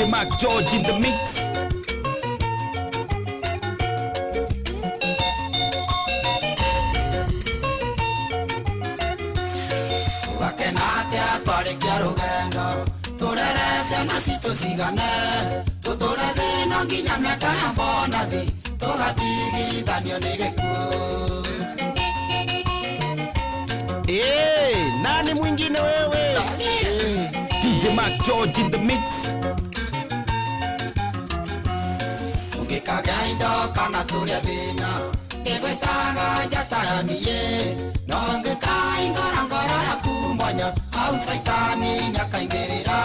DJ Mark George in the mix. Tũgakena atĩa twarĩkia rũgendo, tũrere ciana citũ cigane, tũtũre thĩna nginya mĩaka ya mbonathi, tũgatigithanio nĩ gĩkuũ. Eh, nani mwingine wewe? DJ Mark George in the mix. Tũngĩkagĩa indo kana tũrĩa thĩna, ndĩgwĩtaga njata ya niĩ, no ngĩkaingũra ngoro yaku mwanya, hau caitani nĩakaingĩrĩra,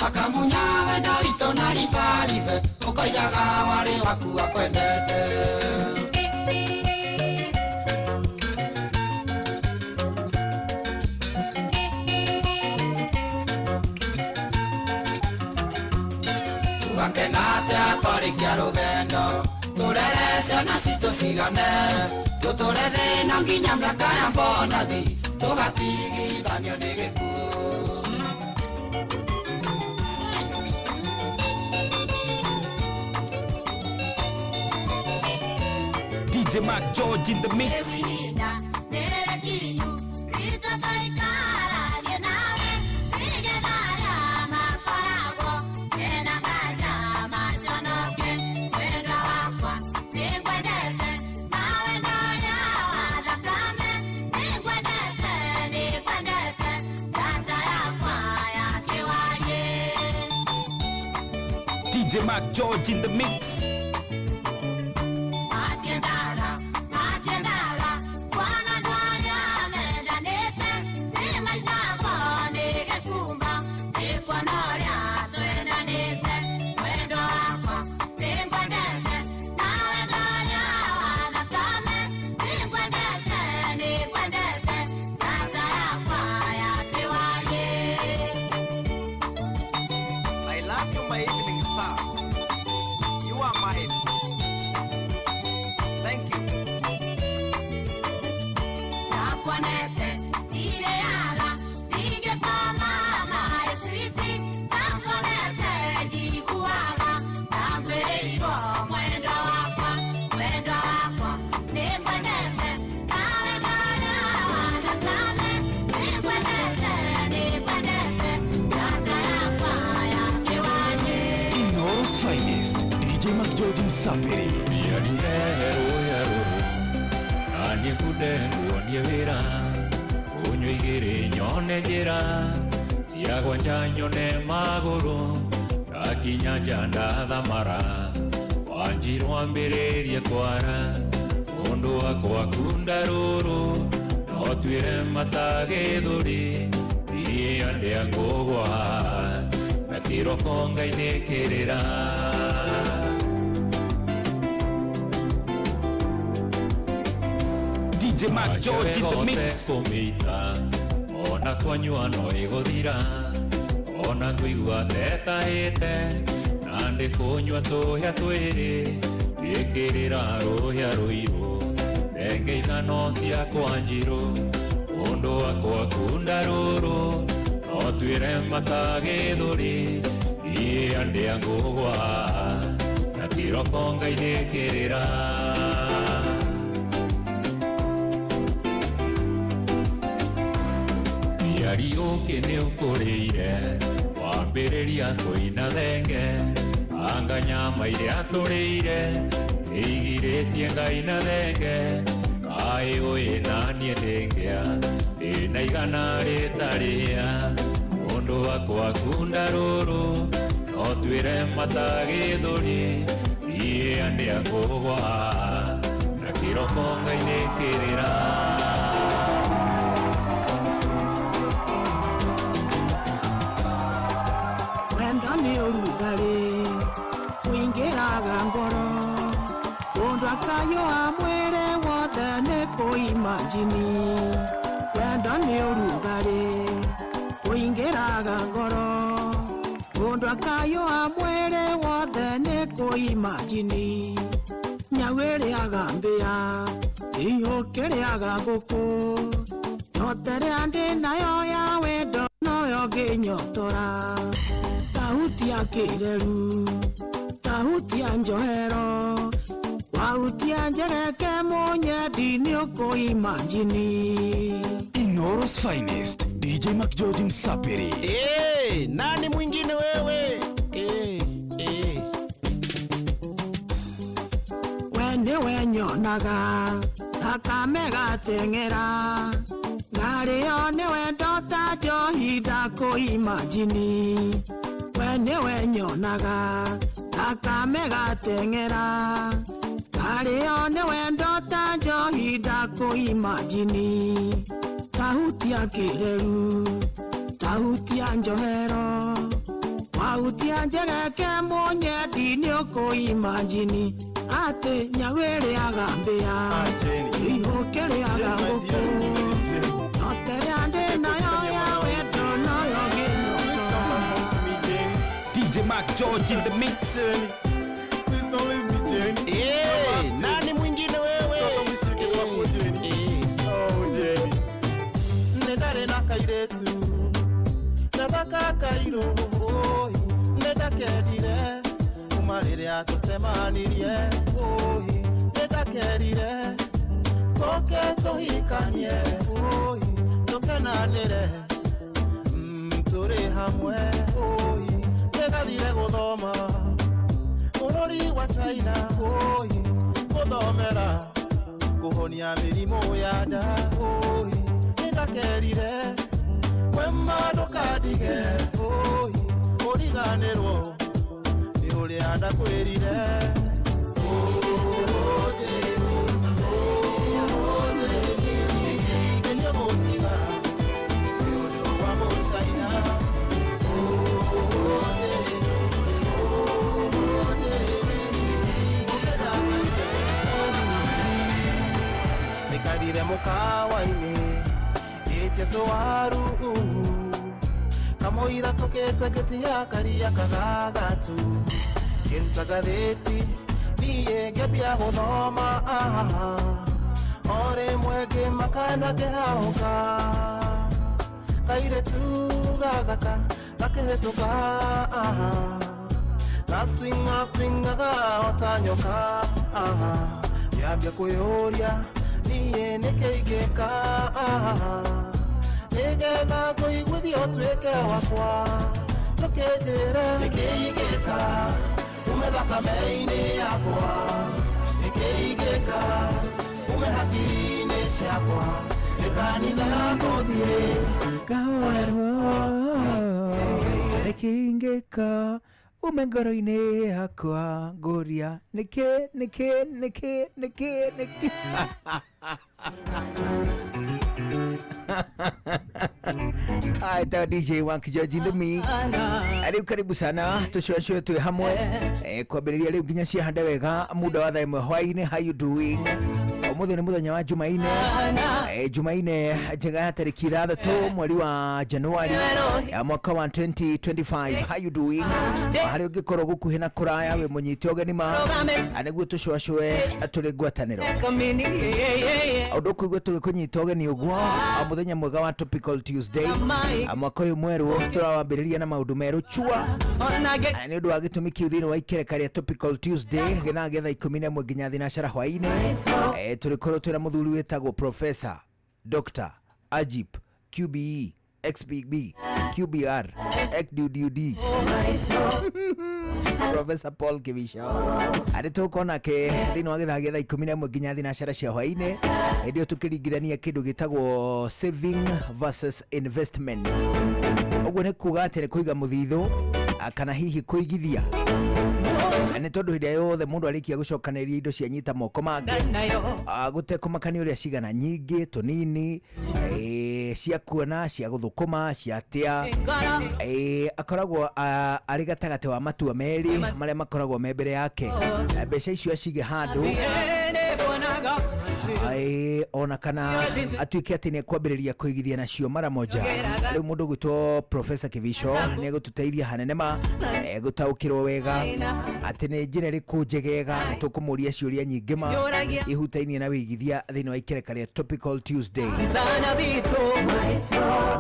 akamunya wendo witũ na ribaribe, ũkoigaga warĩ waku akwendete. Tũgakena atĩa twarĩkia rũgendo, tũrere ciana citũ cigane, tũtũre thĩna nginya mĩaka ya mbonathi, tũgatigithanio nĩ gĩkuũ. DJ Mark George in the mix. DJ Mark George in the mix. I love you, my evening star. You are mine. Thank you. Inooro's finest, DJ Mark George Msapiri. Yarire rũya rũrũ na niĩ ngunde nguonie wĩra, ũnyue igĩrĩ nyone njĩra cia gwanja nyone magũrũ, ndakinya nja ndathamara, wanjirwo ambĩrĩrie kwara, mũndũ wakwa kunda rũrũ no tuĩre mata gĩthũri, iria ndĩa ngũgwa na kĩroko ngainĩkĩrĩra. DJ Mark George in the mix. Kũmĩita ona twanyua no ĩgũthira, ona ngũigua tetahĩte na ndĩ kũnyua tũhĩa twĩrĩ, twĩkĩrĩra rũhĩa rũirũ, thenge ithano ciakwa njirũ, mũndũ wakwa kunda rũrũ no twĩre mata gĩthũri, iria ndĩa ngũgwa na kĩroko ngainĩkĩrĩra. Mĩari ũkĩ nĩ ũkũrĩire, wambĩrĩria kũina thenge, anga nyama iria tũrĩire nĩigirĩtie ngaina thenge, kaĩ ũyĩ naniĩ ndĩngĩa ndĩna igana rĩtarĩa, mũndũ wakwa kunda rũrũ no twĩre mata gĩthũri, iria ndĩa ngũgwa na kĩroko ngainĩkĩrĩra. Wendo nĩ ũrugarĩ ũingĩraga ngoro, mũndũ akayũa mwĩrĩ wothe nĩ kũimajini. Wendo nĩ ũrugarĩ ũingĩraga ngoro, mũndũ akayũa mwĩrĩ wothe nĩ kũimajini. Nyau ĩrĩaga mbĩa, ĩiyũkĩrĩaga ngũkũ, nyota ĩrĩa ndĩ nayo ya wendo noyo ngĩnyotora. Sauti Tahutia kĩreru, tahutia njohero, wahutia njereke mũnyendi nĩũkũimanjini. Inoro's finest, DJ McGeorge Msapiri. Hey, nani mwingine wewe? Hey, hey. We nĩwe nyonaga thakame gateng'era ngarĩo nĩwe ndota njohi ndakũimanjini. We nĩwe nyonaga thakame gateng'era ngarĩo nĩwe ndota njohi ndakũimanjini. Tahutia kĩreru, tahutia njohero, wahutia njereke mũnyendi nĩũkũimanjini. Atĩ nyau ĩrĩaga mbĩa, kĩihũ kĩrĩaga ngũkũ, noterea ndĩ nayo ya wendo noyo ngĩnyotora. DJ Mark George in the mix. Please don't leave me, Jenny. Hey, nani mwingine wewe? Mshike kwako, Jenny. Hey. Oh, Jenny. Nĩ ndarĩ na kairĩtu gathaka kairũ oi, nĩ ndakendire kuma rĩrĩa tũcemanirie oi, nĩ ndakerire tũke tũhikanie oi, tũkenanĩre tũrĩ hamwe oi, nĩgathire gũthoma bũrũri wa China oi, gũthomera kũhonia mĩrimũ ya nda oi, nĩndakerire wema ndũkandige oi, ũriganĩrwo nĩ ũrĩa ndakwĩrire. Oh, Jenny, oh, Jenny, nĩũgũtiga nĩ ũndũ wa mũcaina. Oh, Jenny, oh, Jenny, ũkenda nĩkarire mũkawa-inĩ ĩtie tũwaru kamũira tũkĩte ngĩtiga karia kagagatu ngĩruta ngathĩti niĩ ngĩambia gũthoma o rĩmwe ngĩmaka na ngĩhahũka kairĩtu gathaka gakĩhĩtũka gaswinga swingaga o ta nyoka ngĩambia kwĩyũria niĩ nĩkĩ ingĩka nĩgetha ngũiguithie ũtuĩke wakwa ndũkĩnjĩre nĩkĩ ingĩka ume thakame-inĩ yakwa nĩkĩ ingĩka ume hakiri-inĩ ciakwa nĩ kanitha ngũthiĩ. Nĩkĩ ingĩka ume ngoro-inĩ yakwa ngũria nĩkĩ nĩkĩ nĩkĩ nĩkĩ nĩkĩ. Aita DJ Wank George in the mix. Ariu karibu sana tucwacwe twi hamwe kwambĩrĩria rĩu nginya ciahande wega muda wa thaa ĩmwe hwaĩ-inĩ. How you doing? Ũmũthĩ nĩ mũthenya wa Jumaine, Jumaine njega ya tarĩki 6 mweri wa Januari ya mwaka wa 2025. How you doing? Harĩ ũngĩkorwo gũkuhĩ na kũraya wĩ mũnyite ũgeni ma nĩguo tũcwacwe tũrĩ ngwatanĩro ũndũ kũigua tũgĩkũnyita ũgeni ũguo mũthenya mwega wa Topical Tuesday. Mwaka ũyũ mwerũ tũrawambĩrĩria na maũndũ merũ chua nĩ ũndũ wa gĩtũmi kĩu thĩinĩ wa ikereka rĩa Topical Tuesday gĩthaa gĩa thaa 11 nginya thinacara hwaĩ-inĩ tũrĩkorwo twĩna mũthuri wĩtagwo Professor Dr. Ajip QBE XBB QBR XDUD Professor Paul Kivisha arĩ tũgũkorwo nake thĩinĩ wa gĩthaa gĩa thaa 11 nginya thinacara cia hwaĩ-inĩ hĩndĩ ĩyo tũkĩringithania kĩndũ gĩtagwo saving versus investment. Ũguo nĩ kuga atĩ nĩ kũiga mũthithũ kana hihi kũigithia nĩ tondũ hĩndĩ ĩrĩa yothe mũndũ arĩkia gũcokanĩrĩria indo cia nyita moko make gũtekũmakania ũrĩa cigana nyingĩ tũnini cia kuona cia gũthũkũma cia atĩa akoragwo arĩ gatagatĩ wa matua merĩ marĩa makoragwo me mbere yake. Mbeca icio acige handũ Ona kana atuike ati ni kwambĩrĩria kũigithia nacio mara moja. Rĩu mũndũ gwĩtwo Professor Kibicho nĩ egũtũteithia hanene ma gũtaũkĩrwo wega atĩ nĩ njĩra ĩrĩkũ njegega. Nĩ tũkũmũria ciũria nyingĩ ma ihutainie na wĩigithia thĩinĩ wa ikereka rĩa Topical Tuesday.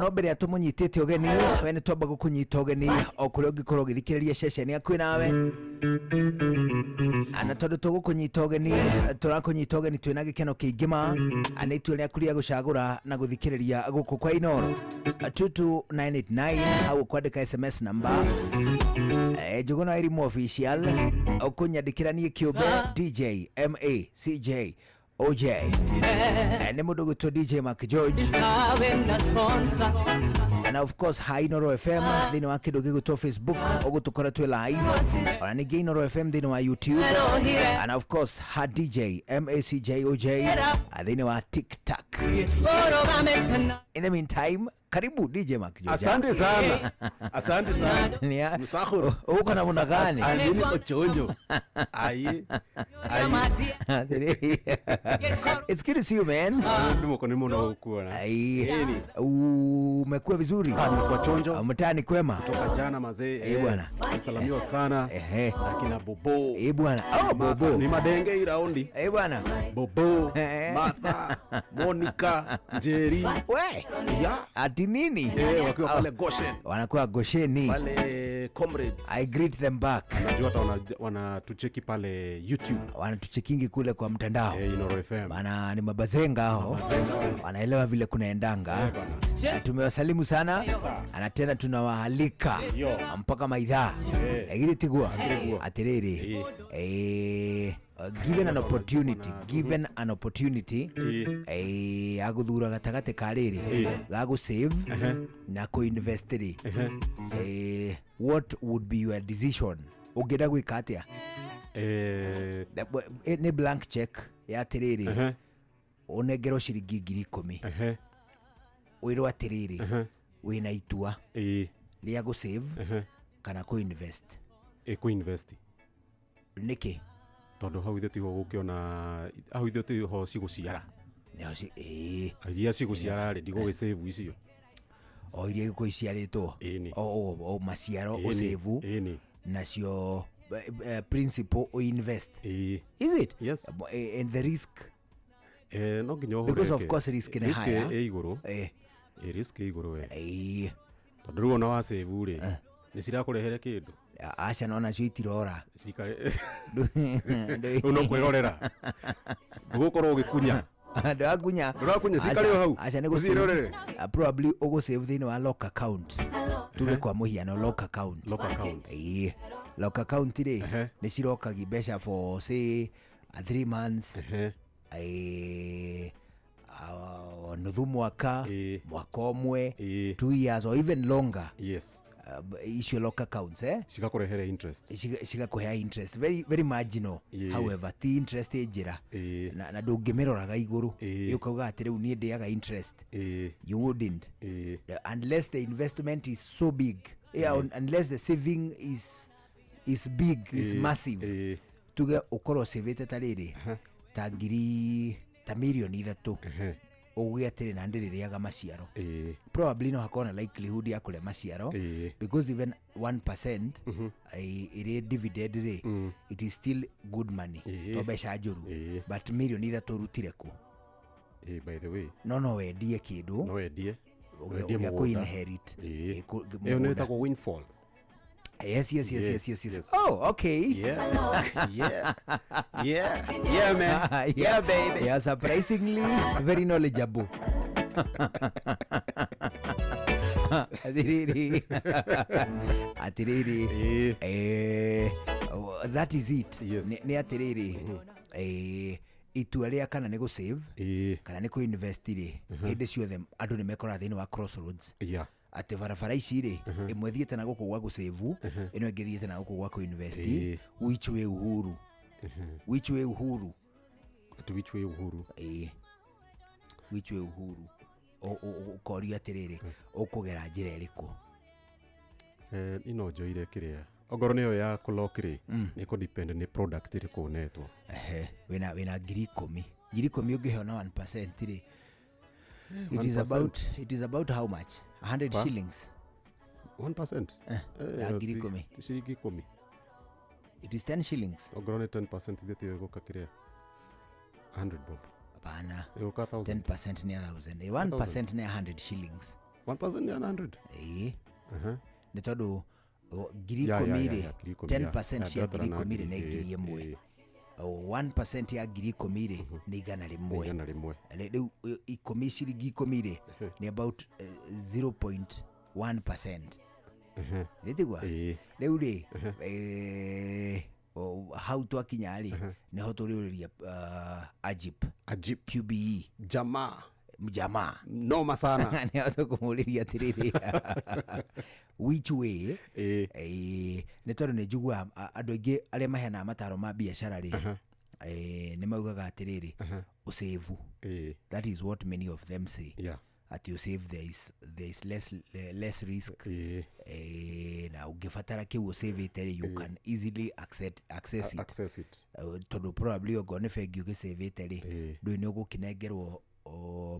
No mbere ya tũmũnyitĩte ũgeni, we nĩ twamba gũkũnyita ũgeni o kũrĩa ũngĩkorwo ũgĩthikĩrĩria ceceni yaku nawe. Na tondũ tũgũkũnyita ũgeni, tũrakũnyita ũgeni twĩna gĩkeno kĩingĩ ma nĩ itua rĩaku rĩa gũcagũra na gũthikĩrĩria gũkũ kwa Inoro 22989 hau ũkwandĩka SMS number Njuguna Elimu Official, ũkũnyandĩkĩra niĩ kĩũmbe DJ MACJ OJ. Nĩ mũndũ gwĩtwo DJ Mark George, and of course ha Inoro FM thĩinĩ wa kĩndũ gĩgwĩtwo Facebook ũgũtũkora twĩ live, ona ningĩ Inoro FM thĩinĩ wa YouTube, and of course ha DJ MACJOJ thĩinĩ wa TikTok. In the meantime, karibu DJ Mark George. Asante sana. Asante sana. Msahuru. Uko namna gani? Nini ochonjo. Ai. Ai. It's good to see you, man. Ndimo kwa nimo na hukuona. Ai. Umekuwa vizuri? Nimekuwa chonjo. Mtaani kwema? Kutoka jana mazee. Eh bwana. Nisalamiwa sana. Ehe. Akina Bobo. Eh bwana. Oh Bobo. Ni madenge hii raundi. Eh bwana. Bobo, Martha, Monica, Jerry. We. Yeah. Ati nini? Wakiwa pale Goshen. Wanakuwa Gosheni. Pale comrades. I greet them back. Najua hata wanatucheki pale YouTube. Wanatuchekingi kule kwa mtandao. Inoro FM. Bana ni mabazenga hao. Wanaelewa vile kunaendanga. Tumewasalimu sana. Ana tena tunawaalika mpaka maidhaa. Egiri tigua. Atiriri. Given an opportunity, given an opportunity, aguthura gatagate ka riri ga gu save na ku invest ri, what would be your decision? Ungienda gwika atia? Ni blank check ya atiriri unengerwo ciringi 10,000, wirwo atiriri wina itua ria gu save kana ku invest. Ku invest niki? Tondu hau ithuĩ tiho gũkĩona, hau ithuĩ tiho cigũciara. Iria cigũciara rĩ, ndigũgĩ save icio. O iria igũkorwo iciarĩtwo o maciaro ũsave nacio principal o invest. Is it? Yes. And the risk? No nginya ũhũre. Because of course risk nĩ higher. Risk ĩ igũrũ. Risk ĩ igũrũ we. Tondu rĩu ona wa save rĩ, nĩ cirakũrehere kĩndũ. Aca no nacio itirora. Cikare. Rĩu no kwĩrorera. Ndũgũkorwo ũgĩkunya. Ndũrakunya. Ndũrakunya cikare o hau. Aca nĩ gũcirorere. Probably ũgũsave thĩinĩ wa lock account. Tuge kwa mũhiano lock account. Lock account. Lock account rĩ nĩ cirokagi mbeca for say 3 months. Nuthu mwaka, mwaka ũmwe, 2 years or even longer. Yes. Icio lock accounts cigakurehere interest, cigakuhea interest very very marginal. However ti interest njira na ndũngĩmĩroraga igũrũ ũkauga atĩ rĩu niĩ ndĩaga interest. You wouldn't unless the investment is so big. Yeah, unless the saving is big, is massive. Tuge ũkorwo savĩte ta rĩrĩ ta ngiri ta mirioni 3 uge atĩrĩ na ndĩrĩrĩaga maciaro. Probably no hakorwo na likelihood ya kũrĩa maciaro because even 1% ĩrĩ dividend rĩ, it is still good money, to mbeca njũru. But mirioni 3 ũrutire kũ? By the way, no wendie kĩndũ, no wendie ũgĩa kũ inherit. Ĩyo nĩ ĩtagwo windfall. Yes, yes, yes, yes, yes, yes. Oh, okay. Yeah. Yeah. Yeah. Yeah, man. Yeah, baby. Yeah, surprisingly very knowledgeable. Atiriri. Atiriri. That is it. Yes. Ni atiriri. Itua rĩa kana nĩ gũ save kana nĩ kũ invest rĩ, hĩndĩ ciothe andũ nĩ mekoraga thĩinĩ wa crossroads. Yeah. Atĩ barabara ici rĩ, ĩmwe thiĩte na gũkũ gwa gũsave, ĩno ĩngĩ thiĩte na gũkũ gwa kũ-invest. Which way Uhuru? Which way Uhuru? Ati which way Uhuru? Which way Uhuru? Ũkorio atĩrĩrĩ, ũkũgera njĩra ĩrĩkũ? Ino njoire kĩrĩa ongorwo nĩyo ya kũlock rĩ, nĩ kũ depend nĩ product ĩrĩkũ ũnetwo. Wĩna 10,000. 10,000 ũngĩheo na 1% rĩ, it is 1%. about, it is about how much? 100 Pa? shillings. 1%. Ya 10,000. Ti ciringi 10. It is 10 shillings. Ongorwo nĩ 10% ithuĩ tiyo ĩgũka kĩrĩa 100 bob. Hapana. Ĩgũka 1000. 10% nĩ 1000. 1% nĩ 100 shillings. 1% nĩ 100. Ĩĩ. Aha. Nĩ tondũ ngiri Ya, ya, ikũmi ya, rĩ, ya, 10,000, ya. 10% Ya, cia ndĩratara ngiri na ikũmi rĩ nĩ ngiri, ngiri ĩĩ, ĩmwe. ĩĩ. 1% ya 10,000 rĩ nĩ 100. 100. Rĩu ikũmi, ciringi 10 rĩ nĩ about 0.1%. Nĩtigua? Ĩĩ. Rĩu rĩ, hau twakinya rĩ, nĩho tũrĩũrĩria Ajip. Ajip. QBE. Jamaa. Mjamaa. Noma sana. Nĩho tũkũmũrĩria atĩrĩrĩ, which way? Ĩĩ. Nĩ tondũ nĩ njiguaga andũ aingĩ arĩa maheanaga mataro ma biacara rĩ, nĩ maugaga atĩrĩrĩ, ũsave. Ĩĩ. That is what many of them say. Yeah. At you save, there is less risk. Ĩĩ. Na ũngĩbatara kĩu ũsavĩte rĩ, you can easily access it. Access it. Tondũ probably okorwo nĩ bengi ũgĩsavĩte rĩ, Ĩĩ. ndũĩ nĩ ũgũkĩnengerwo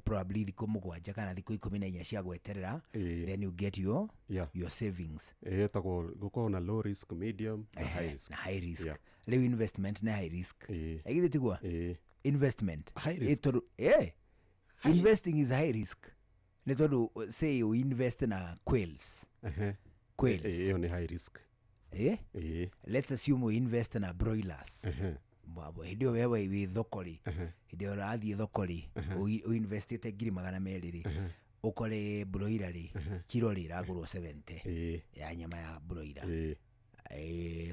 probably thikũ 7 kana thikũ 14 cia gweterera, Ĩĩ. then you get your Yeah. your savings. Ĩĩ, ĩtagwo gũkorwo na low risk, medium na high risk. Na high risk. Yeah. Rĩu investment nĩ high risk. Ĩĩ. Ĩgithĩ tigua? Ĩĩ. Investment. High risk. Ĩ, tondũ investing is high risk nĩ tondũ say you invest na quails. Ehe. Quails. Ĩĩ, ĩyo nĩ high risk. Eh? Ĩĩ. Let's assume we invest na broilers. Mbabo, hĩndĩ ĩyo wewe wĩ thoko rĩ, hĩndĩ ĩyo ũrathiĩ thoko rĩ, ũinvestĩte 200,000 rĩ, ũkore broiler rĩ, kiro rĩ ĩragũrwo 70 Ĩĩ. ya nyama ya broiler. Ĩĩ.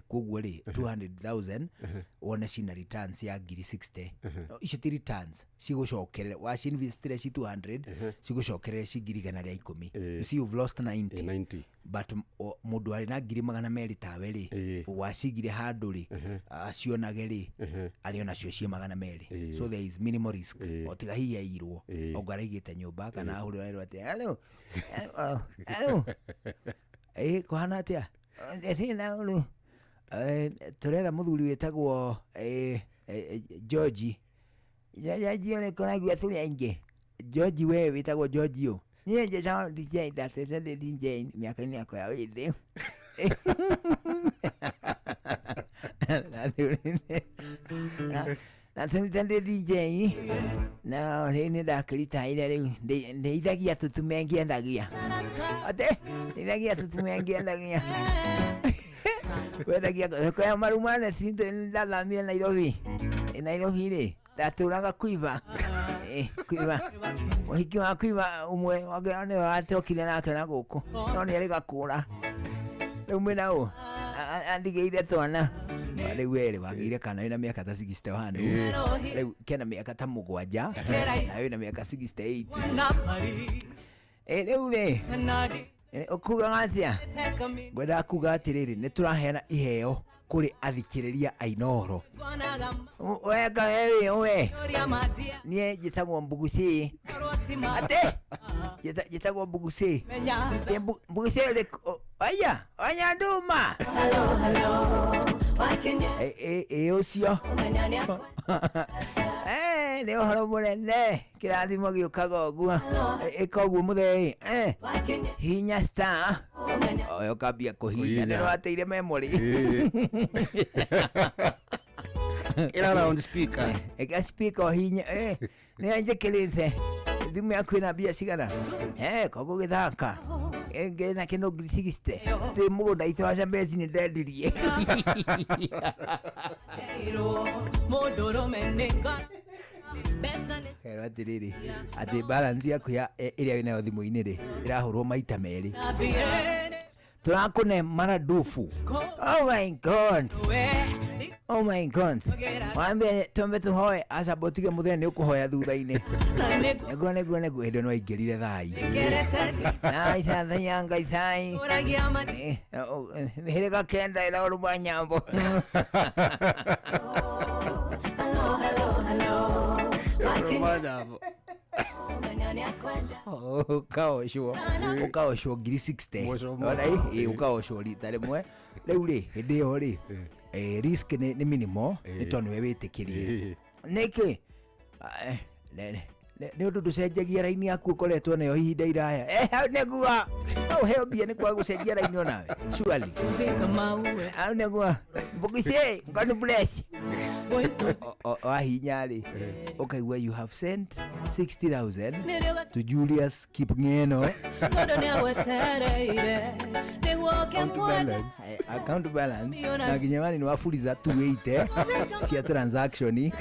Koguo rĩ, 200,000 wone cina returns ya ngiri 60. No, icio ti returns cigũcokerere, wacinvestire ci 200, cigũcokerere ci 110,000. You see, you've lost 90. Ĩĩ, 90. But mũndũ arĩ na 200,000 tawe rĩ, Ĩĩ. wacigire handũ rĩ, acionage rĩ, arĩ onacio ciĩ 200. So there is minimal risk, o tiga hihi airwo, ongo araigĩte nyũmba kana ahũrĩrwo arerwo atĩ hello, hello, hello, ĩ kũhana atĩa, thĩna ũrũ, tũretha mũthuri wĩtagwo George. George ũrĩkũ? Naigua tũrĩ aingĩ. George, we wĩtagwo George ũ? Niĩ njĩtagwo DJ, ndatĩte ndĩ DJ mĩaka-inĩ yakwa ya wĩthĩ. Natũmĩte ndĩ DJ na rĩu nĩ ndakĩritaire, rĩu ndeithagia tũtume ngĩendagia, ate ndeithagia tũtume ngĩendagia, wendagia thoko ya marumane. Ndathamire Nairobi. Nairobi rĩ, ndatũraga Quiver. Quiver, mũhiki wa Quiver ũmwe wake nĩwe watokire nake na gũkũ, no nĩ arĩ gakũra rĩu mwĩna ũ andigĩire twana. Rĩu werĩ wagĩire kana wĩna mĩaka ta 61, rĩu kena mĩaka ta 7 na wĩna mĩaka 68. Rĩu rĩ, ũkugaga atĩa? Ngwendaga kuga atĩrĩrĩ, nĩ tũraheana iheo kũrĩ athikĩrĩria a Inooro. Weka wewe we, niĩ njĩtagwo Mbuguci, ate njĩtagwo Mbuguci. Ĩ, Mbuguci ũrĩkũ? Aya aya nduma. Ĩ ũcio. Nĩ ũhoro mũnene, kĩrathimo gĩũkaga ũguo. Ĩka ũguo mũthee, hihinya star oyo, ũkambia kũhihinya, nĩ Kũhihinya. wateire memory. Ĩra round speaker. Ĩka speaker ũhihinye. Nĩ njĩkĩrĩte thimũ yaku ĩna mbia cigana? Koguo gĩthaka ngĩna kĩndũ 60,000 twĩ mũgũnda itũ wa Chambezi nĩ ndendirie. Kerwo atĩrĩrĩ, atĩ balance yaku ya ĩrĩa wĩnayo thimũ-inĩ rĩ, ĩrahũrwo maita merĩ, tũrakũne maradufu. Oh my God, oh my God. Wambe twambe tũhoe aca botige mũthenya nĩ ũkũhoya thutha-inĩ. Nĩguo nĩguo nĩguo hĩndĩ ĩyo nĩwaingĩrire thai naicathaya ngai thai mĩhĩrĩga kenda ĩra ũrũma nyambo. Ũkaocwo, ũkaocwo 60,000. Mwoco. Ona ĩ ũkaocwo rita rĩmwe. Rĩu rĩ, hĩndĩ ĩyo rĩ, risk nĩ minimal, nĩ tondũ nĩwe wĩtĩkĩrire. Nĩkĩ? Nĩ ũndũ ndũcenjagia raini yaku ũkoretwo nayo ihinda iraya. Hau nĩguo no ũheo mbia nĩ kwaga gũcenjia raini onawe surely. Hau nĩguo Mbuguci, God bless. Wahinya rĩ ũkaigua you have sent 60,000 to Julius Kipngeno. Account balance na nginya wani nĩ waburiza 280 cia transaction.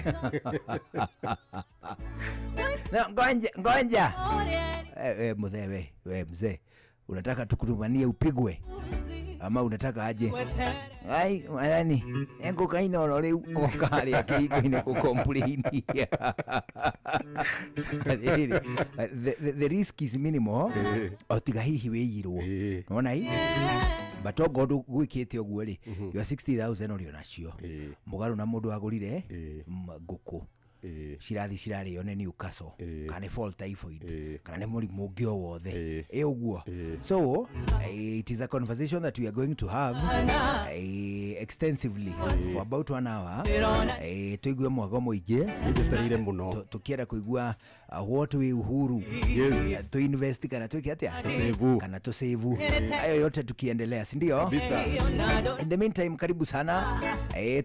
No, ngonja ngonja. Mzee we mzee, unataka tukutumanie upigwe ama unataka aje? Ai mwathani engũkaina oro rĩu oka harĩa kĩhingo-inĩ gũcomplain. Atĩrĩrĩ, the risk is minimal o tiga hihi wĩiyirwo nona i but okorwo ndũgwĩkĩte ũguo rĩ, your 60,000 ũrĩ onacio mũgarũ na mũndũ agũrire ngũkũ cirathi cirarĩo nĩ Newcastle kana nĩ fall typhoid kana nĩ mũrimũ ũngĩ o wothe ĩ ũguo. So it is a conversation that we are going to have extensively for about 1 hour. Tũigue mwago mũingĩ njetereire mũno tũkĩenda kũigua what we Uhuru Yes. tu invest kana tuweke atia Tusevu. kana tusevu, hayo yote tukiendelea, si ndio? Kabisa. In the meantime, karibu sana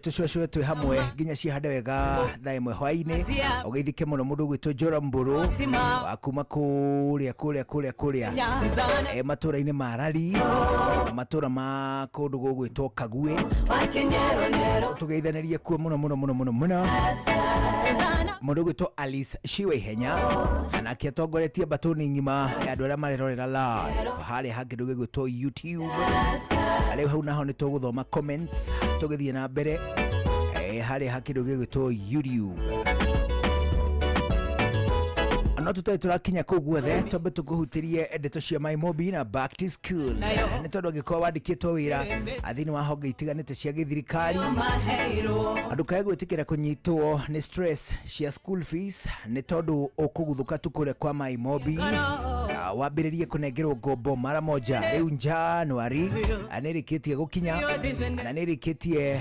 tucwecwe twi hamwe nginya cihande wega thaa ĩmwe hwainĩ. Ũgeithike mũno mũndũ ũgwĩtwo Njora Mbũrũ wa kuma kũrĩa kũrĩa kũrĩa kũrĩa matũra-inĩ ma Rari, matũra ma kũndũ gũgwĩtwo Kaguĩ. Tũgeithanĩrie kuo mũno mũno mũno mũno mũno. Mũndũ ũgwĩtwo Alice Shiwa Ihenya nake atongoretie mbatũni ng'ima ya andũ arĩa marerorera live harĩa ha kĩndũ gĩgwĩtwo YouTube. Rĩu hau naho nĩ tũgũthoma comments tũgĩthiĩ na mbere harĩa ha kĩndũ gĩgwĩtwo YouTube. No tũtarĩ tũrakinya kũu guothe, twambe tũkũhutĩrie ndeto cia Maimobi na back to school, nĩ tondũ angĩkorwo wandĩkĩtwo wĩra thĩinĩ wa honge itiganĩte cia gĩthirikari, andũ kae gwĩtĩkĩra kũnyitwo nĩ stress cia school fees nĩ tondũ ũkũguthũka tu kũrĩa kwa Maimobi wambĩrĩrie kũnengerwo ngombo mara moja. Rĩu January nĩ ĩrĩkĩtie gũkinya na nĩ ĩrĩkĩtie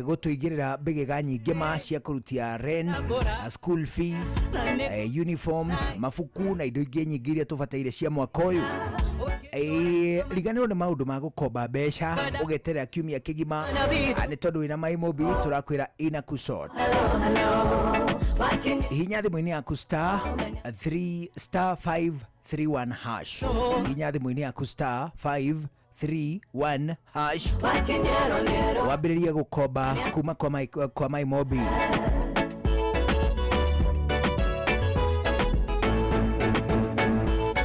gũtũigĩrĩra mbĩgĩga nyingĩ ma cia kũrutia rent, school fees, uniforms, mabuku na indo ingĩ nyingĩ iria tũbataire cia mwaka ũyũ. Riganĩrwo nĩ maũndũ ma gũkomba mbeca ũgeterera kiumia kĩgima nĩ tondũ wĩna Maimobi tũrakwĩra ina kusort. Hinya thimũ-inĩ yaku star 3 star 531 hash. Hinya thimũ-inĩ yaku star 531 hash wambĩrĩrie gũkomba kuma kwa Maimobi.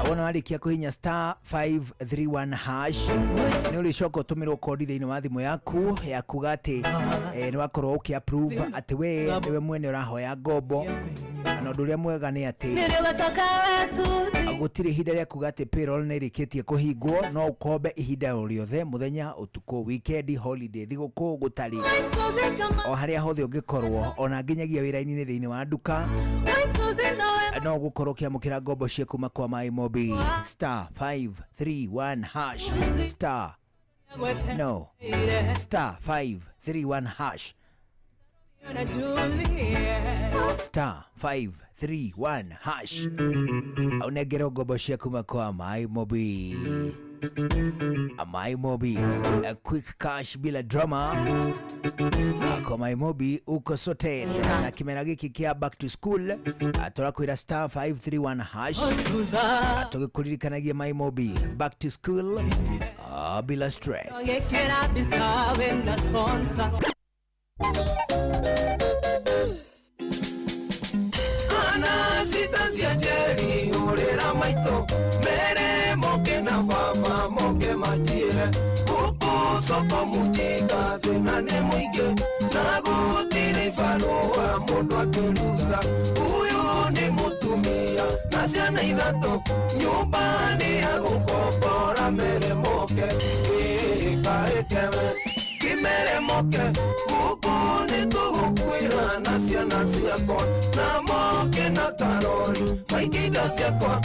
Wona warĩkia kũhinya star 531 hash nĩ ũrĩcoka ũtũmĩrwo kodi thĩinĩ wa thimũ yaku ya kuga atĩ nĩ wakorwo ũkĩ approve atĩ we nĩwe mwene ũrahoya ngombo. Na ũndũ ũrĩa mwega nĩ atĩ gũtirĩ ihinda rĩa kuga atĩ payroll nĩ ĩrĩkĩtie kũhingwo, no ũkombe ihinda o rĩothe, mũthenya, ũtukũ, weekend, holiday, thigũkũ, gũtarĩ o harĩa hothe ũngĩkorwo, ona nginyagia wĩra-inĩ thĩinĩ wa nduka no gũkorwo ũkĩamũkĩra ngombo cia kuma kwa Maimobi. Star 531 hash star no star 531 hash star 531 hash unengere ngombo cia kuma kwa Maimobi. Maimobi, a quick cash bila drama. Kwa Maimobi uko sote na kimera giki kia back to school tũrakwĩra star 531 hash tũgĩkũririkanagia Maimobi back to school bila stress. Ana sita cia njeri hũrĩra maitũ mere moke na baba moke manjĩre gũkũ soko mũjinga thĩna nĩ mũingĩ na gũtirĩ barũa mũndũ akĩruta ũyũ nĩ mũtumia na ciana ithatũ nyũmba nĩ ya gũkombora mere moke ĩkaĩkewe kĩmere moke gũkũ nĩ tũgũkwĩra na ciana ciakwa na moke na karori maingĩ indo ciakwa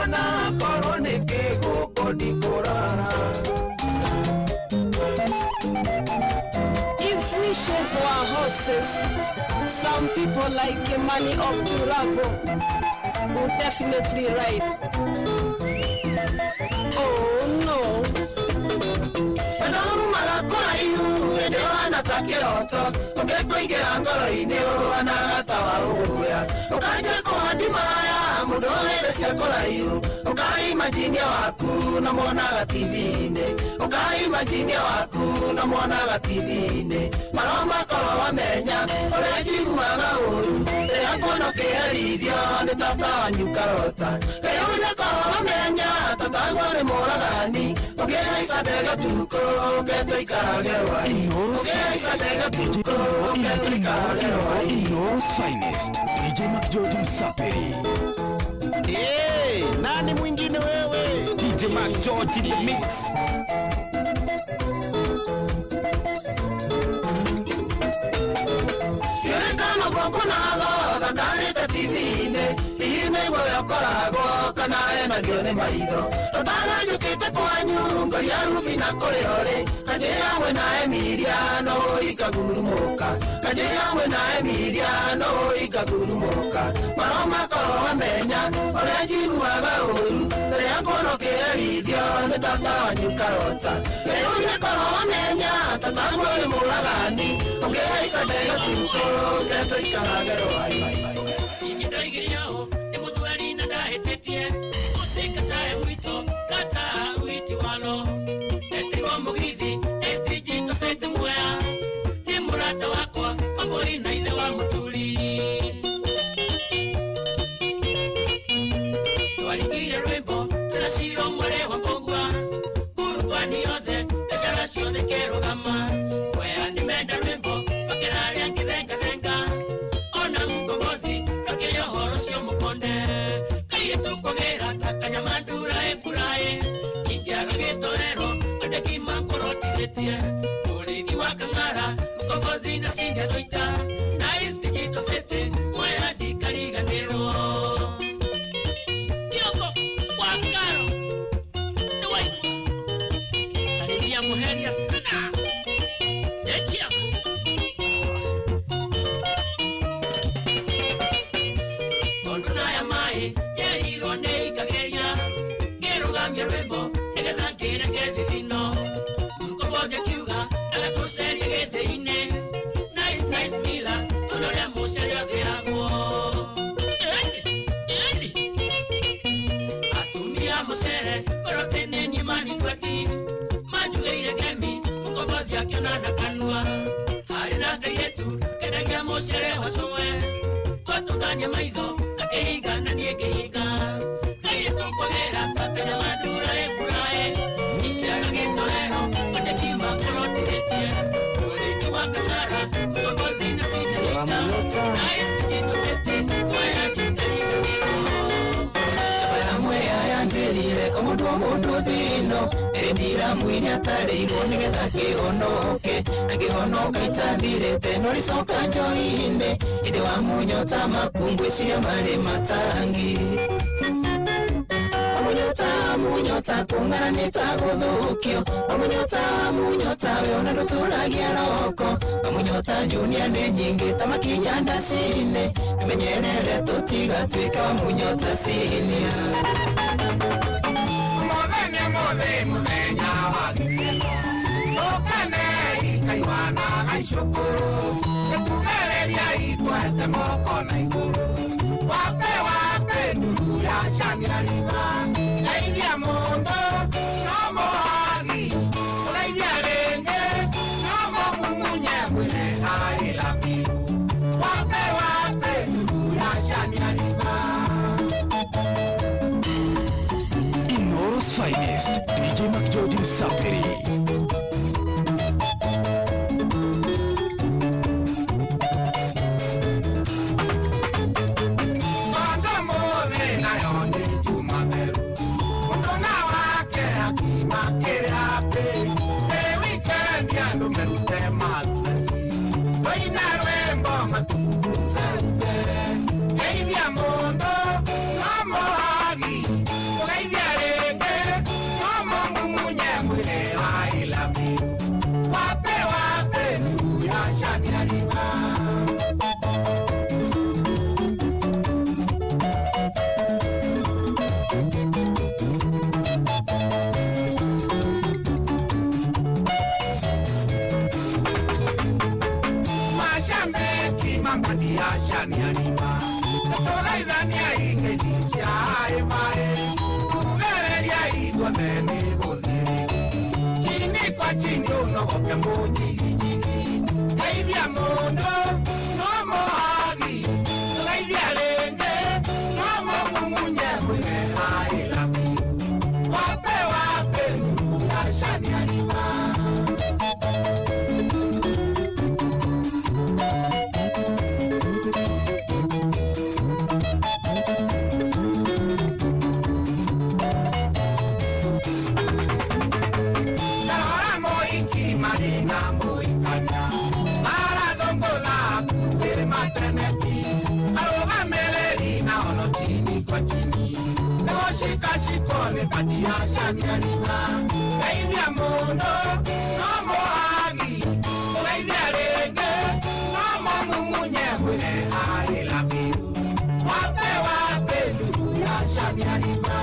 ona korwo nĩ kĩgũkũ ndikũrara. If wishes were horses, Some people like Kimani of Turago will definitely right. Oh no. Kiroto ũngĩkũingĩra ngoro-inĩ ũhanaga ta wa ũgũya ũkanjia kũhandimaya mũndũ wĩrĩ cia kũraihu ũkaimajinia waku na mwonaga TV-inĩ ũkaimajinia waku na mwonaga TV-inĩ maroma korwo wamenya ũrĩa njiguaga ũru rĩrĩa nguona ũkĩherithio nĩ tata wanyu karota rĩu korwo wamenya tataguo nĩ mũragani ũkĩhaica ndege ũtukũ ũketũikarage rwai ũkĩhaica ndege ũtukũ ũketũikarage rwai. Inooro's finest, DJ McGeorge Msaperi. Hey, nani mwingine wewe? DJ McGeorge in the mix. Kĩrĩkano gwaku nago thakarĩte TV-inĩ hihi nĩguo we ũkoragwo kana enagio nĩ maitho rũtara njũkĩte kwanyu ngoria rubi na kũrĩa ũrĩ kanjĩra mwĩna Emilia no ikagurumũka kanjĩra mwĩna Emilia no ikagurumũka maroma korwo wamenya ũrĩa njiguaga ũru rĩrĩa nguona ũkĩherithio nĩ tata wanyu karota rĩu nĩkorwo wamenya tataguo nĩ mũragani ũngĩhaica ndege ũtukũ ũketũikarage rwai. Nĩ mũthweri na ndahĩtĩtie ũcikatae mwito kata witi walo etirwo mũgithi SDG tũcete mwea nĩ mũrata wakwa mabũri na ithe wa mũturi twarigire rwĩmbo twĩna ciro mwere wa mbũgua kurubani yothe biacara ciothe kĩrũgama mwea nĩ menda rwĩmbo makĩraria ngĩthengathenga ona mkombozi makĩrĩa ũhoro ũcio mũkonde kairĩtu kũgĩra ta kanyamandura ĩburaĩ ingĩaga gĩtoero andĩki makũrotithĩtie mũrĩithi wa kang'ara mkombozi na cinia thũita na East Digital City mwea ndikariganĩrwo. Kioko kwa Karo Tewaigua salimia muheria sana Echia Tondu naya mai yerirwo nĩ ikageria ngĩrũgamia rwĩmbo nĩgetha ngĩreke thithino mkombozi akiuga agatũceria gĩthĩ-inĩ nice nice millers tondũ ũrĩa mũcere ũthĩagwo. Ĩni atumia mũcere marotene niĩ manitweki manjugĩire kemi mkombozi akĩona na kanua harĩ na kairĩtu kendagia mũcere wa cũwe twatũngania maitho akĩhinga na niĩ ngĩhinga kairĩtu kwagĩra ta penya mandura ĩburaĩ ingĩaga gĩtoero mandĩki makũrotithĩtie mũrĩithi wa kang'ara mkombozi na cindeita na East Digital City mwea ndikariganĩrwo. Mwea yanjĩrire ũmũndũ ũmũndũ thĩno ĩrĩndira mwini atarĩirwo nĩgetha kĩhonoke na kĩhonoka itathirĩte no rĩcoka njohi-inĩ ĩndĩ wa munyota makungwĩciria marĩ matangi Wamunyota wamunyota kũng'ara nĩ ta gũthũkio Wamunyota wamunyota we ona ndũtũragia roko Wamunyota Junior nĩ nyingĩ ta makinya ndaci-inĩ tũmenyerere tũtigatuĩka wamunyota senior. Mũthenya mũthĩ mũthenya wa gĩkeno tũkene ikaiguanaga icukuru nĩtugĩrĩria itwete moko na igũrũ wape wape nduru ya Shania River geithia mũndũ no mũhagi ũgeithia rĩngĩ no mũmumunye mwĩre I love you wape wape nduru ya Shania River. Inooro's finest, DJ McGeorge Msaperi. Tondu mũthĩ nayo nĩ Juma theru mũndũ na wake akiuma kĩrĩa pĩ nĩ wikendi andũ merute mastresi tũine rwĩmbo matubuzenze geithia mũndũ no mũhagi ũgeithia rĩngĩ no mũmumunye mwĩre I love you wape wape nduru ya Shania River. Shaniarima Tũgeithania ingeithi cia ĩbaĩ Tugereria ithuothe nĩ gũthiĩ Chini kwa chini ũnogoke mũnyiginyigi Geithia mũndũ no mũhagi Tũgeithia rĩngĩ no mũmumunye mwĩre I love you Wape wape nuru ya Shaniarima. Narora moiki marina moikana Marathongola kuwe mateneti Arugamereri na ono chini kwa chini Negoshika shiko ni patia Shaniarima Geithia mũndũ no mũhagi Tũgeithia rĩngĩ no mũmumunye mwĩre I love you Wape wape ndugu ya Shaniarima.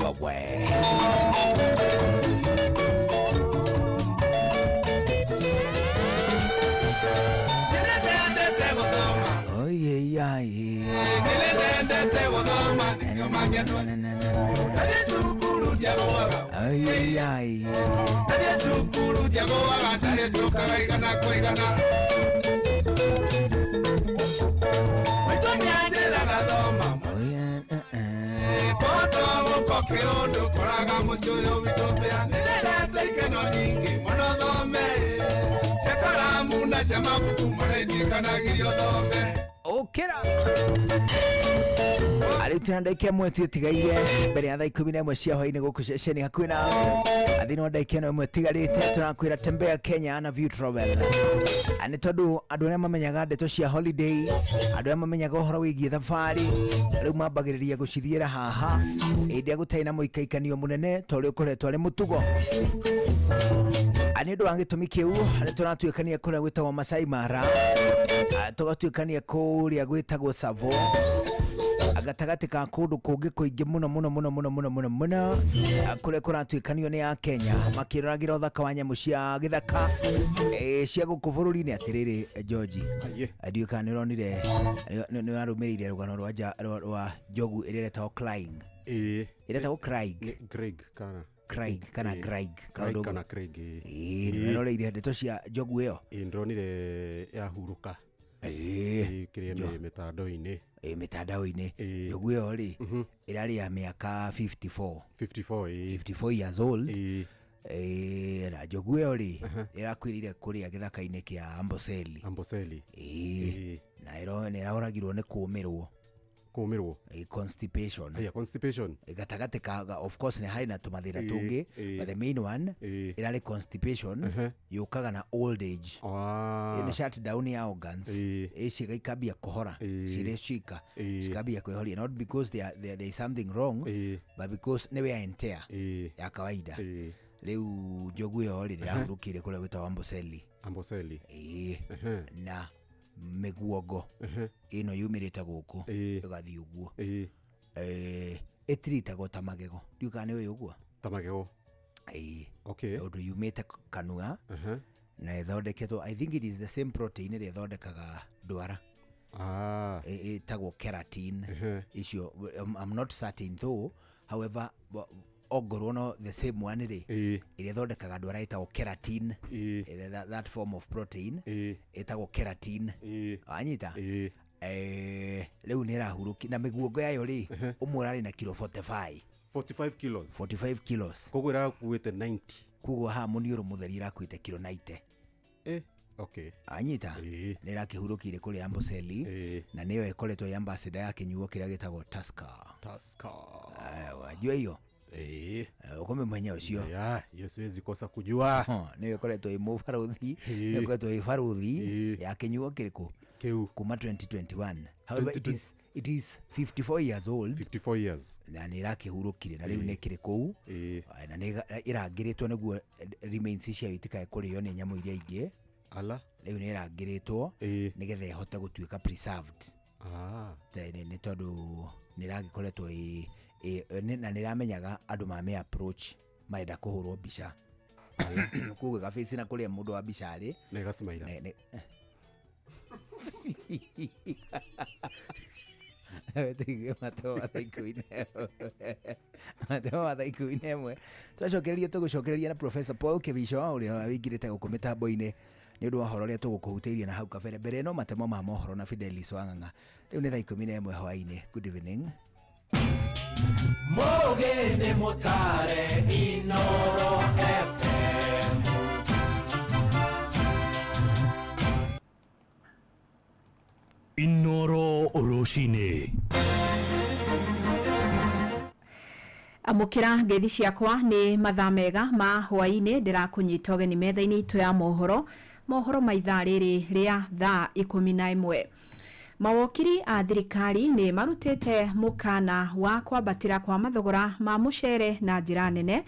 Wawe. Nĩndendete gũthoma Oye, yai. Nĩndendete gũthoma nĩkĩo mangĩendwo Ndathiĩ cukuru ndiagũaga Oye, yai. Ndathiĩ cukuru ndiagũaga ndahĩtũkaga igana kwa igana Maitũ nĩanjĩraga thoma Oye, eh, eh. Kwoto gũko kĩũndũ koraga mũciĩ ũyũ witũ mbĩa Nĩndegete ikeno nyingĩ mũno thome Cia karamu na cia mabuku marĩa indikanagirio thome. Ũkĩra arä tå na ndagä ĩmwe tuä mbere ya thaa 11 cia hwainä gå kå ceceni hakuhä na thä wa ndagä ĩno ĩmwe tigarä te tå rakwä ra tembea Kenya na View Travel. Nä tondå andå arĩa mamenyaga ndeto cia holiday, andå arĩa mamenyaga ũhoro wĩgiĩ thabarĩ rĩu mambagĩrĩria gũcithiĩra haha hĩndĩ ĩrĩa gũtarĩ na mũikaikanio mũnene ta ũrĩa ũkoretwo arĩ mũtugo. Nĩ ũndũ wa gĩtũmi kĩu nĩ tũratuĩkania kũrĩa gwĩtagwo Masai Mara, tũgatuĩkania kũrĩa gwĩtagwo Tsavo, gatagatĩ ka kũndũ kũngĩ kũingĩ mũno mũno mũno mũno mũno mũno mũno, kũrĩa kũratuĩkanio nĩ a Kenya makĩroragĩra ũthaka wa nyamũ cia gĩthaka cia gũkũ bũrũri-inĩ. Atĩrĩrĩ George, ndiũĩ kana nĩ ũronire nĩ ũrarũmĩrĩire rũgano rwa rwa njogu ĩrĩa ĩretagwo Clying, Ĩĩ. ĩretagwo Craig. Nĩ Craig kana Craig kana Ĩĩ. Craig Craig kaũndũ kana ũguo. Craig ĩĩ. Ĩĩ, nĩ ũroreire ndeto cia njogu ĩyo? Ĩĩ, ndĩronire yahurũka. Ĩĩ. Ĩĩ, kĩrĩa nĩ mĩtandao-inĩ. Ĩĩ, mĩtandao-inĩ. Ĩĩ. Njogu ĩyo rĩ ĩrarĩ ya mĩaka 54. 54 ĩĩ. 54 years old. Ĩĩ. Ĩĩ, na njogu ĩyo rĩ ĩrakuĩrĩire kũrĩa gĩthaka-inĩ kĩa Amboseli. Amboseli. Ĩĩ. Ĩĩ. Na nĩ ĩroragirwo nĩ kũũmĩrwo. Kũũmĩrwo. Ĩĩ, constipation. Aya, constipation. Gatagatĩ ka of course nĩ harĩ na tũmathĩna Ĩĩ, tũngĩ, ĩĩ. but the main one Ĩĩ. ĩrarĩ constipation yũkaga na old age. Ah. Nĩ shutdown ya organs. Ĩĩ. Ĩ ciĩga ikambia kũhora Ĩĩ. cirĩ cika Ĩĩ. cikambia kwĩhoria, not because there is something wrong, Ĩĩ. but because nĩ wear and tear Ĩĩ. ya kawaida. Ĩĩ. Rĩu njogu ĩyo rĩ ndĩrahurũkire kũrĩa gwĩtagwo Amboseli. Amboseli. Ĩĩ. Na mĩguongo ĩno yumĩrĩte gũkũ Ĩĩ. ĩgathiĩ ũguo. Ĩĩ. Ĩtiritagwo ta magego, ndiũĩ kana nĩ ũĩ ũguo. Ta magego. Ĩĩ. Okay. Ũndũ yumĩte kanua na ĩthondeketwo, I think it is the same protein ĩrĩa ĩthondekaga ndwara. Ah. Ĩtagwo keratin. Icio I'm not certain though, however ongorwo no the same one rĩ Ĩĩ. ĩrĩa ĩthondekaga ndwara ĩtagwo keratin. Ĩĩ. That form of protein Ĩĩ. ĩtagwo keratin. Ĩĩ. Wanyita? Ĩĩ. Rĩu nĩ ĩrahurũki na mĩguongo yayo rĩ ũmwe ũrarĩ na kilo 45. 45 kilos. 45 kilos. Koguo ĩrakuĩte 90. Koguo haha mũniũrũ mũtheri ĩrakuĩte kilo 90. Okay. Anyita? Ĩĩ. Nĩ ĩrakĩhurũkire kũrĩa Amboseli. Ĩĩ. Na nĩyo ĩkoretwo ĩ ambassador ya kĩnyuo kĩrĩa gĩtagwo Tusker. Tusker. Wajua hiyo? Ĩĩ. Ũkũmĩmenya ũcio? Ya, hiyo siwezi kosa kujua. Nĩyo ĩkoretwo ĩ mũbarũthi, Ĩĩ. nĩyo ĩkoretwo ĩ barũthi Ĩĩ. ya kĩnyuo kĩrĩkũ? Kĩu. Kuma 2021. However, it is 54 years old. 54 years. Na nĩ ĩrakĩhurũkire na rĩu nĩ ĩkĩrĩ kũu. Ĩĩ. Na nĩ ĩrangĩrĩtwo nĩguo remains ciayo itikae kũrĩo nĩ nyamũ iria ingĩ. Ala. Rĩu nĩ ĩrangĩrĩtwo Ĩĩ. nĩgetha ĩhote gũtuĩka preserved. Ah. Nĩ tondũ nĩ ĩragĩkoretwo na nĩ ĩramenyaga andũ mame approach marenda kũhũrwo mbica. Koguo ĩgabaci na kũrĩa mũndũ wa mbica arĩ. Na ĩgacimaira. Tuigue matemo ma thaa 11. Matemo ma thaa 11. Twacokereria tũgũcokereria na Professor Paul Kibicho ũrĩa wĩingĩrĩte gũkũ mĩtambo-inĩ nĩ ũndũ wa ũhoro ũrĩa tũgũkũhutĩirie na hau kabere. Mbere ĩno matemo ma mohoro na Fidelis Wang'ang'a. Rĩu nĩ thaa 11 hwaĩ-inĩ. Good evening. Mũgĩ nĩ mũtare Inoro FM. Inoro rũcinĩ. Amũkĩra ngeithi ciakwa nĩ mathaa mega ma hwaĩ-inĩ. Ndĩrakũnyita ũgeni metha-inĩ itũ ya mohoro, mohoro ma ithaa rĩrĩ rĩa thaa 11. Mawokiri a thirikari nĩ marutĩte mũkana wa kwambatĩra kwa mathogora ma mũcere na njĩra nene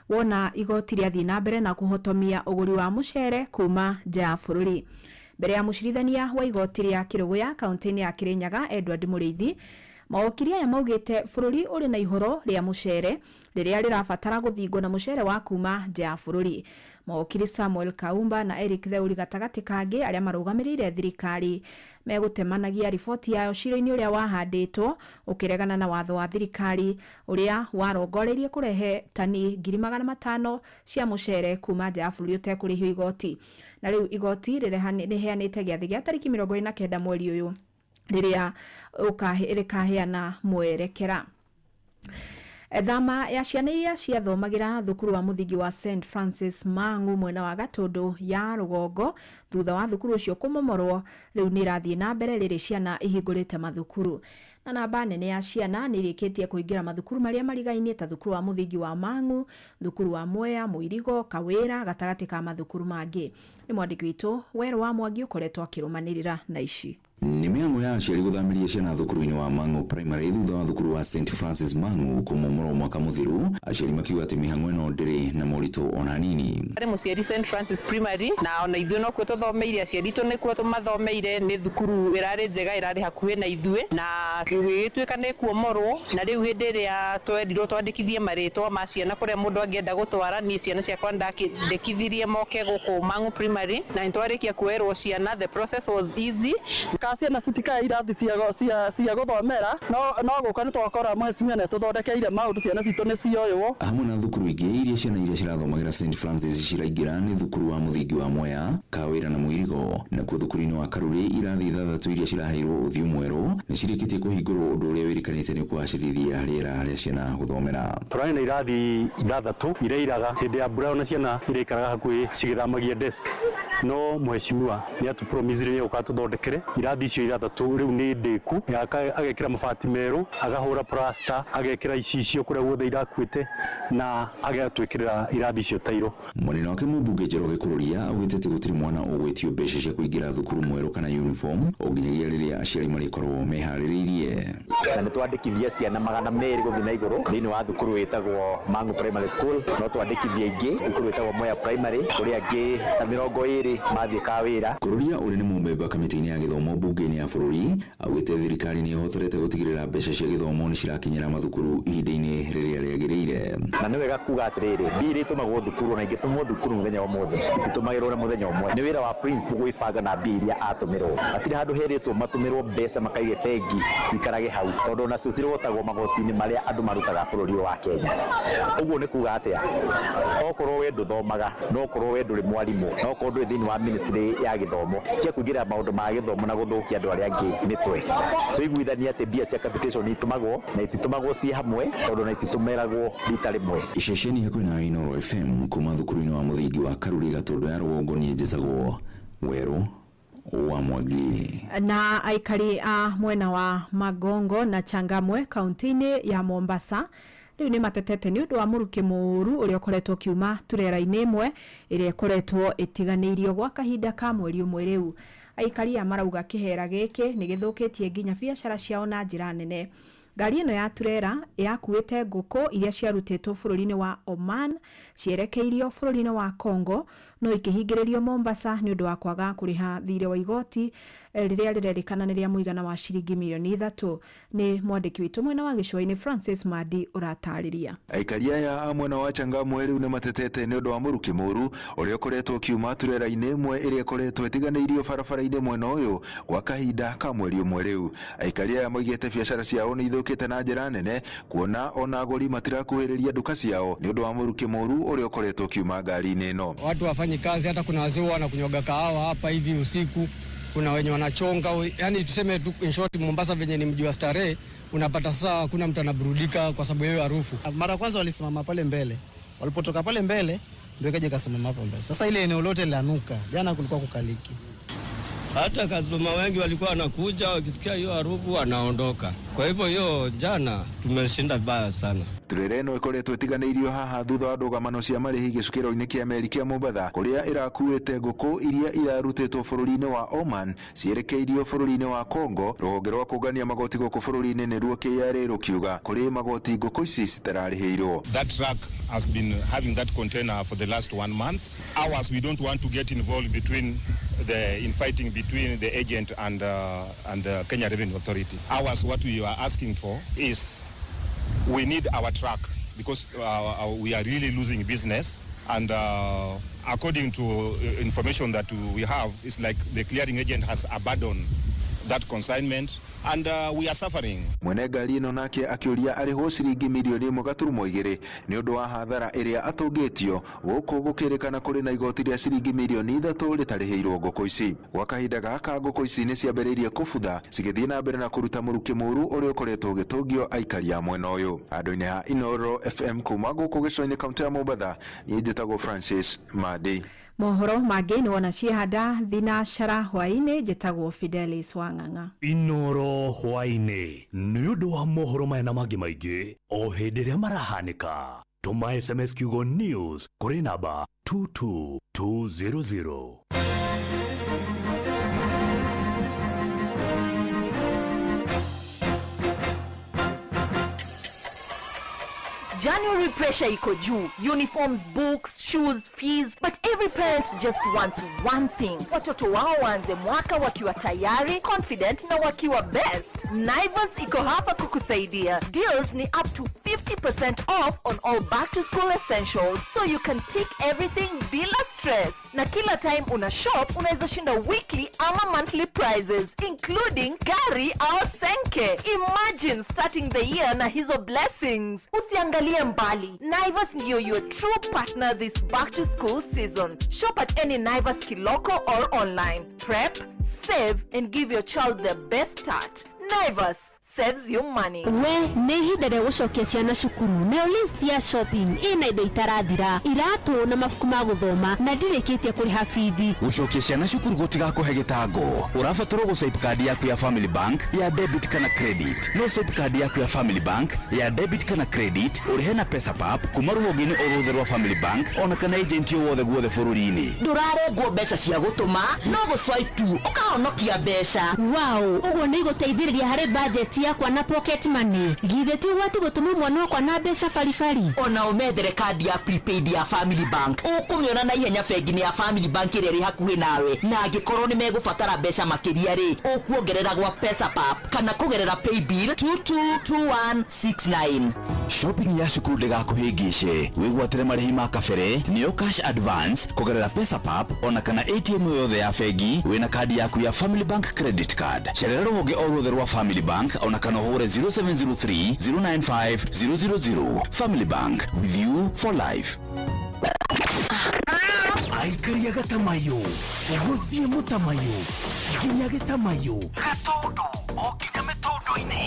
wona igoti rĩathiĩ na mbere na kũhotomia ũgũri wa mũcere kuma nja ya bũrũri. Mbere ya mũcirithania wa igoti rĩa Kĩrũgũya kaunti-inĩ ya Kĩrĩnyaga Edward Mũrĩithi, mawokiri aya maugĩte bũrũri ũrĩ na ihoro rĩa mũcere rĩrĩa rĩrabatara gũthingwo na mũcere wa kuma nja ya bũrũri. Mawokiri Samuel Kaumba na Eric Theuri gatagatĩ kangĩ arĩa marũgamĩrĩire thirikari megũtemanagia riboti yayo cira-inĩ ũrĩa wahandĩtwo ũkĩregana na watho wa thirikari ũrĩa warongoreirie kũrehe tani 500,000 cia mũcere kuma nja ya bũrũri ũtekũrĩhio igoti. Na rĩu igoti rĩheanĩte gĩathĩ gĩa tarĩki 29 mweri ũyũ rĩrĩa rĩkaheana mwerekera. Thama ya ciana iria ciathomagĩra thukuru wa mũthingi wa St Francis Mang'u mwena wa Gatũndũ ya rũgongo thutha wa thukuru ũcio kũmomorwo rĩu nĩ irathiĩ na mbere rĩrĩ ciana ihingũrĩte mathukuru. Na namba nene ya ciana nĩ irĩkĩtie kũingĩra mathukuru marĩa marigainie ta thukuru wa mũthingi wa Mang'u, thukuru wa Mwea, Mũirigo, Kawĩra gatagatĩ ka mathukuru mangĩ. Nĩ mwandĩki witũ Werũ wa Mwangi ũkoretwo akĩrũmanĩrĩra na ici. Nĩ mĩhang'o ya aciari gũthamĩria ciana thukuru-inĩ wa Mang'u Primary thutha wa thukuru wa St Francis Mang'u kũmomorwo mwaka mũthiru. Aciari makiuga atĩ mĩhang'o ĩno ndĩrĩ na moritũ ona nini. Arĩ mũciari St Francis Primary na ona ithuĩ nokuo tũthomeire, aciari itũ nĩkuo tũmathomeire. Nĩ thukuru ĩrarĩ njega, ĩrarĩ hakuhĩ na ithuĩ na gĩgĩtuĩka nĩ kuomorwo. Na rĩu hĩndĩ ĩrĩa twerirwo twandĩkithie marĩtwa ma ciana kũrĩa mũndũ angĩenda gũtwara, niĩ ciana ciakwa ndandĩkithirie moke gũkũ Mang'u Primary na nĩtwarĩkia kuoerwo ciana. The process was easy. Ciana citikae irathi cia gũthomera no gũka nĩ twakora mheshimiwa nĩ tũthondekeire maũndũ, ciana citũ nĩ cioywo. Hamwe na thukuru ingĩ iria ciana iria cirathomagĩra St Francis ciraingĩra nĩ thukuru wa mũthingi wa Mwea, Kawĩra na Mũirigo. Nakuo thukuru-inĩ wa Karuri irathi 6 iria ciraheirwo ũthiũ mwerũ nĩ cirĩkĩtie kũhingũrwo, ũndũ ũrĩa wĩrĩkanĩte nĩ kũgacĩrithia rĩera rĩa ciana gũthomera. Tũrarĩ na irathi 6 iria iraga hĩndĩ ya mbura ona ciana iraikaraga hakuhĩ cigĩthamagia desk, no mheshimiwa nĩ atũpromisire nĩ egũka tũthondekere irathi icio 6. Rĩu nĩ ndĩku, agekĩra mabati merũ, agahũra plaster, agekĩra icicio kũrĩa guothe irakuĩte na agatwĩkĩrĩra irathi icio tairo. Mũnene wake mũmbunge Njoroge Kũrũria augĩte atĩ gũtirĩ mwana ũgwĩtio mbeca cia kũingĩra thukuru mwerũ kana uniform o nginyagia rĩrĩa aciari marĩkorwo meharĩrĩirie. Na nĩ twandĩkithia ciana 200 gũthiĩ na igũrũ thĩinĩ wa thukuru wĩtagwo Mang'u Primary School, no twandĩkithia ingĩ thukuru wĩtagwo Mwea Primary kũrĩa angĩ ta 20 mathiĩ Kawĩra. Kũrũria ũrĩa nĩ mũmemba kamĩtĩ-inĩ ya gĩthomo mbunge-inĩ ya bũrũri augĩte thirikari nĩ ĩhotorete gũtigĩrĩra mbeca cia gĩthomo nĩ cirakinyĩra mathukuru ihinda-inĩ rĩrĩa rĩagĩrĩire. Na nĩ wega kuga atĩrĩrĩ, mbia iria itũmagwo thukuru na ingĩtũmwo thukuru mũthenya ũmũthĩ ititũmagĩrwo na mũthenya ũmwe. Nĩ wĩra wa principal gwĩbanga na mbia iria atũmĩrwo. Hatirĩ handũ herĩtwo matũmĩrwo mbeca makaige bengi cikarage hau, tondũ nacio cirogotagwo magoti-inĩ marĩa andũ marutaga bũrũri wa Kenya. Ũguo nĩ kuga atĩa? Okorwo we ndũthomaga, no okorwo we ndũrĩ mwarimũ, no okorwo ndũrĩ thĩinĩ wa ministry ya gĩthomo, tiga kũingĩrĩra maũndũ ma gĩthomo na gũthũkia andũ arĩa angĩ mĩtwe. Tũiguithanie atĩ mbia cia capitation itũmagwo na ititũmagwo ciĩ hamwe, tondũ na ititũmĩragwo rita rĩmwe. Ceceni hakuhĩ na Inooro FM kuma thukuru-inĩ wa mũthingi wa Karuri Gatũndũ ya rũgongo, niĩ njĩtagwo Werũ wa Mwangi. Na aikari a mwena wa Magongo na Changamwe kaunti-inĩ ya Mombasa rĩu nĩ matetete nĩ ũndũ wa mũrukĩ mũũru ũrĩa ũkoretwo ũkiuma turera-inĩ ĩmwe ĩrĩa ĩkoretwo ĩtiganĩirio gwa kahinda ka mweri ũmwe rĩu. Aikari aya marauga kĩhera gĩkĩ nĩ gĩthũkĩtie nginya biacara ciao na njĩra nene. Ngari ĩno ya turera yakuĩte ngũkũ iria ciarutĩtwo bũrũri-inĩ wa Oman cierekeirio bũrũri-inĩ wa Congo No ikĩhingĩrĩrio Mombasa nĩ ũndũ wa kwaga kũrĩha thirĩ wa igoti rĩrĩa rĩrerĩkana nĩ rĩa mũigana wa ciringi mirioni 3. Nĩ mwandĩki witũ mwena wa gĩcũa-inĩ Francis Mandi ũratarĩria. Aikari aya a mwena wa Changamwe rĩu nĩ matetete nĩ ũndũ wa mũrukĩ mũru ũrĩa ũkoretwo ũkiuma turera-inĩ ĩmwe ĩrĩa ĩkoretwo ĩtiganĩirio barabara-inĩ mwena ũyũ gwa kahinda ka mweri ũmwe rĩu. Aikari aya moigĩte biacara ciao nĩ ithũkĩte na njĩra nene kuona ona agũri matirakuhĩrĩria nduka ciao nĩ ũndũ wa mũrukĩ mũru ũrĩa ũkoretwo ũkiuma ngari-inĩ ĩno. Watu wafanyi kazi, hata kuna wazee wanakunywaga kahawa hapa hivi usiku, kuna wenye wanachonga, yani tuseme tu in short, Mombasa venye ni mji wa starehe, unapata sasa hakuna mtu anaburudika kwa sababu hiyo harufu. Mara kwanza walisimama pale mbele, walipotoka pale mbele ndio ikaja ikasimama hapo mbele. Sasa ile eneo lote linanuka, jana kulikuwa kukaliki. Hata customer wengi walikuwa wanakuja wakisikia hiyo harufu wanaondoka. Kwa hivyo hiyo jana tumeshinda vibaya sana. Turera ĩno ĩkoretwo ĩtiganĩirio haha thutha wa ndũgamano cia marĩhi gĩcukĩro-inĩ kĩa meri kĩa Mombatha kũrĩa ĩrakuĩte ngũkũ iria irarutĩtwo bũrũri-inĩ wa Oman cierekeirio bũrũri-inĩ wa Congo. Rũhonge rwa kũngania magoti gũkũ bũrũri-inĩ nĩruo KRA rũkiuga kũrĩ magoti ngũkũ ici citararĩhĩirwo. That truck has been having that container for the last 1 month. Ours, we don't want to get involved between the infighting between the agent and the Kenya Revenue Authority. Ours, what we are asking for is we need our truck because we are really losing business. And according to information that we have, it's like the clearing agent has abandoned that consignment and we are suffering. Mwene ngari ĩno nake akĩũria arĩhwo ciringi mirioni 1.2 nĩ ũndũ wa hathara ĩrĩa atũngĩtio gũkũ gũkĩrĩkana kũrĩ na igoti rĩa ciringi mirioni 3 rĩtarĩhĩirwo ngũkũ ici. Gwa kahinda gaka ngũkũ ici nĩ ciambĩrĩirie kũbutha cigĩthiĩ na mbere na kũruta mũrukĩ mũru ũrĩa ũkoretwo ũgĩtũngio aikari a mwena ũyũ. Andũ-inĩ ha Inoro FM kuma gũkũ gĩcũa-inĩ kaũntĩ ya Mombatha, niĩ njĩtagwo Francis Mandi. Mohoro mangĩ nĩ wona ciehanda thinacara hwaĩ-inĩ. Njĩtagwo Fidelis Wang'ang'a. Inoro hwaĩ-inĩ nĩ ũndũ wa mohoro maya na mangĩ maingĩ o hĩndĩ ĩrĩa marahanĩka. Tũma SMS kiugo news kũrĩ namba 22200. January pressure iko juu. Uniforms, books, shoes, fees. But every parent just wants one thing. Watoto wao waanze mwaka wakiwa tayari, confident na wakiwa best. Naivas iko hapa kukusaidia. Deals ni up to 50% off on all back to school essentials, so you can tick everything bila stress. Na kila time una shop, unaweza shinda weekly ama monthly prizes, including gari au senke. Imagine starting the year na hizo blessings. Usiangalie mbali. Naivas ndiyo your true partner this back to school season. Shop at any Naivas Kiloko or online. Prep, save and give your child the best start. Naivas saves you money. We nĩ ihinda rĩa gũcokia ciana cukuru nayo list ya shopping ĩna indo itarathira, iratũ na mabuku ma gũthoma na ndirĩkĩtie kũrĩha bithi. Gũcokia ciana cukuru gũtigakũhe gĩtango. Ũrabatarwo gũ-swipe card yaku ya Family Bank ya debit kana credit. No swipe card yaku ya Family Bank ya debit kana credit ũrĩhe na Pesapap kuma rũhonge-inĩ o ruothe rwa Family Bank ona kana agent o wothe guothe bũrũri-inĩ. Ndũrarengwo mbeca cia gũtũma no gũ-swipe tu ũkahonokia mbeca. Wow, ũguo nĩ igũteithĩrĩria harĩ budget yakwa na pocket money. Githĩ ti ũgwati gũtũma mwana wakwa na mbeca baribari? Ona ũmethere kandi ya prepaid ya Family Bank ũkũmĩona na ihenya bengi-inĩ ya Family Bank ĩrĩa ĩrĩ hakuhĩ nawe, na angĩkorwo nĩ megũbatara mbeca makĩria rĩ, ũkuongerera gwa Pesapap kana kũgerera paybill 222169. Shopping ya cukuru ndĩgakũhĩngĩce. Wĩgwatĩre marĩhi ma kabere nĩyo cash advance kũgerera Pesapap ona kana ATM yothe ya bengi wĩna kandi yaku ya Family Bank credit card. Cerera rũhonge o ruothe rwa Family Bank ona kana ũhũre 0703 095 000. Family Bank, with you for life. Aikaria gatamayo gũthiĩ mũtamayo nginya gĩtamayo gatũndũ o nginya mĩtũndũ-inĩ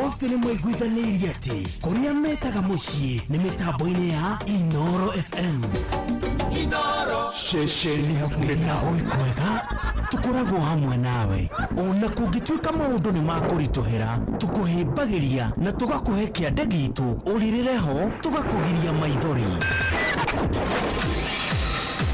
othe nĩ maiguithanĩirie atĩ kũrĩa metaga mũciĩ nĩ mĩtambo-inĩ ya Inoro FM. Inoro ceceni hakuhĩ na gwĩ kwega tũkoragwo hamwe nawe ona kũngĩtuĩka maũndũ nĩ makũritũhĩra tũkũhĩmbagĩria na tũgakũhe kĩande gitũ ũrĩrĩre ho tũgakũgiria maithori.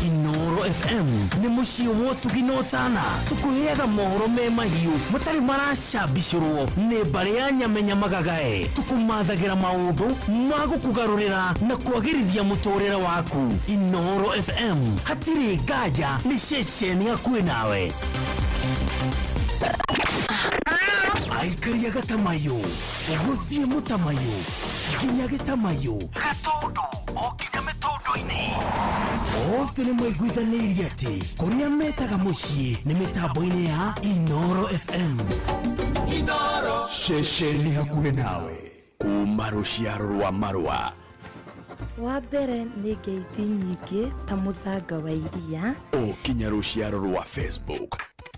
Inoro FM nĩ mũciĩ wa ũtugi na ũtana. Tũkũheaga mohoro me mahiũ matarĩ maracambicũrwo nĩ mbarĩ ya nyamenya magagae. Tũkũmathagĩra maũndũ ma gũkũgarũrĩra na kwagĩrithia mũtũrĩre waku. Inooro FM hatirĩ nganja nĩ ceceni hakuhĩ nawe. Aikari a Gatamayo gũthiĩ mũtamayo nginya gĩtamayo gatũndũ o nginya mĩtũndũ-inĩ othe nĩ maiguithanĩirie atĩ kũrĩa metaga mũciĩ nĩ mĩtambo-inĩ ya Inooro FM. Inooro ceceni hakuhĩ nawe kuma rũciaro rwa marũa. Wa mbere nĩ ngeithi nyingĩ ta mũthanga wa iria. O kinya rũciaro rwa Facebook.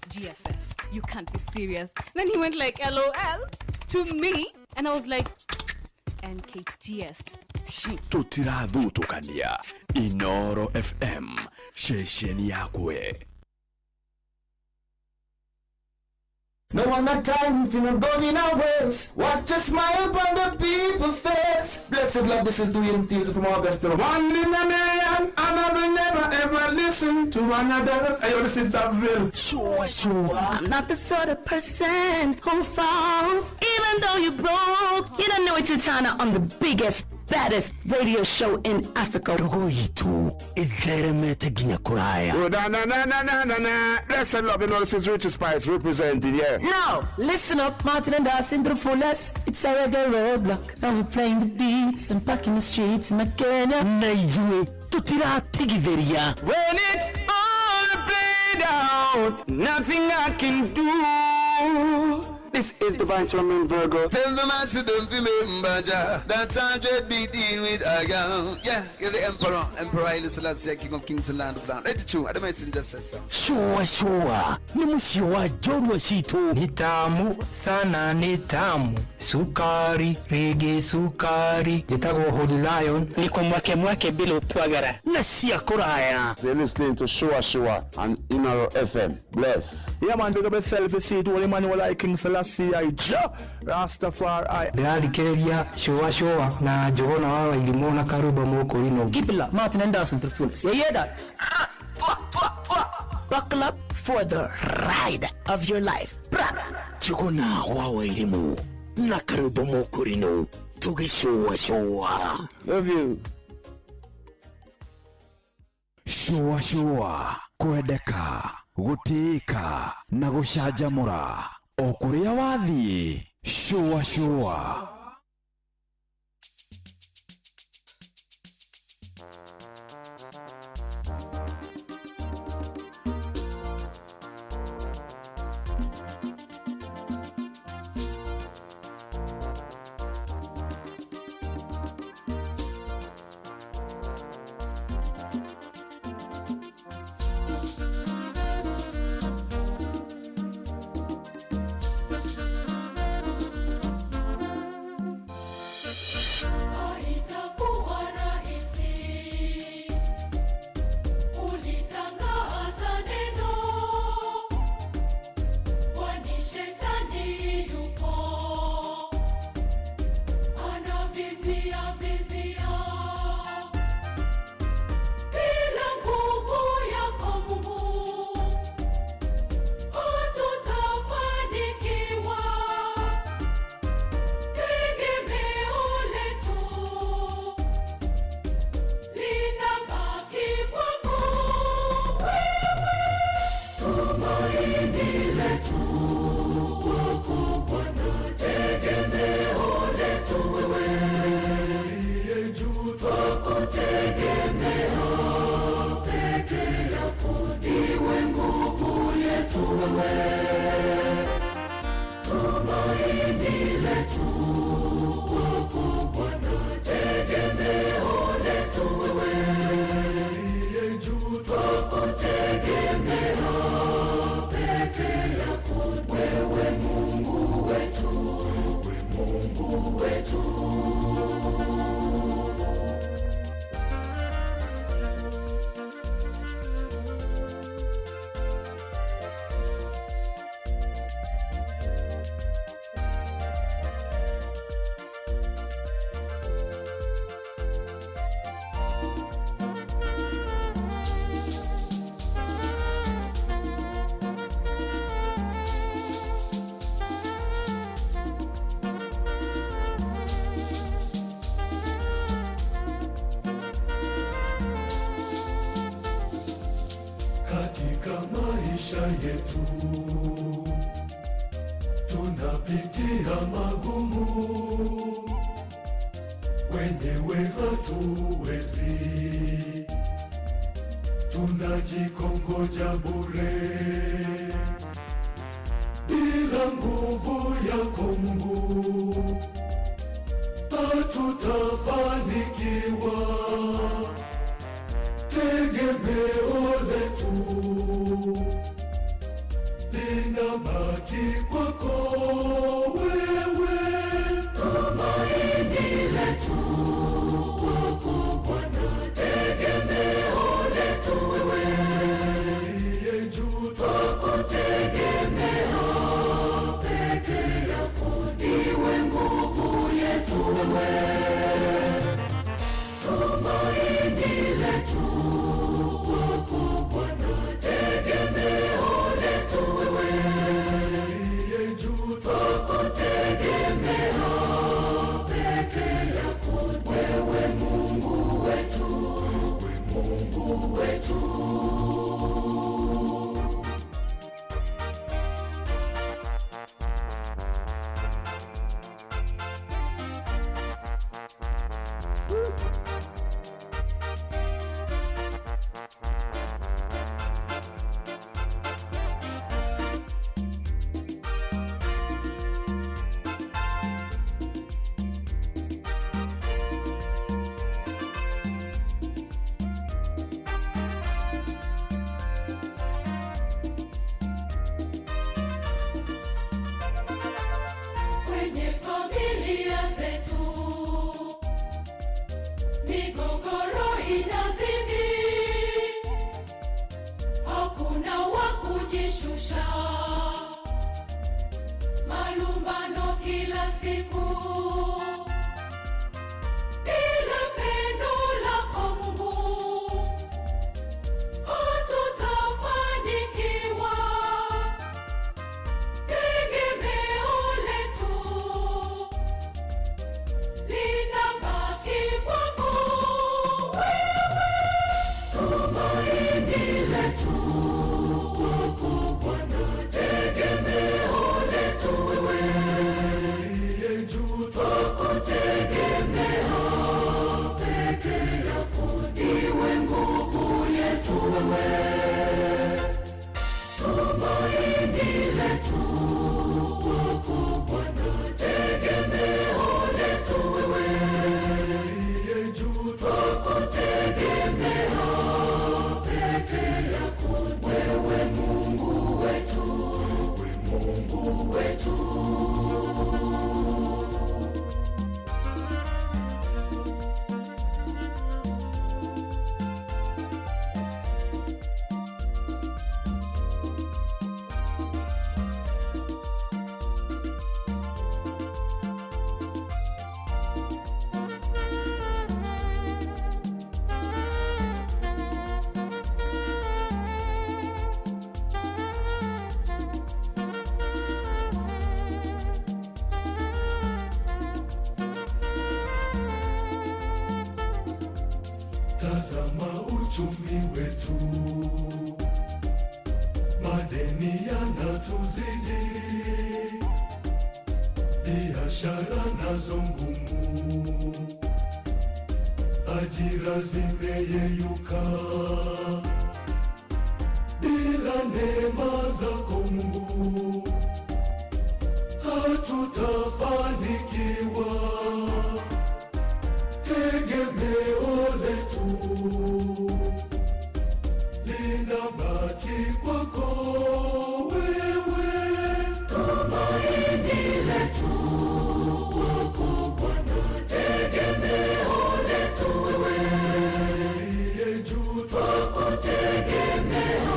GFF, you can't be serious. Then he went like LOL to me, and I was like, NKTS. Tũtirathutũkania. Inooro FM ceceni yakwe. No one got time if you not going in ways. Watch a smile upon the people's face. Blessed love, this is Dwayne Thieves from Augusta. One in a million, and I will never ever listen to another. I want to sit that bill. Sure, sure. I'm not the sort of person who falls, even though you broke. You don't know it's Titana on the biggest, baddest radio show in Africa. Ndogo itu itheremete nginya kuraya. Oh, na na na na na na na. Blessed love, you know this is Richie Spice representing, yeah. Now, listen up, Martin and Dawson to the fullest. It's a reggae roadblock. And we're playing the beats and packing the streets in Kenya. Na ithuĩ tũtiratigithĩria. When it's all played out, nothing I can do. This is Divine Romain Virgo. Tell the master don't remember Jah. That's 100 beat in with a gun. Yeah, you're the emperor. Emperor Haile Selassie, King of Kings and Land of Land. Let it true. I don't just say so. Sure, sure. Ni mũciĩ wa njorua citũ. Ni tamu sana, ni tamu. Sukari, rigi sukari. Njĩtagwo Holy Lion. Niko mwake mwake bila ukwagara. Na cia kũraya. So you're listening to Shua Shua and Inooro FM. Bless. Yeah, man, big up yourself. You see it, Holy man, you like King Selassie, I Jah Rastafari. Ndĩrathikĩrĩria Shua Shua na Njũgũna wa Wairimũ na Karũmba Mũkũrinũ. Keep it locked. Martin and Dawson to the fullest. You hear that? Buckle up for the ride of your life. Njũgũna wa Wairimũ na Karũmba Mũkũrinũ tũgĩcũa cũa. Love you. Shua shua kwendeka gũtĩĩka na gũcanjamũra o kũrĩa wathiĩ. Shua shua. yetu tunapitia magumu, wenyewe hatuwezi, tunajikongoja bure bila nguvu yako Mungu hatutafanikiwa. Tegemeo letu linabaki kwako wewe, tumaini letu kwako Bwana, tegemeo letu wewe, uliye juu twakutegemea, peke yako ndiwe nguvu yetu wewe, tumaini letu kwako Bwana, tegemeo letu wewe, uliye juu twakutegemea, peke yako wewe Mungu wetu, wewe Mungu wetu. Kwenye familia zetu migogoro inazidi, hakuna wa kujishusha, malumbano kila siku. Bila pendo lako Mungu hatutafanikiwa. Tegemeo letu linabaki kwako wewe, Tumaini letu kwako Bwana, tegemeo letu wewe, uliye juu twakutegemea, peke yako ndiwe nguvu yetu wewe, tumaini letu kwako Bwana, tegemeo letu wewe, uliye juu twakutegemea, peke yako wewe Mungu wetu, wewe Mungu wetu. Tazama uchumi wetu, madeni yanatuzidi, biashara nazo ngumu, ajira zimeyeyuka. Bila neema zako Mungu hatutafanikiwa. Tegemeo letu linabaki kwako wewe, tumaini letu kwako Bwana, tegemeo letu wewe, uliye juu twakutegemea,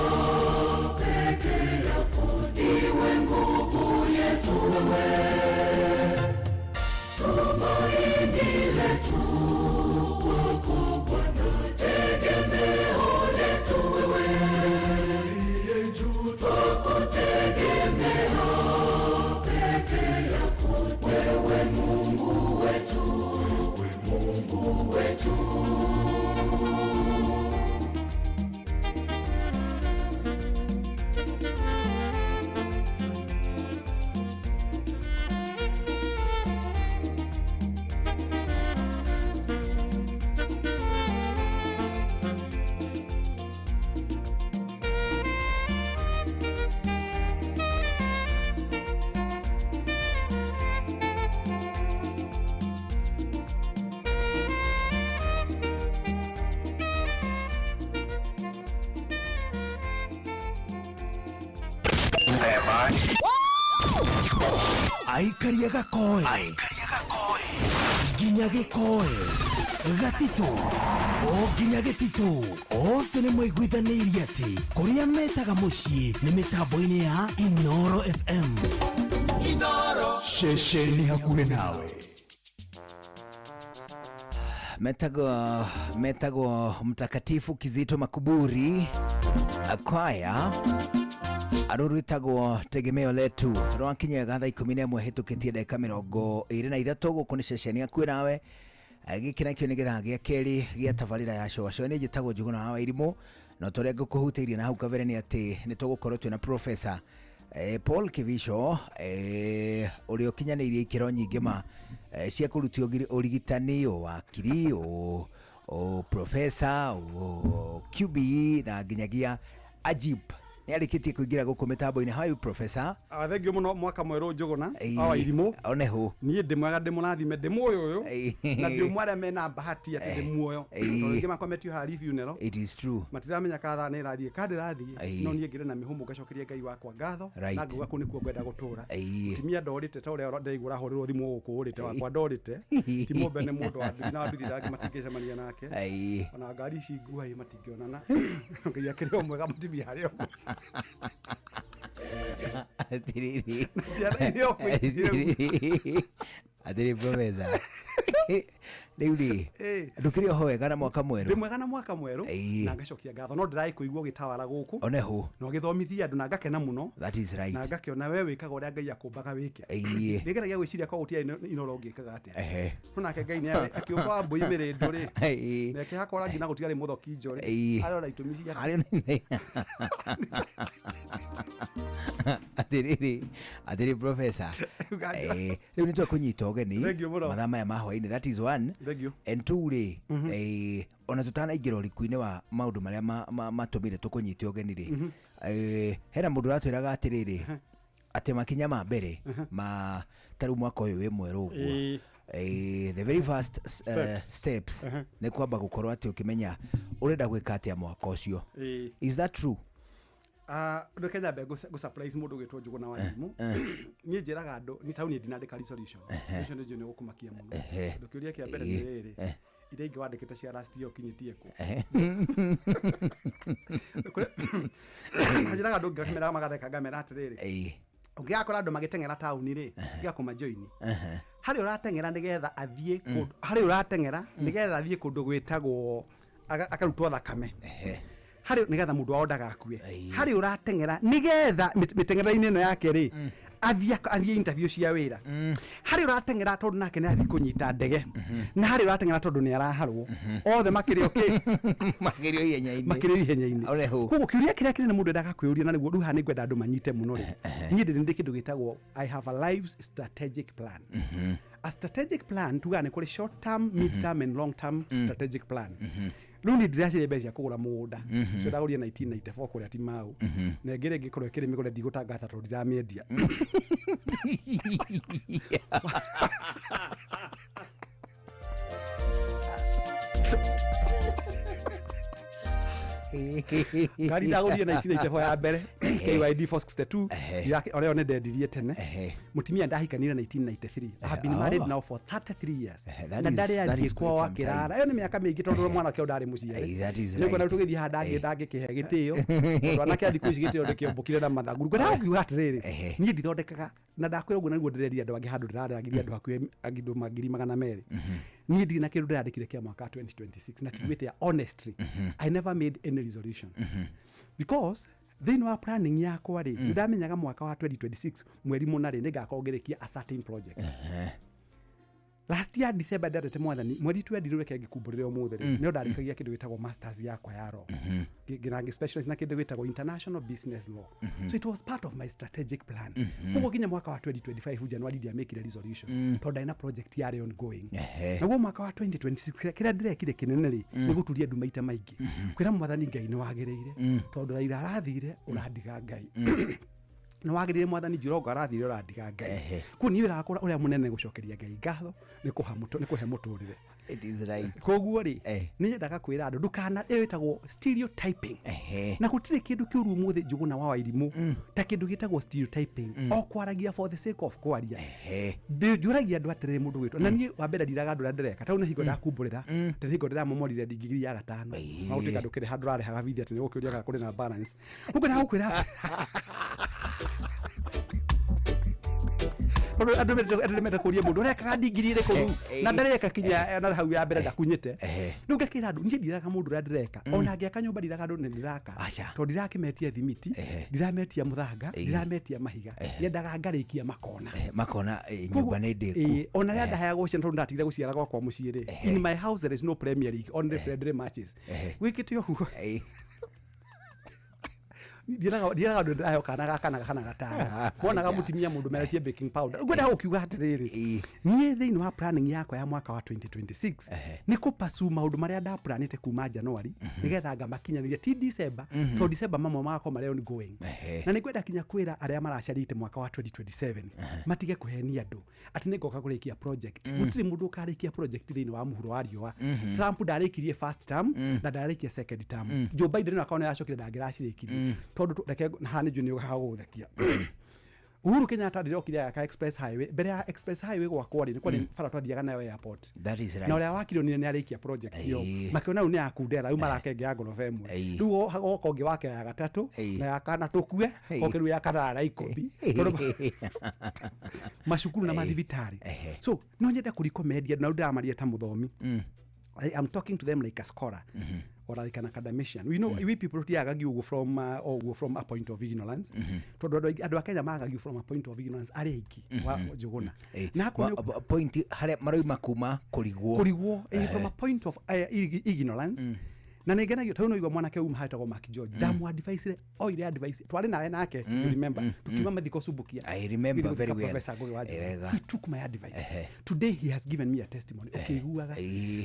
peke yako ndiwe nguvu yetu wewe, tumaini letu kwako Bwana, tegemeo Aikaria gakoe nginya gĩkoe gatitũ o nginya gĩtitũ othe nĩ maiguithanĩirie atĩ kũrĩa metaga mũciĩ nĩ mĩtambo-inĩ ya Inoro FM. Inoro ceceni hakuhĩ nawe. Metagwo Mtakatifu Kizito Makuburi Akwaya arurwitagwo tegemeo letu rwakinyaga thaa 11 hĩtũkĩtie ndagĩka 23 gũkũ nĩ ceceni hakuhĩ nawe. Gĩkĩ nakĩo nĩ gĩthaa gĩa kerĩ gĩa tabarĩra ya Cũa nĩ njĩtagwo Njũgũna wa Wairimũ na ta ũrĩa ngũkũhutĩirie na hau kabere nĩ atĩ nĩ tũgũkorwo twĩna Professor Paul Kibicho ũrĩa ũkinyanĩirie ikĩro nyingĩ ma cia kũrutio ũrigitani, ũwakiri, professor, QBE na nginyagia Ajib. Nĩ arĩkĩtie kũingĩra gũkũ mĩtambo-inĩ. How are you, Professor? Thengio mũno mwaka mwerũ Njũgũna wa Wairimũ. Onehu niĩ ndĩ mwega, ndĩ mũrathime, ndĩ muoyo ũyũ na ndĩ ũmwe arĩa mena bahati atĩ ndĩ muoyo, tondũ aingĩ makometio haha funeral. It is true. Matiramenya ka thaa nĩ ĩrathiĩ ka ndĩrathiĩ, no niĩ ngĩrĩ na mĩhũmũ ngacokeria Ngai wakwa ngatho na ngauga kũu nĩkuo ngwenda gũtũra. Mũtumia ndorĩte ta ũrĩa ndaigua ũrahũrĩrwo thimũ gũkũ ũrĩte wakwa ndorĩte ti mũmbe nĩ mũndũ wa nduthi na nduthi ndangĩ matingĩcemania nake ona ngari ici nguhai matingĩonana. Ngai akĩrĩ o mwega mũtumia harĩ o Atiriri. Atiriri Professor. Rĩu rĩ ndũkĩrĩ oho wega na mwaka mwerũ? Ndĩ mwega na mwaka mwerũ na ngacokia ngatho, no ndĩraĩ kũigua ũgĩtawara gũkũ onehu na ũgĩthomithia andũ na ngakena mũno. That is right. Na ngakĩona we wĩkaga ũrĩa Ngai akũmbaga wĩke. Nĩngeragia gwĩciria korwo gũtiarĩ Inoro ũngĩkaga atĩa, no nake Ngai nĩ akĩũmba wa mbũi mĩrĩndũ rĩ na ĩkĩhakwo rangi na gũtiarĩ mũthokinjo rĩ arora itũmi ciake. Atiriri Professor, rĩu nĩ twakũnyita ũgeni mathaa maya ma hwaĩ-inĩ. That is one. And two rĩ, ona tũtanaingĩra ũriku-inĩ wa maũndũ marĩa matũmire tũkũnyite ũgeni rĩ, hena mũndũ ũratwĩraga atĩrĩrĩ atĩ makinya ma mbere ma ta rĩu mwaka ũyũ wĩ mwerũ ũguo, the very first steps nĩ kwamba gũkorwo atĩ ũkĩmenya ũrenda gwĩka atĩa mwaka ũcio. Is that true? Reke nyambe ngũ surprise mũndũ ũgĩtwo Njũgũna wa Wairimũ. Niĩ njĩraga andũ nĩ taũni ndinandĩka resolution. Resolution nĩ njũĩ nĩ gũkũmakia mũno. Tondũ kĩũria kĩa mbere nĩ rĩrĩ, iria ingĩ wandĩkĩte cia last year ũkinyĩtie kũ? Njĩraga andũ ngamera magatheka ngamera atĩrĩrĩ, ũngĩgakora andũ magĩteng'era taũni rĩ, tiga kũmajoini. Harĩ ũrateng'era nĩgetha athiĩ kũndũ, harĩ ũrateng'era nĩgetha athiĩ kũndũ gwĩtagwo akarutwo thakame, harĩ nĩgetha mũndũ wao ndagakue, harĩ ũrateng'era nĩgetha mĩteng'ere-inĩ ĩno yake rĩ athiĩ interview cia wĩra, harĩ ũrateng'era tondũ nake nĩ athiĩ kũnyita ndege, na harĩ ũrateng'era tondũ nĩ araharwo. Othe makĩrĩ okay, makĩrĩ ihenya-inĩ, makĩrĩ ihenya-inĩ. Koguo kĩũria kĩrĩa kĩnene mũndũ endaga kwĩyũria, na nĩguo rĩu haha nĩ ngwenda andũ manyite mũno rĩ, niĩ ndĩrĩ kĩndũ gĩtagwo I have a life's strategic plan. A strategic plan tugaga nĩ kũrĩ short term, mid term and long term strategic plan. Rĩu niĩ ndĩraciria mbeca cia kũgũra mũgũnda ũcio ndagũrire 1994 kũrĩa Timau, na ĩngĩ rĩngĩ ĩkorwo ĩkĩrĩ mĩgũre ndigũtangatha tondũ ndiramĩendia. Ngari ndagũrire 1994 ya mbere KYD 462 ona ĩyo nĩ ndendirie tene. Mũtumia ndahikanire 1993. I have been married now for 33 years. Na ndarĩ athiĩ kwao akĩrara. Ĩyo nĩ mĩaka mĩingĩ tondũ mwanake ũyũ ndarĩ mũciare. Nĩ kuona rĩu tũgĩthiĩ haha ndangĩkĩhe gĩtĩo tondũ anake a thikũ ici gĩtĩo ndĩkĩombũkire na mathanguru. Ngwendaga gũkiuga atĩrĩrĩ, niĩ ndithondekaga na ndakwĩra ũguo na nĩguo ndĩreria andũ angĩ handũ ndĩraragĩria andũ hakuhĩ andũ 200,000. Niĩ ndirĩ na kĩndũ ndĩrandĩkire kĩa mwaka 2026 na tiguĩte honestly I never made any resolution because thĩinĩ wa planning yakwa rĩ, nĩ ndamenyaga mwaka wa 2026 mweri mũna rĩ nĩngakorwo ngĩrĩkia a certain project. Last year December ndarete mwathani mweri 20 reke ngĩkumbũrĩre ũmũthĩ rĩ, nĩo ndarĩkagia kĩndũ gĩtagwo masters yakwa ya law, na ngĩ specialize na kĩndũ gĩtagwo international business law. So it was part of my strategic plan. Koguo nginya mwaka wa 2025 January ndiamĩkire resolution tondũ ndarĩ na project yarĩ ongoing. Naguo mwaka wa 2026 kĩrĩa ndĩrekire kĩnene rĩ, nĩ gũturia ndu maita maingĩ kwĩra mwathani Ngai nĩ wagĩrĩire tondũ Raila arathire ũrandiga Ngai, nĩ wagĩrĩire mwathani Jirongo arathire ũrandiga Ngai. Koguo niĩ wĩra wakwa ũrĩa mũnene gũcokeria Ngai ngatho nĩ kũhe mũtũrĩre. It is right. Koguo rĩ, nĩ nyendaga kwĩra andũ ndũkana, ĩyo ĩtagwo stereotyping, na gũtirĩ kĩndũ kĩũru ũmũthĩ, Njũgũna wa Wairimũ, ta kĩndũ gĩtagwo stereotyping, o kwaragia for the sake of kwaria. Njũragia andũ atĩrĩrĩ, mũndũ gwĩtwo na niĩ wa mbere ndiraga andũ ũrĩa ndĩreka, tondũ nĩ hingo ndakumbũrĩra atĩ nĩ hingo ndĩramomorire ndigiri ya gatano, na gũtuĩka ndũkĩrĩ handũ ũrarĩhaga bithi atĩ nĩ gũkĩũria kana kũrĩ na balance. Ngwendaga gũkwĩra atĩ andũ mendete kũria mũndũ ũrekaga ndigiri ĩrĩkũ rĩu, na ndareka kinya na hau ya mbere ndakunyĩte. Rĩu ngakĩra andũ niĩ ndiraga mũndũ ũrĩa ndĩreka, ona ngĩaka nyũmba ndiraga andũ nĩ ndĩraka, tondũ ndirakĩmetia thimiti, ndirametia mũthanga, ndirametia mahiga, nyendaga ngarĩkia makona. Makona nyũmba nĩ ndĩku. Ona rĩrĩa ndahayagwo ciana, tondũ ndatigire gũciara gwakwa mũciĩ rĩ, in my house there is no Premier League, only friendly matches. Wĩkĩte ũguo, ndieraga andũ ndĩraheo kana gaka na kana gatano, wonaga mũtumia mũndũ meretie baking powder. Ngwenda gũkiuga atĩrĩrĩ, niĩ thĩinĩ wa planning yakwa ya mwaka wa 2026 nĩ kũpasu maũndũ marĩa ndaplanĩte kuma January, nĩgetha ngamakinyanĩria ti December, tondũ December mamwe magakorwo marĩ ongoing. Na nĩ ngwenda kinya kwĩra arĩa maracarĩte mwaka wa 2027 matige kũhenia andũ atĩ nĩ ngoka kũrĩkia project. Gũtirĩ mũndũ ũkarĩkia project thĩinĩ wa mũhuro wa riũa. Trump ndarĩkirie first term na ndarĩkia second term. Joe Biden akaona yacokire ndangĩracirĩkirie, tondũ reke haha nĩ njũĩ nĩ ũgagũthekia. Uhuru Kenyatta ndĩrokire aka Express Highway. Mbere ya Express Highway gwakwa rĩ, nĩ kwarĩ bara twathiaga nayo airport. That is right. Na ũrĩa wakirwo nĩ arĩkia project ĩyo, makĩona rĩu nĩ yakundera, rĩu marakenge ya ngoroba ĩmwe, rĩu hagoka ũngĩ wake ya gatatũ na ya kana tũkue oke rĩu ya kanana na ikũmi, tondũ macukuru na mathibitarĩ. So no nyende kũrikomendia, na rĩu ndĩramaria ta mũthomi. I am talking to them like a scholar or like an academician. We know we people tiagagio ũguo from ũguo from a point of ignorance, tondũ andũ a Kenya magagio from a point of ignorance arĩa aingĩ wa Njũgũna. Na akorwo Point harĩa maroima kuma kũrigwo. Kũrigwo, from a point of ignorance. Na nĩ ngenagio tondũ noigua mwanake uma hetagwo Mark George, ndamu advice oire advice twarĩ nawe nake, you remember, tukiuma mathiko Subukia. I remember very well. Professor Ngugi wa Wega. He took my advice. Today he has given me a testimony ũkĩiguaga,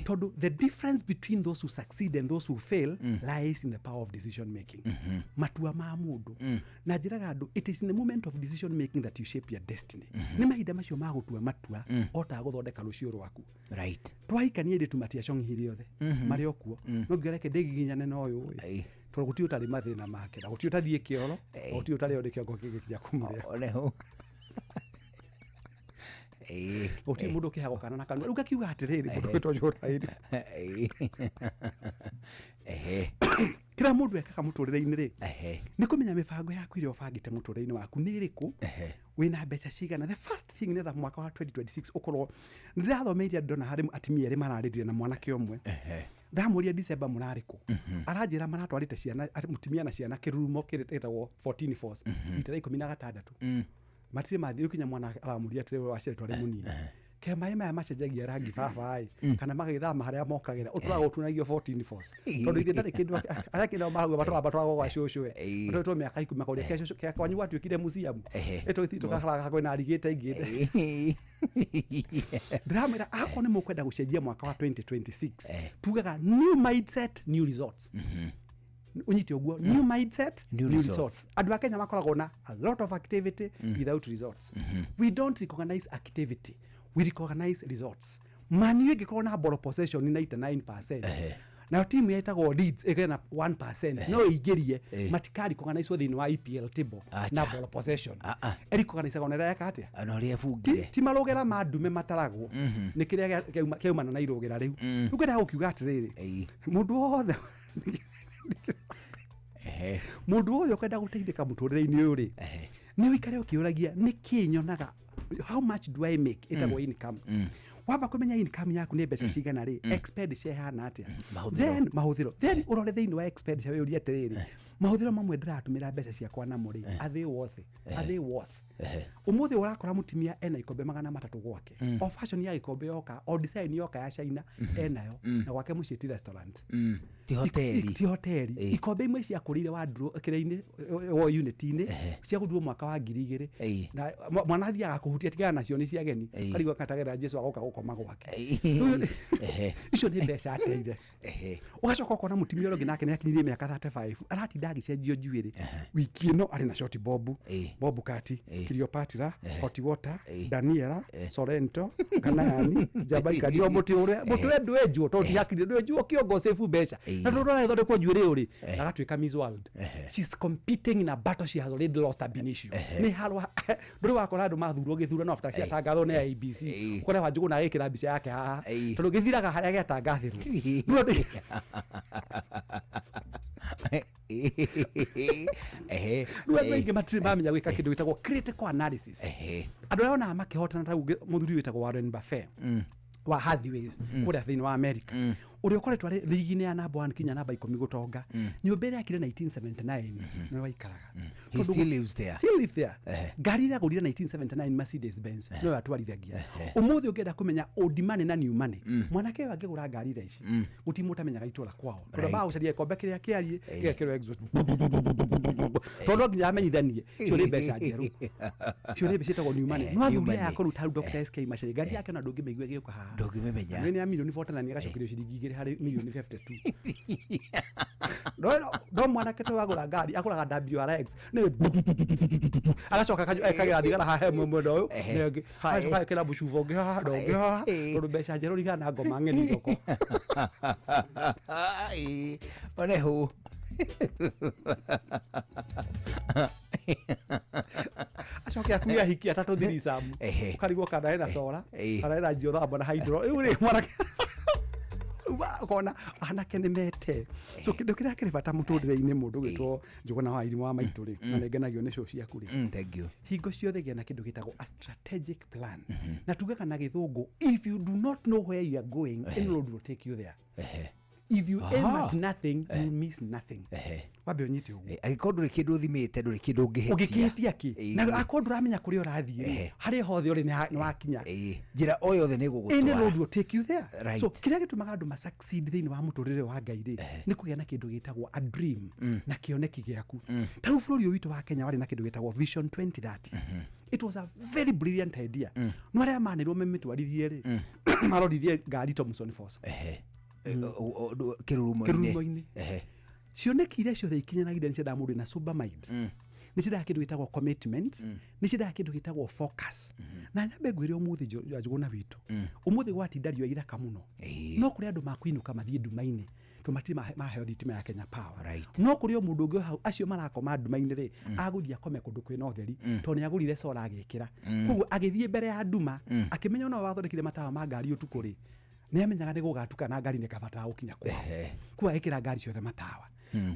tondũ the difference between those who succeed and those who fail lies in the power of decision making, matua ma mũndũ. Na njĩraga andũ, it is in the moment of decision making that you shape your destiny. Nĩ mahinda macio ma gũtua matua o ta gũthondeka rũciũ rwaku. Twahikania airĩtu matiacong'ire othe, marĩ o kuo, no ngĩreke ndĩgiginyane na ũyũ ĩ, tondũ gũtirĩ ũtarĩ mathĩna make, na gũtirĩ ũtathiĩ kĩoro, na gũtirĩ ũtarĩ ndĩ kĩongo kĩngĩkinya kũmũrĩa. Oneho. Gũtirĩ mũndũ ũkĩhagwo kana na kanua. Rĩu ngakiuga atĩrĩrĩ, mũndũ wĩtwo Njũgũna, kĩrĩa mũndũ ekaga mũtũrĩre-inĩ rĩ, nĩ kũmenya mĩbango yaku ĩrĩa ũbangĩte mũtũrĩre-inĩ waku nĩ ĩrĩkũ, wĩna mbeca cigana. The first thing, nĩgetha mwaka wa 2026 ũkorwo, nĩ ndĩrathomeire ndona harĩ atumia erĩ mararĩrire na mwanake ũmwe. Ndamũria, December mũrarĩ kũ? Aranjĩra maratwarĩte ciana, mũtumia na ciana, kĩrurumo kĩrĩ gĩtagwo 14 Force rita rĩa 16 matirĩ mathiĩ. Rĩu kinya mwana aramũria atĩrĩ, waciarĩtwo arĩ mũnini, ke maĩ maya macenjagia rangi baba ĩ, kana magĩthama harĩa mokagĩra ũtũraga ũtunagio 14 Force, tondũ ithuĩ ndarĩ kĩndũ arĩa kĩndũ mahauga matũramba twagwo gwa cũcũ ĩ, matũrĩtwo mĩaka 10 makauria ke cũcũ ke kwanyu gwatuĩkire museum ĩtũgĩthiĩ tũkaharaga kwĩna arigĩte ingĩ. Ndĩramwĩra akorwo nĩ mũkwenda gũcenjia mwaka wa 2026, tugaga new mindset, new results. Ũnyite ũguo, new mindset, New new results. results. Andũ a Kenya makoragwo na a lot of activity without results. We don't recognize activity, we recognize results. Manu ĩngĩkorwo na ball possession 99%, nayo timu yetagwo Leeds ĩgĩe na 1%, no ĩingĩrie, matikarecognizewo thĩinĩ wa EPL table na ball possession. Ĩrecognizagwo na ĩrĩa yeka atĩa? Na ũrĩa ĩbungire. Ti marũgĩra ma ndume mataragwo, nĩ kĩrĩa kĩaumana na irũgĩra rĩu. Rĩu ngwendaga gũkiuga atĩrĩrĩ, mũndũ wothe ũkwenda gũteithĩka mũtũrĩre-inĩ ũyũ rĩ, nĩ ũikare ũkĩũragia nĩ kĩ nyonaga, how much do I make, ĩtagwo income. Wamba kũmenya income yaku nĩ mbeca cigana rĩ, expenditure ĩhana atĩa? Mahũthĩro. Then mahũthĩro, then ũrore thĩinĩ wa expenditure wĩũrie atĩrĩrĩ, mahũthĩro mamwe ndĩratũmĩra mbeca ciakwa namo rĩ, are they worth it? Are they worth? Ũmũthĩ ũrakora mũtumia ena ikombe 300 gwake, o fashion ya gĩkombe yoka, o design yoka ya China enayo, na gwake mũciĩ ti restaurant. Ti hoteli. Ti hoteli. Ikombe imwe ciakũrĩire wandro kĩrĩa-inĩ wa unit-inĩ ciagũrirwo mwaka wa 2000, na mwana athiaga kũhutia tigana nacio nĩ cia ageni, karigwo katagera Jesu agoka gũkoma gwake. Icio nĩ mbeca ateire. Ũgacoka ũkona mũtumia ũrĩa ũngĩ nake nĩ akinyirie mĩaka 35, aratinda agĩcenjio njuĩrĩ, wiki ĩno arĩ na short bob, bob cut. Cleopatra, Hot Water, Daniela, Sorrento, Kanani, Jamaica ndio muti uria muti we ndwenjwo tondu tihakire ndwenjwo kiongo save mbeca na tondu arathondekwo njuĩrĩ ũrĩ agatuĩka Miss World. She's competing in a battle she has already lost ab initio. Nĩ harwa ndũrĩ wakora andũ mathurwo gĩthurano after ciatangathwo nĩ IEBC ũkore Wanjũgũ na agĩkĩra mbica yake haha tondũ gĩthiraga harĩa gĩatangathĩrwo. Rĩu andũ rĩu andũ aingĩ matirĩ mamenya gwĩka kĩndũ gĩtagwo critical analysis. Andũ arĩa onaga makĩhotana ta rĩu mũthuri ũyũ wĩtagwo Warren Buffett wa Hathaways kũrĩa thĩinĩ wa America, ũrĩa ũkoretwo arĩ rigi-inĩ ya namba 1 kinya namba 10 gũtonga, nyũmba ĩrĩa akire 1979 nĩwe waikaraga. He still lives there. Still live there. Ngari ĩrĩa agũrire 1979 Mercedes Benz nĩwe atwarithagia. Ũmũthĩ ũngĩenda kũmenya old money na new money, mwanake ũyũ angĩgũra ngari thaa ici gũtirĩ mũndũ ũtamenyaga itũra kwao, tondũ bagũcaria gĩkombe kĩrĩa kĩariĩ gĩgekĩrwo exhaust, tondũ no nginya amenyithanie icio nĩ mbeca njerũ, icio nĩ mbeca ciĩtagwo new money. No athuri aya akũrũ ta rĩu Dr. SK Macharia, ngari yake ona ndũngĩmĩigua ĩgĩũka haha, ndũngĩmĩmenya. Nĩ ya milioni 49 agacokerio ciringi 2 harĩ milioni 52. No mwanake to wagũra ngari agũraga WRX nĩ agacoka ekagĩra thigara haha he mwena ũyũ na ũngĩ, agacoka agekĩra mũcuba ũngĩ haha na ũngĩ haha, tondũ mbeca njerũ ihana ngoma ng'eni thoko. One hũ. Acoke akuie ahiki atatũ thiricamu, ũkarigwo kana ena sora kana ena njiothamba na hydro. Rĩu rĩ mwanake ukona anake nĩ mete. So kĩndũ kĩrĩa kĩrĩ bata mũtũrĩre-inĩ mũndũ gwĩtwo Njũgũna wa Irimũ wa maitũ rĩ, na nĩngenagio nĩ show ciaku rĩ, thank you. Hingo ciothe gĩa na kĩndũ gĩtagwo a strategic plan, na tugaga na gĩthũngũ, if you do not know where you are going, any road will take you there. If you aim at nothing, you miss nothing. Wambe ũnyite ũguo. Angĩkorwo ndũrĩ kĩndũ ũthimĩte, ndũrĩ kĩndũ ũngĩhĩtia. Ũngĩkĩhĩtia kĩ? Na akorwo ndũramenya kũrĩa ũrathiĩ rĩ, harĩa hothe ũrĩ nĩ wakinya. Njĩra o yothe nĩ ĩgũgũtwara. Any road will take you there. So kĩrĩa gĩtũmaga andũ ma succeed thĩinĩ wa mũtũrĩre wa Ngai rĩ, nĩ kũgĩa na kĩndũ gĩtagwo a dream na kĩoneki gĩaku. Ta rĩu bũrũri ũyũ witũ wa Kenya warĩ na kĩndũ gĩtagwo Vision 2030. It was a very brilliant idea. No arĩa manĩrwo mamĩtwarithie rĩ, maroririe ngari Thomson Force. Kĩrurumo-inĩ. Cioneki iria ciothe ikinyanagĩria nĩ ciendaga mũndũ wĩna sober mind, nĩ ciendaga kĩndũ gĩtagwo commitment, nĩ ciendaga kĩndũ gĩtagwo focus. Na nyambe ngwĩre ũmũthĩ Njũgũna witũ, ũmũthĩ gwatinda riũa ithaka mũno, no kũrĩ andũ makuinũka mathiĩ nduma-inĩ tondũ matirĩ maheo thitima ya Kenya Power. No kũrĩ o mũndũ ũngĩ hau acio marakoma nduma-inĩ rĩ, agũthiĩ akome kũndũ kwĩna ũtheri tondũ nĩ agũrire solar agĩkĩra. Koguo agĩthiĩ mbere ya nduma akĩmenya ona wathondekire matawa ma ngari ũtukũ rĩ, nĩ amenyaga nĩ gũgatuka na ngari nĩ kabatara gũkinya kwao, koguo agĩkĩra ngari ciothe matawa.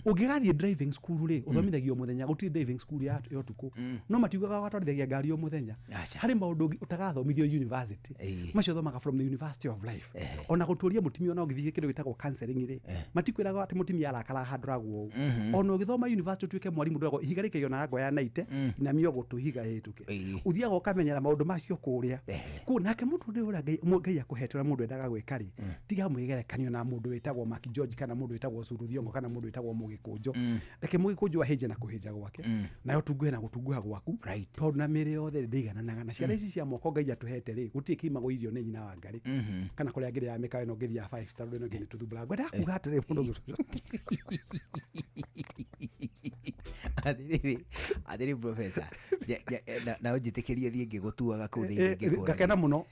Ũngĩgathiĩ driving school rĩ, ũthomithagio mũthenya, gũtirĩ driving school ya ũtukũ. No matiugaga watwarithagia ngari o mũthenya. Harĩ maũndũ ũtagathomithio university, macio ũthomaga from the University of Life. Ona gũtũria mũtumia ona ũgĩthiĩ kĩndũ gĩtagwo counseling rĩ, matikwĩraga atĩ mũtumia arakara handũragwo ũũ. Ona ũgĩthoma university ũtuĩke mwarimũ ndũragwo ihiga rĩkagio na ngo ya naite inamio gũtũ ihiga rĩhĩtũke. Ũthiaga ũkamenyera maũndũ macio kũrĩa. Koguo nake mũtũrĩre ũrĩa Ngai akũhete ũrĩa mũndũ endaga gwĩka rĩ, tiga mwĩgerekanio na mũndũ wĩtagwo Mark George kana mũndũ wĩtagwo Suru Thiong'o kana mũndũ wĩtagwo Mũgĩkũnjo. Reke Mũgĩkũnjo ahĩnje na kũhĩnja gwake, nayo tunguhe na gũtunguha gwaku, tondũ na mĩĩrĩ yothe ndĩigananaga. Na ciana ici cia moko Ngai atũhete rĩ, gũtirĩ kĩimagwo irio nĩ nyina wa Ngarĩ kana kũrĩa ngĩrĩ ya mĩkawa ĩno ngĩthiĩ ya five star ĩno ĩngĩ nĩ tũthumbũraga. Ngwendaga kuga atĩrĩ mũndũ atĩrĩrĩ professor, na ũnjĩtĩkĩrie thiĩ ngĩgũtuaga kũu thĩinĩ ngĩkũragia. Ngakena mũno.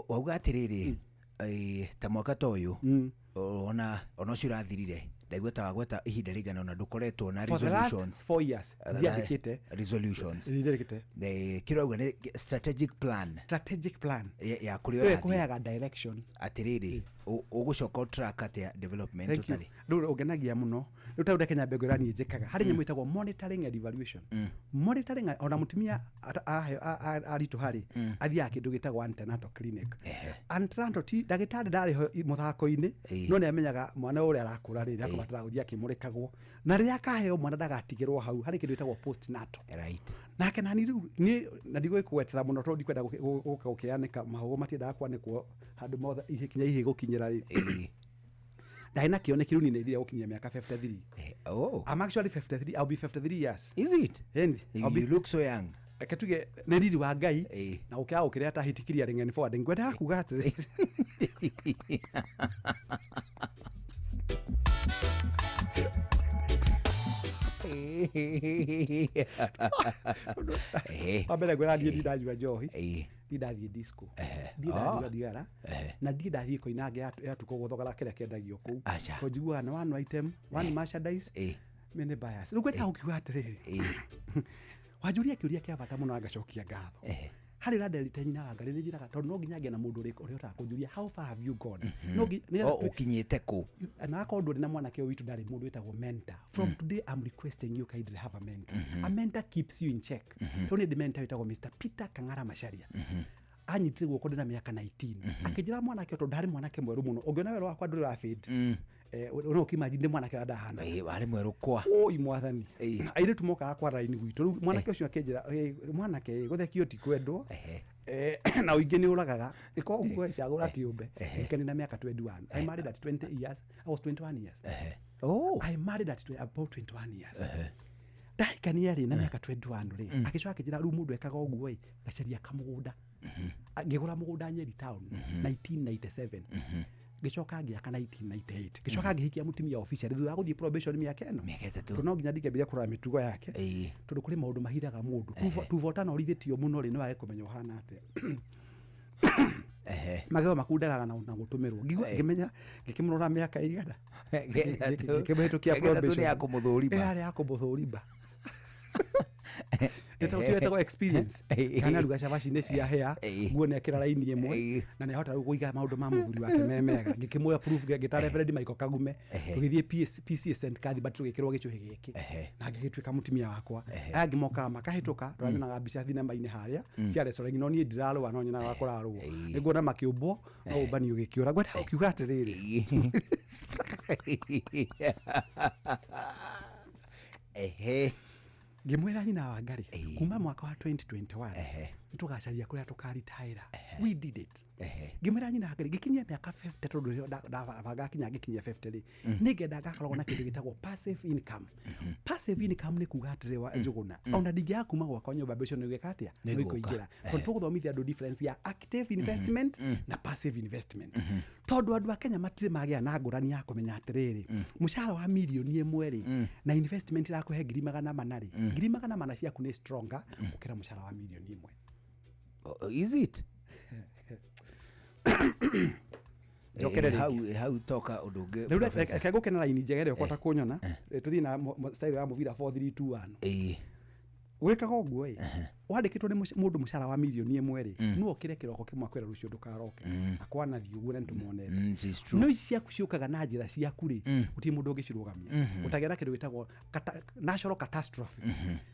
Wauga atĩrĩrĩ, ta mwaka ta ũyũ ona ũcio ũrathirire, ndaigua ta wagweta ihinda rĩigana ona ndũkoretwo na resolutions. For the last 4 years ndiandĩkĩte resolutions. Ndiandĩkĩte. Kĩrĩa wauga nĩ strategic plan. Strategic plan ya kũrĩa ũrathiĩ. Ĩkũheaga direction. Atĩrĩrĩ, ũgũcoka track atĩa development ũtarĩ? Rĩu ũngenagia mũno. Rĩu ta ũrĩa nyambe ngwĩra niĩ njĩkaga. Harĩ nyamũ ĩtagwo monitoring and evaluation. Monitoring, ona mũtumia aritũha rĩ, athiaga kĩndũ gĩtagwo antenatal clinic. Antenatal ti ndagĩtarĩ ndarĩ ho mũthako-inĩ, no nĩ amenyaga mwana ũrĩa arakũra rĩ, nĩakũbatara gũthiĩ akĩmũrĩkagwo. Na rĩrĩa akaheo mwana ndagatigĩrwo hau, harĩ kĩndũ gĩtagwo postnatal. Nake nani rĩu niĩ na ndigũgĩkũgwetera mũno tondũ ndikwenda gũka gũkĩanĩka mahũgũ matiendaga kwanĩkwo handũ mothe kinya ihĩ gũkinyĩra rĩ. Ndarĩ na kĩoneki rĩu niĩ nĩthire gũkinyia mĩaka 53. I'm actually 53, I'll be 53 years. Is it? Ĩni. You look so young. Reke tuge nĩ riri wa Ngai na gũkĩaga gũkĩrĩa ta hiti clearing and forwarding. Ngwendaga kuga atĩrĩ. Wa mbere ngwĩra niĩ ndindanyua njohi, ndindathiĩ disco, ndindanyua thigara, na ndindathiĩ koinange ya tukũ gũthogora kĩrĩa kĩendagio kũu. Tondũ njiguaga nĩ one item, one merchandise, many buyers. Rĩu ngwendaga gũkiuga atĩrĩrĩ, wanjũria kĩũria kĩa bata mũno na ngacokia ngatho. Harĩ ũranderete nyina wa Ngarĩ, nĩ njĩraga tondũ no nginya ngĩe na mũndũ ũrĩa ũrĩhotaga kũnjũria how far have you gone. No nĩgetha Ũkinyĩte kũ? Na akorwo ndũrĩ na mwanake ũyũ witũ ndarĩ mũndũ wĩtagwo mentor. From today I'm requesting you kindly have a mentor. A mentor keeps you in check. Tondũ nĩ ndĩ mentor wĩtagwo Mr. Peter Kang'ara Macharia. Anyitire guoko ndĩ na mĩaka 19, akĩnjĩra mwanake, tondũ ndarĩ mwanake mwerũ mũno, ũngĩona werũ wakwa ndũrĩ ũrafade, no ũkĩimagine ndĩ mwanake ũrĩa ndahana. Warĩ mwerũ kwa Oi mwathani, airĩtu mokaga kwa raini gwitũ. Rĩu mwanake ũcio akĩnjĩra, "Mwanake, gũthekio ti kwendwo, na ũingĩ nĩ ũragaga, ĩko ũguo, cagũra kĩũmbe." Ngĩkeni na mĩaka 21. I married at 20 years. I was 21 years. I married at about 21 years. Ndahikania rĩ na mĩaka 21 rĩ, agĩcoka akĩnjĩra rĩu mũndũ ekaga ũguo ĩ, gacaria kamũgũnda. Ngĩgũra mũgũnda Nyeri town 1997, ngĩcoka ngĩaka 1998, ngĩcoka ngĩhikia mũtumia official thutha wa gũthiĩ probation mĩaka ĩno. Mĩaka 3. Tondũ no nginya ndingĩambĩrĩria kũrora mĩtugo yake, tondũ kũrĩ maũndũ mahithaga mũndũ. Tuvotana ũrithĩtio mũno rĩ, nĩ wage kũmenya ũhana atĩa. Magego makundaraga na gũtũmĩrwo. Ngĩigua ngĩmenya ngĩkĩmũrora mĩaka ĩigana ngĩkĩmũhĩtũkia Mĩaka 3 nĩ probation. ya kũmũthũrima. Ĩ, yarĩ ya kũmũthũrima. Ĩtagwo experience. Kana aruga cabaci nĩ ciahĩa, nguo nĩ ekĩra raini ĩmwe, na nĩ ahota rĩu kũiga maũndũ ma mũthuri wake me mega. Ngĩkĩmũhe proof, ngĩta Reverend Michael Kagume, tũgĩthiĩ PCA St Cuthbert, tũgĩkĩrwo gĩcũhĩ gĩkĩ na ngĩgĩtuĩka mũtumia wakwa. Aya angĩ mokaga makahĩtũka, tũranyonaga mbica thinema-inĩ harĩa cia wrestling, no niĩ ndirarũa, no nyonaga kũrarũo, nĩnguona makĩũmbwo, no ũmbani ũgĩkĩũra. Ngwenda gũkiuga atĩrĩrĩ, ngĩmwĩra nyina wa Ngarĩ, kuma mwaka wa 2021 nĩtũgacaria kũrĩa tũkaritaĩra. We did it. Ngĩmwĩra nyina wa Ngarĩ, ngĩkinyia mĩaka 50, tondũ rĩo ndabanga kinya ngĩkinyia 50 rĩ, nĩngenda ngakoragwo na kĩndũ gĩtagwo passive income. Passive income nĩ kuga atĩrĩ, wa Njũgũna, ona ndingĩaga kuma gwakwa nyũmba, mbeca nĩ gwĩka atĩa? Nĩ nĩ igũka. ikũingĩra, tondũ tũgũthomithia andũ difference ya active investment na passive investment, tondũ andũ a Kenya matirĩ magĩa na ngũrani ya kũmenya atĩrĩrĩ, mũcara wa mirioni 1 rĩ, na investment ĩrakũhe 400,000 rĩ, 400,000 ciaku nĩ stronger gũkĩra mũcara wa mirioni 1. Is it? Njokere rĩngĩ. Hau toka ũndũ ũngĩ, Rĩu Professor. reke ngũke na raini njega ĩrĩa ũkũhota kũnyona. Tũthiĩ na style ya mũbira 4-3-2-1. Gwĩkaga ũguo ĩ, wandĩkĩtwo nĩ mũndũ mũcara wa mirioni 1 rĩ, no ũkĩre kĩroko kĩmwe akwĩra rũciũ ndũkaroke, na kwanathiĩ ũguo na nĩtũmonete. It is true. No ici ciaku ciũkaga na njĩra ciaku rĩ, gũtirĩ mũndũ ũngĩcirũgamia. Ũtagĩa na kĩndũ gĩtagwo natural catastrophe,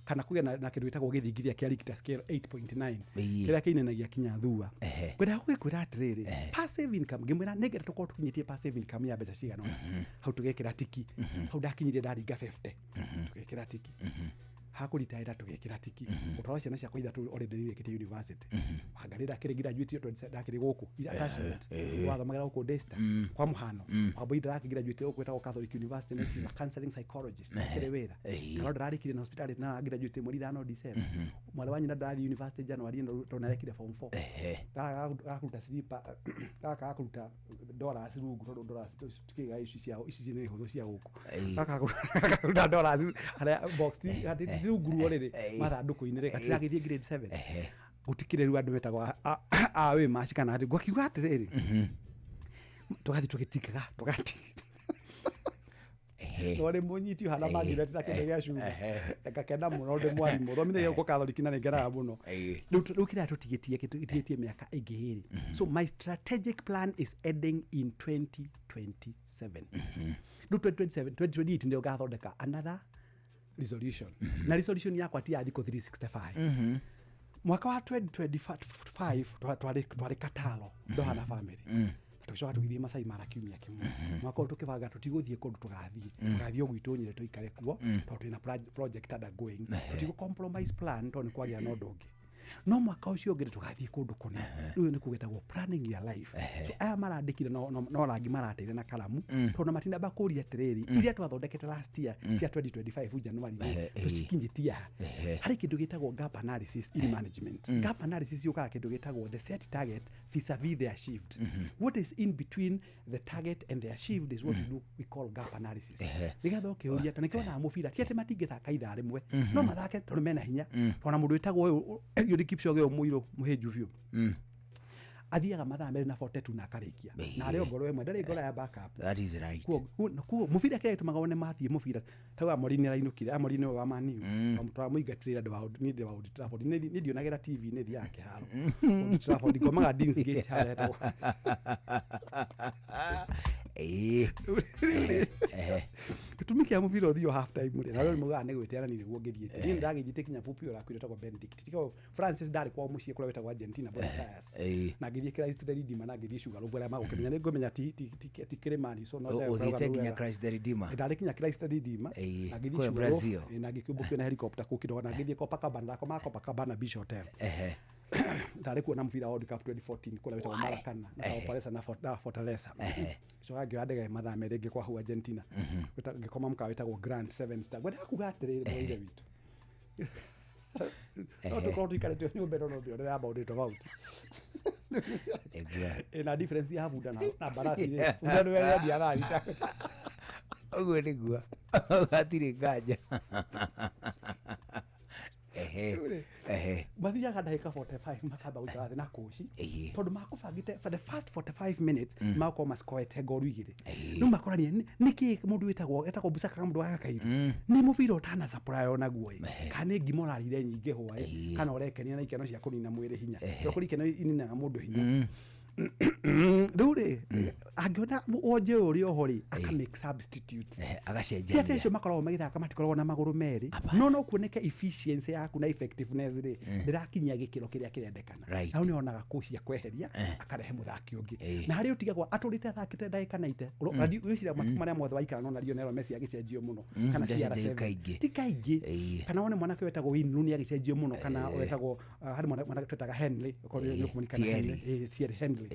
kana kũgĩa na kĩndũ gĩtagwo gĩthingithia kĩa Richter scale 8.9 kĩrĩa kĩinainagia kinya thua. Ngwendaga gũgĩkwĩra atĩrĩrĩ, passive income, ngĩmwĩra nĩngenda tũkorwo tũkinyĩtie passive income ya mbeca cigana ũna. Hau tũgekĩra tiki. Hau ndakinyirie ndaringa 50, tũgekĩra tiki. Hakũritaĩra tũgekĩra tiki. Gũtwara ciana ciakwa ithatũ already nĩirĩkĩtie university. Wangarĩ ndakĩrĩ graduate tondũ ndakĩrĩ gũkũ attachment, wathomagĩra gũkũ Daystar kwa mũhano. Wambui ndĩrakĩ graduate gũkũ ĩtagwo Catholic University, na she's a counseling psychologist, akĩrĩ wĩra. Kana ndĩrarĩkirie na hospitality na graduate mweri 5 December. Mwarĩ wa nyina ndĩrathiĩ university January ĩno, tondũ nĩarekire form 4. Gaka gakũruta slipa, gaka gakũruta dollars rungu, tondũ dollars tikĩiga ici cia ici nĩ hũthũ cia gũkũ. Gaka gakũruta dollars harĩa box ti rungu ruo rĩrĩ mathandũkũ-inĩ rĩ, gatiragĩthiĩ grade 7. Gũtikĩrĩ rĩu andũ metagwo a wĩ maci kana atĩ ngwakiuga atĩrĩrĩ, tũgathiĩ tũgĩtikaga tũgati no nĩ mũnyiti ũhana Margaret na kĩndũ gĩa cuba, ngakena mũno ndĩ mwarimũ thomithagia gũkũ Catholic na nĩngenaga mũno. Rĩu kĩrĩa tũtigĩtie tũtigĩtie mĩaka ĩngĩ ĩrĩ. So my strategic plan is ending in 2027. Rĩu 2027, 2028 nĩyo ngathondeka another resolution, na resolution yakwa ti ya thikũ 365. Mwaka wa 2025 twarĩ Katalo ndoha na family, na tũgĩcoka tũgĩthiĩ Masai Mara kiumia kĩmwe. Mwaka ũyũ tũkĩbanga tũtigũthiĩ kũndũ, tũgathiĩ o gwitũ Nyĩrĩ tũikare kuo, tondũ twĩna project undergoing. Tũtigũ compromise plan tondũ nĩ kwagĩa na ũndũ ũngĩ. No mwaka ũcio ũngĩ tũgathiĩ kũndũ kũna. Rĩu nĩ kũgĩtagwo planning your life. So aya marandĩkire no rangi marateire na karamu, tondũ matinamba kũria atĩrĩrĩ, iria twathondekete last year cia 2025 January tũcikinyĩtie ha. Harĩ kĩndũ gĩtagwo gap analysis in management. Gap analysis yũkaga kĩndũ gĩtagwo the set target vis-a-vis the achieved. What is in between the target and the achieved is what we do, we call gap analysis. Nĩgetha ũkĩũria ta nĩkĩonaga mũbira ti atĩ matingĩthaka ithaa rĩmwe, no mathake tondũ mena hinya. Tondũ mũndũ wĩtagwo ũyũ Eliud Kipchoge, ũyũ mũirũ mũhĩnju biũ, athiaga mathaa 2 na 42 na akarĩkia, na arĩ o ngoro ĩmwe, ndarĩ ngoro ya backup. That is right. Kuo mũbira kĩrĩa gĩtũmaga wone mathiĩ mũbira tau Amorim nĩ arainũkire, Amorim nĩwe wa Man U, twamũingatĩrĩra ndĩ wa niĩ ndĩ wa Old Trafford, niĩ ndionagĩra TV, nĩ thiaga kĩharo Old Trafford, ngomaga Deansgate harĩa hetagwo. Gĩtũmi kĩa mũbira ũthio half time rĩ, na rĩu maugaga nĩ gwĩteana, nĩguo ngĩthiĩte niĩ ndagĩthiĩte kinya Pupio rakuire wĩtagwo Benedict, tiga Francis ndarĩ kwao mũciĩ kũrĩa wĩtagwo Argentina, Buenos Aires, na ngĩthiĩ Christ the Redeemer, na ngĩthiĩ Sugarloaf arĩa magũkĩmenya nĩ ngũmenya ti kĩrĩmani, so no Ũthiĩte nginya Christ the Redeemer? Ndarĩ kinya Christ the Redeemer na ngĩthiĩ Kũrĩa Sugarloaf, Brazil. Na ngĩkĩũmbũkio na helicopter kũu kidogo, na ngĩthiĩ Copacabana, ndakomaga Copacabana Beach Hotel. Ndarĩ kuona mũbira wa World Cup 2014 kũrĩa wĩtagwo Maracana na Fortaleza na Fortaleza. Coka ngĩoya ndege mathaa 2 ngĩkwa hau Argentina. Ngĩkoma mũkawa wĩtagwo Grand Seven Star. Ngwendaga kuga atĩrĩrĩ, mũrũ wa ithe witũ, no tũkorwo tũikarĩte nyũmba ĩno no thionere maũndũ tofauti. Ĩna difference ya bunda na mbarathi rĩ, bunda nĩwe ĩrendia thaa 6. Ũguo nĩguo, hatirĩ nganja. Ehe. Ehe. Mathiaga ndagĩka 45 makamba gũikara thĩ na kũci, tondũ makũbangĩte for the first 45 minutes magakorwo macikoete ngoru 2. Rĩu makorania nĩkĩ mũndũ wĩtagwo etagwo Busaka, mũndũ wa Gakairu, nĩ mũbira ũtana supply onaguo ĩ, kana nĩ ngima ũrarire nyingĩ hwaĩ, kana ũrekenia na ikeno cia kũnina mwĩrĩ hinya, tondũ kũrĩ ikeno ininaga mũndũ hinya. Rĩu rĩ, angĩona wonje ũyũ ũrĩ oho rĩ, aka make substitute. Ti atĩ Agacenjania. Acio makoragwo magĩthaka matikoragwo na magũrũ merĩ, no kuoneke efficiency yaku na effectiveness rĩ, ndĩrakinyia gĩkĩro kĩrĩa kĩrendekana. Na hau nĩonaga kũcia kweheria akarehe mũthaki ũngĩ, na harĩa ũtigagwo atũrĩte athakĩte ndagĩka 90. Wĩciria matukũ marĩa mothe waikara nona Lionel Messi agĩcenjio mũno, kana Ndacenjagio CR7 kaingĩ. Ti kaingĩ, kana wone mwanake wetagwo Wayne Rooney agĩcenjio mũno, kana wetagwo harĩ mwanake twetaga Henley, okorwo nĩ ũkũmũririkana. Thierry. Henley, Thierry Henley.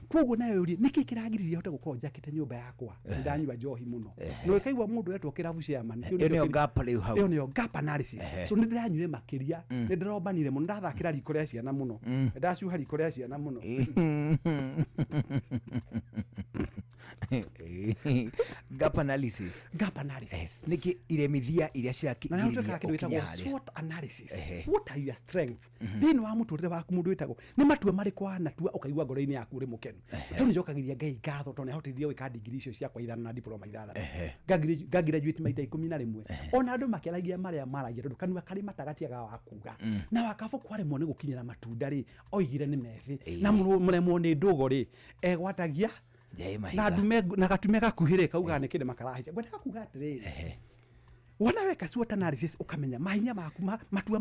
Koguo nawe ũrie nĩkĩ kĩragiririe hote gũkorwo njakĩte nyũmba yakwa, ndanyua njohi mũno, na ũkaigua mũndũ etwo kĩrabu chairman. Kĩu Ĩyo nĩkĩo nĩyo gap rĩu hau. Ĩyo nĩyo gap analysis. So nĩ ndĩranyuire makĩria, nĩ ndĩrombanire mũno, ndathakĩra riko rĩa ciana mũno, ndacuha riko rĩa ciana mũno. Gap analysis. Gap analysis. Nĩkĩ iremithia iria Na nĩ cirakĩgiriria twĩkaga kĩndũ ũkinya gĩtagwo harĩa? SWOT analysis. What are your strengths thĩinĩ wa mũtũrĩre waku? Mũndũ wĩtagwo nĩ matua marĩkũ wanatua ũkaigua ngoro-inĩ yaku ũrĩ mũkenu? Tondũ nĩnjokagĩria Ngai ngatho tondũ nĩahotithia gwĩka ndigiri icio ciakwa 5 na diploma 6, ngagraduate maita 11, ona andũ makĩaragia marĩa maragia, tondũ kanua karĩ matagatiaga wa kuga. Na wakabũ kwaremwo nĩ gũkinyĩra matunda rĩ, oigire nĩ methĩ na mũremwo nĩ ndũgo rĩ, egwatagia Njaĩ na mahiga. ndume na gatume gakuhĩ rĩ, kaugaga nĩ kĩndĩ makarahaica. Ngwendaga kuga atĩrĩrĩ, wona weka SWOT analysis ũkamenya mahinya maku, matua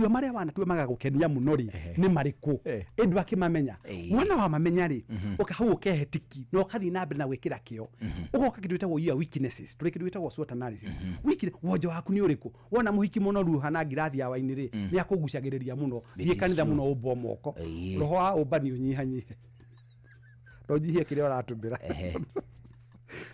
marĩa wanatua magagũkenia mũno rĩ, nĩ marĩkũ, ĩndũ akĩmamenya. Wona wamamenya rĩ, ũka hau ũkehe tiki na ũkathiĩ na mbere na gwĩkĩra kĩo. Ũgoka kĩndũ gĩtagwo your weaknesses. Tũrĩ kĩndũ gĩtagwo SWOT analysis. Weakness, wonje waku nĩ ũrĩkũ? Wona mũhiki mũnoru hana ngirathi ya waini rĩ, nĩ akũgucagĩrĩria mũno. Thiĩ It is kanitha true. mũno, ũmbwo moko, roho wa ũmbani ũnyihanyihe, no njihie kĩrĩa ũratũmĩra,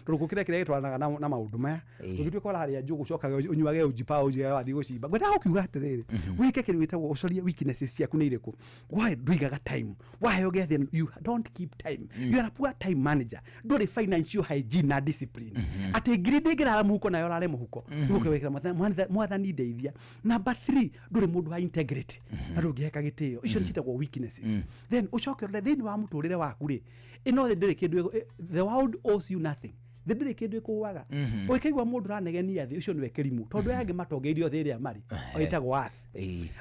tondũ gũkĩra kĩrĩa gĩtwaranaga na maũndũ maya. Ũngĩtuĩka ũrarĩa njũgũ, ũcokaga ũnyuage uji ũnjige wathiĩ gũcimba. Ngwendaga gũkiuga atĩrĩrĩ, wĩke kĩndũ gĩtagwo ũcarie weaknesses ciaku nĩ irĩkũ. Why ndũigaga time? Waheo gĩathĩ, you don't keep time. You are a poor time manager. Ndũrĩ financial hygiene na discipline, atĩ ngiri ndĩngĩrara mũhuko nayo ũrare mũhuko. Ũgũkĩwĩkĩra mwathani ndeithia. Number 3, ndũrĩ mũndũ wa integrity na ndũngĩheka gĩtĩo. Icio nĩ ciĩtagwo weaknesses. Then ũcoke ũrore thĩinĩ wa mũtũrĩre waku rĩ, ĩno thĩ ndĩrĩ kĩndũ the world owes you nothing. Thĩ ndĩrĩ kĩndũ ĩkũaga. Ũngĩkaigua mũndũ ũranegenia thĩ, ũcio nĩwe kĩrimũ, tondũ aya angĩ matongeirio thĩ ĩrĩa marĩ ĩtagwo earth,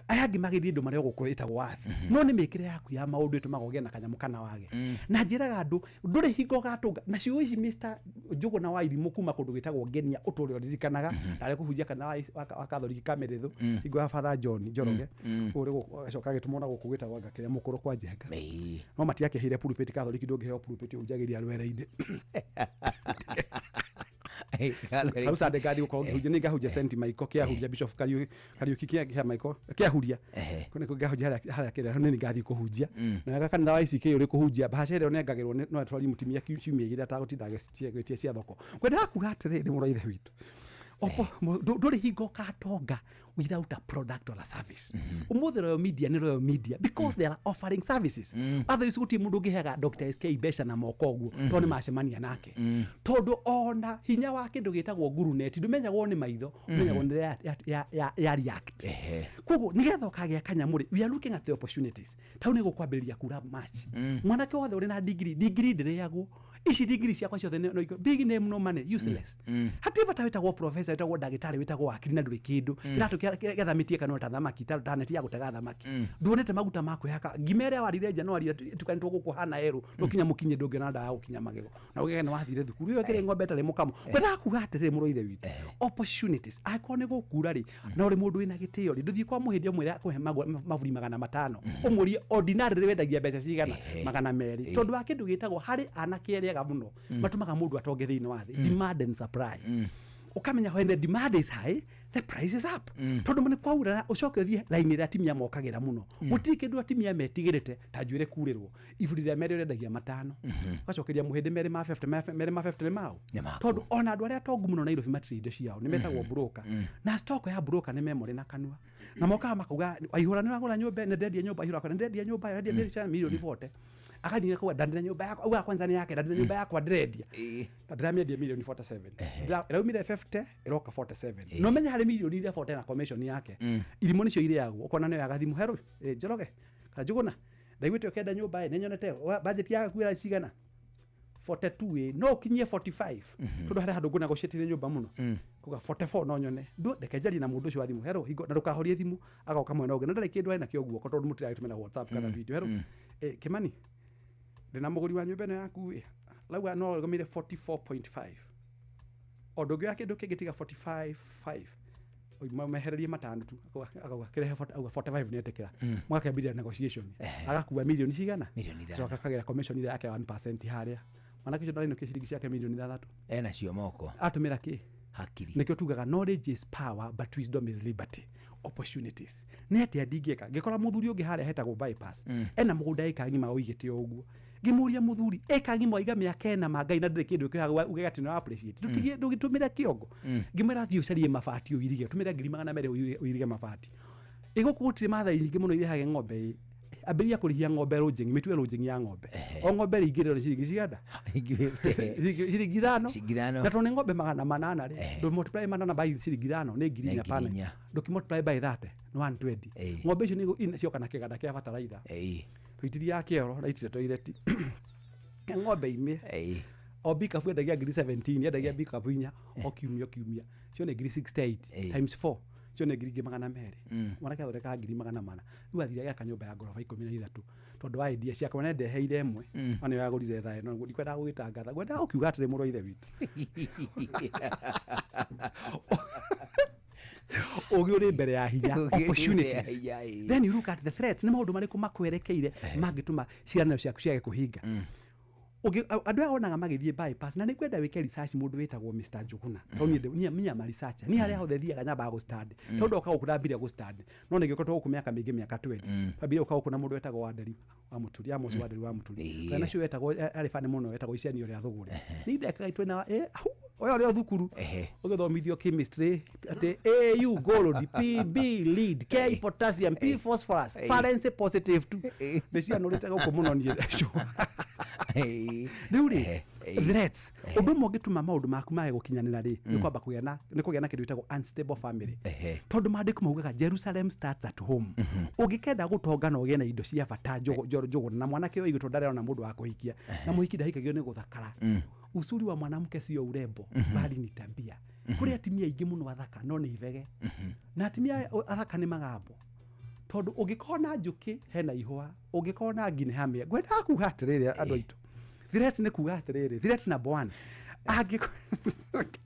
aya angĩ magĩthiĩ ndũ marĩa gũkũ ĩtagwo earth, no nĩ mĩkĩre yaku ya maũndũ ĩtũmaga ũgĩe na kanyamũ kana wage. Na njĩraga andũ ndũrĩ hingo ũgatũnga na ciugo ici, Mr. Njũgũna wa irimũ kuma kũndũ gwĩtagwo Ngenia, ũtũre ũririkanaga ndarĩ kũhunjia kana wa Katholiki Kamĩrĩthũ, hingo ya Father John Njoroge, kũu rĩ agacoka agĩtũmwo na gũkũ gwĩtagwo anga kĩrĩa mũkũrũ kwa Njenga, no matiakĩheire pulpit. Katholiki ndũngĩheo pulpit, ũhunjagĩria rwere-inĩ. Hau Sunday ngathi gũkorwo ngĩhunjia, nĩ ngahunjia St Michael kĩahuria Bishop Kariuki kĩa Michael kĩahuria. Kũu nĩkuo ngahunjia harĩa kĩrĩa nĩ ngathiĩ kũhunjia. Na kanitha wa ICK ũrĩ kũhunjia bahaca ĩrĩa ũnengagĩrwo no atwari mũtumia ciumia igĩrĩ atagũtinda agĩtia cia thoko. Ngwendaga kuga atĩrĩrĩ mũrũ wa ithe witũ, ndũrĩ hingo ũkatonga without a product or a service. Ũmũthĩ Royal Media nĩ Royal Media because they are offering services. Otherwise gũtirĩ mũndũ ũngĩheaga Dr. SK mbeca na moko ũguo tondũ nĩ macemania nake. Tondũ ona hinya wa kĩndũ gĩtagwo ngurunet ndũmenyagwo nĩ maitho, ũmenyagwo nĩ ya react. Koguo nĩgetha ũkagĩa kanyamũ rĩ, we are looking at the opportunities. Tau nĩ gũkwambĩrĩria kura March. Mwanake wothe ũrĩ na degree, degree ndĩrĩagwo. Ici degree ciakwa ciothe no big name no money, useless. Hatirĩ bata wĩtagwo professor, wĩtagwo ndagĩtarĩ, wĩtagwo wakiri na ndũrĩ kĩndũ. Kĩratũ gĩathamĩtie kanua ta thamaki, ta neti ya gũtega thamaki. Nduonete maguta ma kwĩhaka. Ngima ĩrĩa warire nja no warire tukanĩtwo gũkũ hana erũ, ndũkinya mũkinye ndũngĩona ndawa ya gũkinya magego. Na ũgĩe nĩ wathire thukuru, ĩyo ĩkĩrĩ ng'ombe ĩtarĩ mũkamo. Ngwendaga kuga atĩrĩrĩ mũrũ wa ithe witũ, opportunities. Angĩkorwo nĩ gũkura rĩ, na ũrĩ mũndũ wĩna gĩtĩo rĩ, ndũthiĩ kwa mũhĩndi ũmwĩre akũhe maburi 500. Ũmũrie ordinarily wendagia mbeca cigana? 200. Tondũ wa kĩndũ gĩtagwo harĩ anake arĩa ega mũno matũmaga mũndũ atonge thĩinĩ wa thĩ, demand and supply. Ũkamenya when the demand is high, the price is up. Tondũ nĩ kwaura ũcoke ũthiĩ line ĩrĩa atumia mokagĩra mũno. Gũtirĩ kĩndũ atumia metigĩrĩte ta njuĩrĩ kurĩrwo. Iburi rĩa merĩ ũrendagia 5. Ũgacokeria mũhĩndĩ merĩ ma 50, merĩ ma 50 nĩ mau. Tondũ ona andũ arĩa atongu mũno Nairobi matirĩ indo ciao, nĩ metagwo broker. Na stock ya broker nĩ memory na kanua. Na mokaga makauga aihũra nĩ wagũra nyũmba, nĩ ndendia nyũmba, aihũra nĩ ndendia nyũmba, ndendia mbeca milioni 40. Akathiĩ kuga ndandĩra nyũmba yakwa, auga kwanza nĩ yake, ndandĩra nyũmba yakwa ndĩrendia. Na ndĩramĩendia milioni 47. Ĩraumire 50, ĩroka 47. No menya harĩ milioni iria 40 na commission yake. Irimũ nĩcio irĩagwo, ũkona nĩyo yagathimũ herũ, Njoroge, kana Njũgũna, ndaiguĩte ũkĩenda nyũmba ĩ, nĩnyonete budget yaku ĩra cigana? 42 ĩ, no ũkinyie 45. Tondũ harĩ handũ ngũnegotiate nyũmba mũno. Kuga 44 no nyone. Ndeke njarie na mũndũ ũcio wa thimũ. Herũ, hingo na ndũkahorie thimũ, agoka mwena ũngĩ. Na ndarĩ kĩndũ ena kĩo guoko tondũ mũtiragĩtũmĩra WhatsApp kana video. Herũ, Kĩmani, ndĩna mũgũri wa nyũmba ĩno yaku ĩ, rauga no arũgamĩire 44.5. O ndũngĩoya kĩndũ kĩngĩ tiga 45.5. Mehererie 5 tu, akauga kĩrehe auga 45 nĩetĩkĩra. Mũgakĩambĩrĩria negotiation. Agakua milioni cigana? Acoka akagĩra commission ĩrĩa yake 1% harĩa. Mwanake ũcio ndarainũkia ciringi ciake milioni 6. Ena cio moko. Atũmĩra kĩ? Hakiri. Nĩkĩo tugaga knowledge is power but wisdom is liberty. Opportunities. Nĩ atĩa ndingĩka? Ngĩkora mũthuri ũngĩ harĩa hetagwo bypass. Ena mũgũnda ĩka ng'ima ũigĩte o ũguo. Ngĩmũria mũthuri, ĩka ng'ima waiga mĩaka ĩna ma Ngai na ndĩrĩ kĩndũ kĩoyaga uge atĩ nĩ appreciate. Ndũtigie ndũgĩtũmĩre kĩongo. Ngĩmwĩra thiĩ ũcarie mabati ũirige, tũmĩre ngiri 200 ũirige mabati. Ĩgũkũ gũtirĩ Maathai nyingĩ mũno irehage ng'ombe ĩ. Ambĩrĩria kũrĩhia ng'ombe lodging, mĩtue lodging ya ng'ombe. O ng'ombe rĩingĩrĩrwo nĩ ciringi cigana? Ciringi 5. Na tondũ nĩ ng'ombe 800 rĩ, ndũ multiply 800 by ciringi 5 nĩ ngiri inya pana. Ndũkĩ multiply by 30 nĩ 120. Ng'ombe icio nĩ cioka na kĩganda kĩa bataraitha. Tũitiria kĩoro na itire toilet. Ng'ombe ime. O bikabu endagia ngiri 17, endagia bikabu 4 o kiumia o kiumia. Cio nĩ ngiri 68 times 4. Cio nĩ ngiri 200. Mwanake athondekaga ngiri 400. Rĩu athire agĩaka nyũmba ya ngoroba 13 tondũ wa idea ciakwa nĩ ndeheire ĩmwe. No nĩyo yagũrire thaa ĩno, ndikwendaga gũgĩtangatha. Ngwendaga gũkiuga atĩrĩ mũrũ wa ithe witũ. Ũgĩ ũrĩ mbere ya hinya, opportunities. Then you look at the threats, nĩ maũndũ marĩkũ makwerekeire mangĩtũma ciĩranĩro ciaku ciage kũhinga. Andũ aya wonaga magĩthiĩ bypass, na nĩngwenda wĩke research mũndũ wĩtagwo Mr. Njũgũna. Tondũ niĩ me am a researcher. Niĩ harĩa hothe thiaga nyambaga gũ-stand. Tondũ ndoka gũkũ ndambire gũ-stand. No nĩngĩkoretwo gũkũ mĩaka mĩingĩ, mĩaka 20. Twambire gũka gũkũ na mũndũ wetagwo Wanderi wa Mũturi, Amos Wanderi wa Mũturi. Twana ũcio wetagwo, arĩ bani mũno, wetagwo Icenio rĩa Thũgũrĩ. Niĩ ndekaga twĩna, ũyũ ũrĩ o thukuru. Ũgĩthomithio chemistry, atĩ AU gold, PB lead, K potassium, P phosphorus, valence positive 2. Nĩcianũrĩte gũkũ mũno niĩ. Rĩu rĩ, threats. Ũndũ ũmwe ũngĩtũma maũndũ maku mage gũkinyanĩra rĩ, nĩ kwamba kũgĩa na, nĩ kũgĩa na kĩndũ gĩtagwo unstable family. Tondũ maandĩko maugaga Jerusalem starts at home. Ũngĩkenda gũtonga na ũgĩe na indo cia bata Njũgũna, na mwanake ũyũ tondũ ndarĩ ona mũndũ wa kũhikia, na mũhiki ndahikagio nĩ gũthakara. Uzuri wa mwanamke sio urembo, bali ni tabia. Kũrĩ atumia aingĩ mũno athaka no nĩ ibege. Na atumia athaka nĩ magambo. Tondũ ũngĩkorwo na njũkĩ hena ihũa, ũngĩkorwo na ngi nĩ hamĩa. Ngwendaga kuga atĩrĩrĩ andũ aitũ. Threats nĩ kuga atĩrĩrĩ, threat number 1.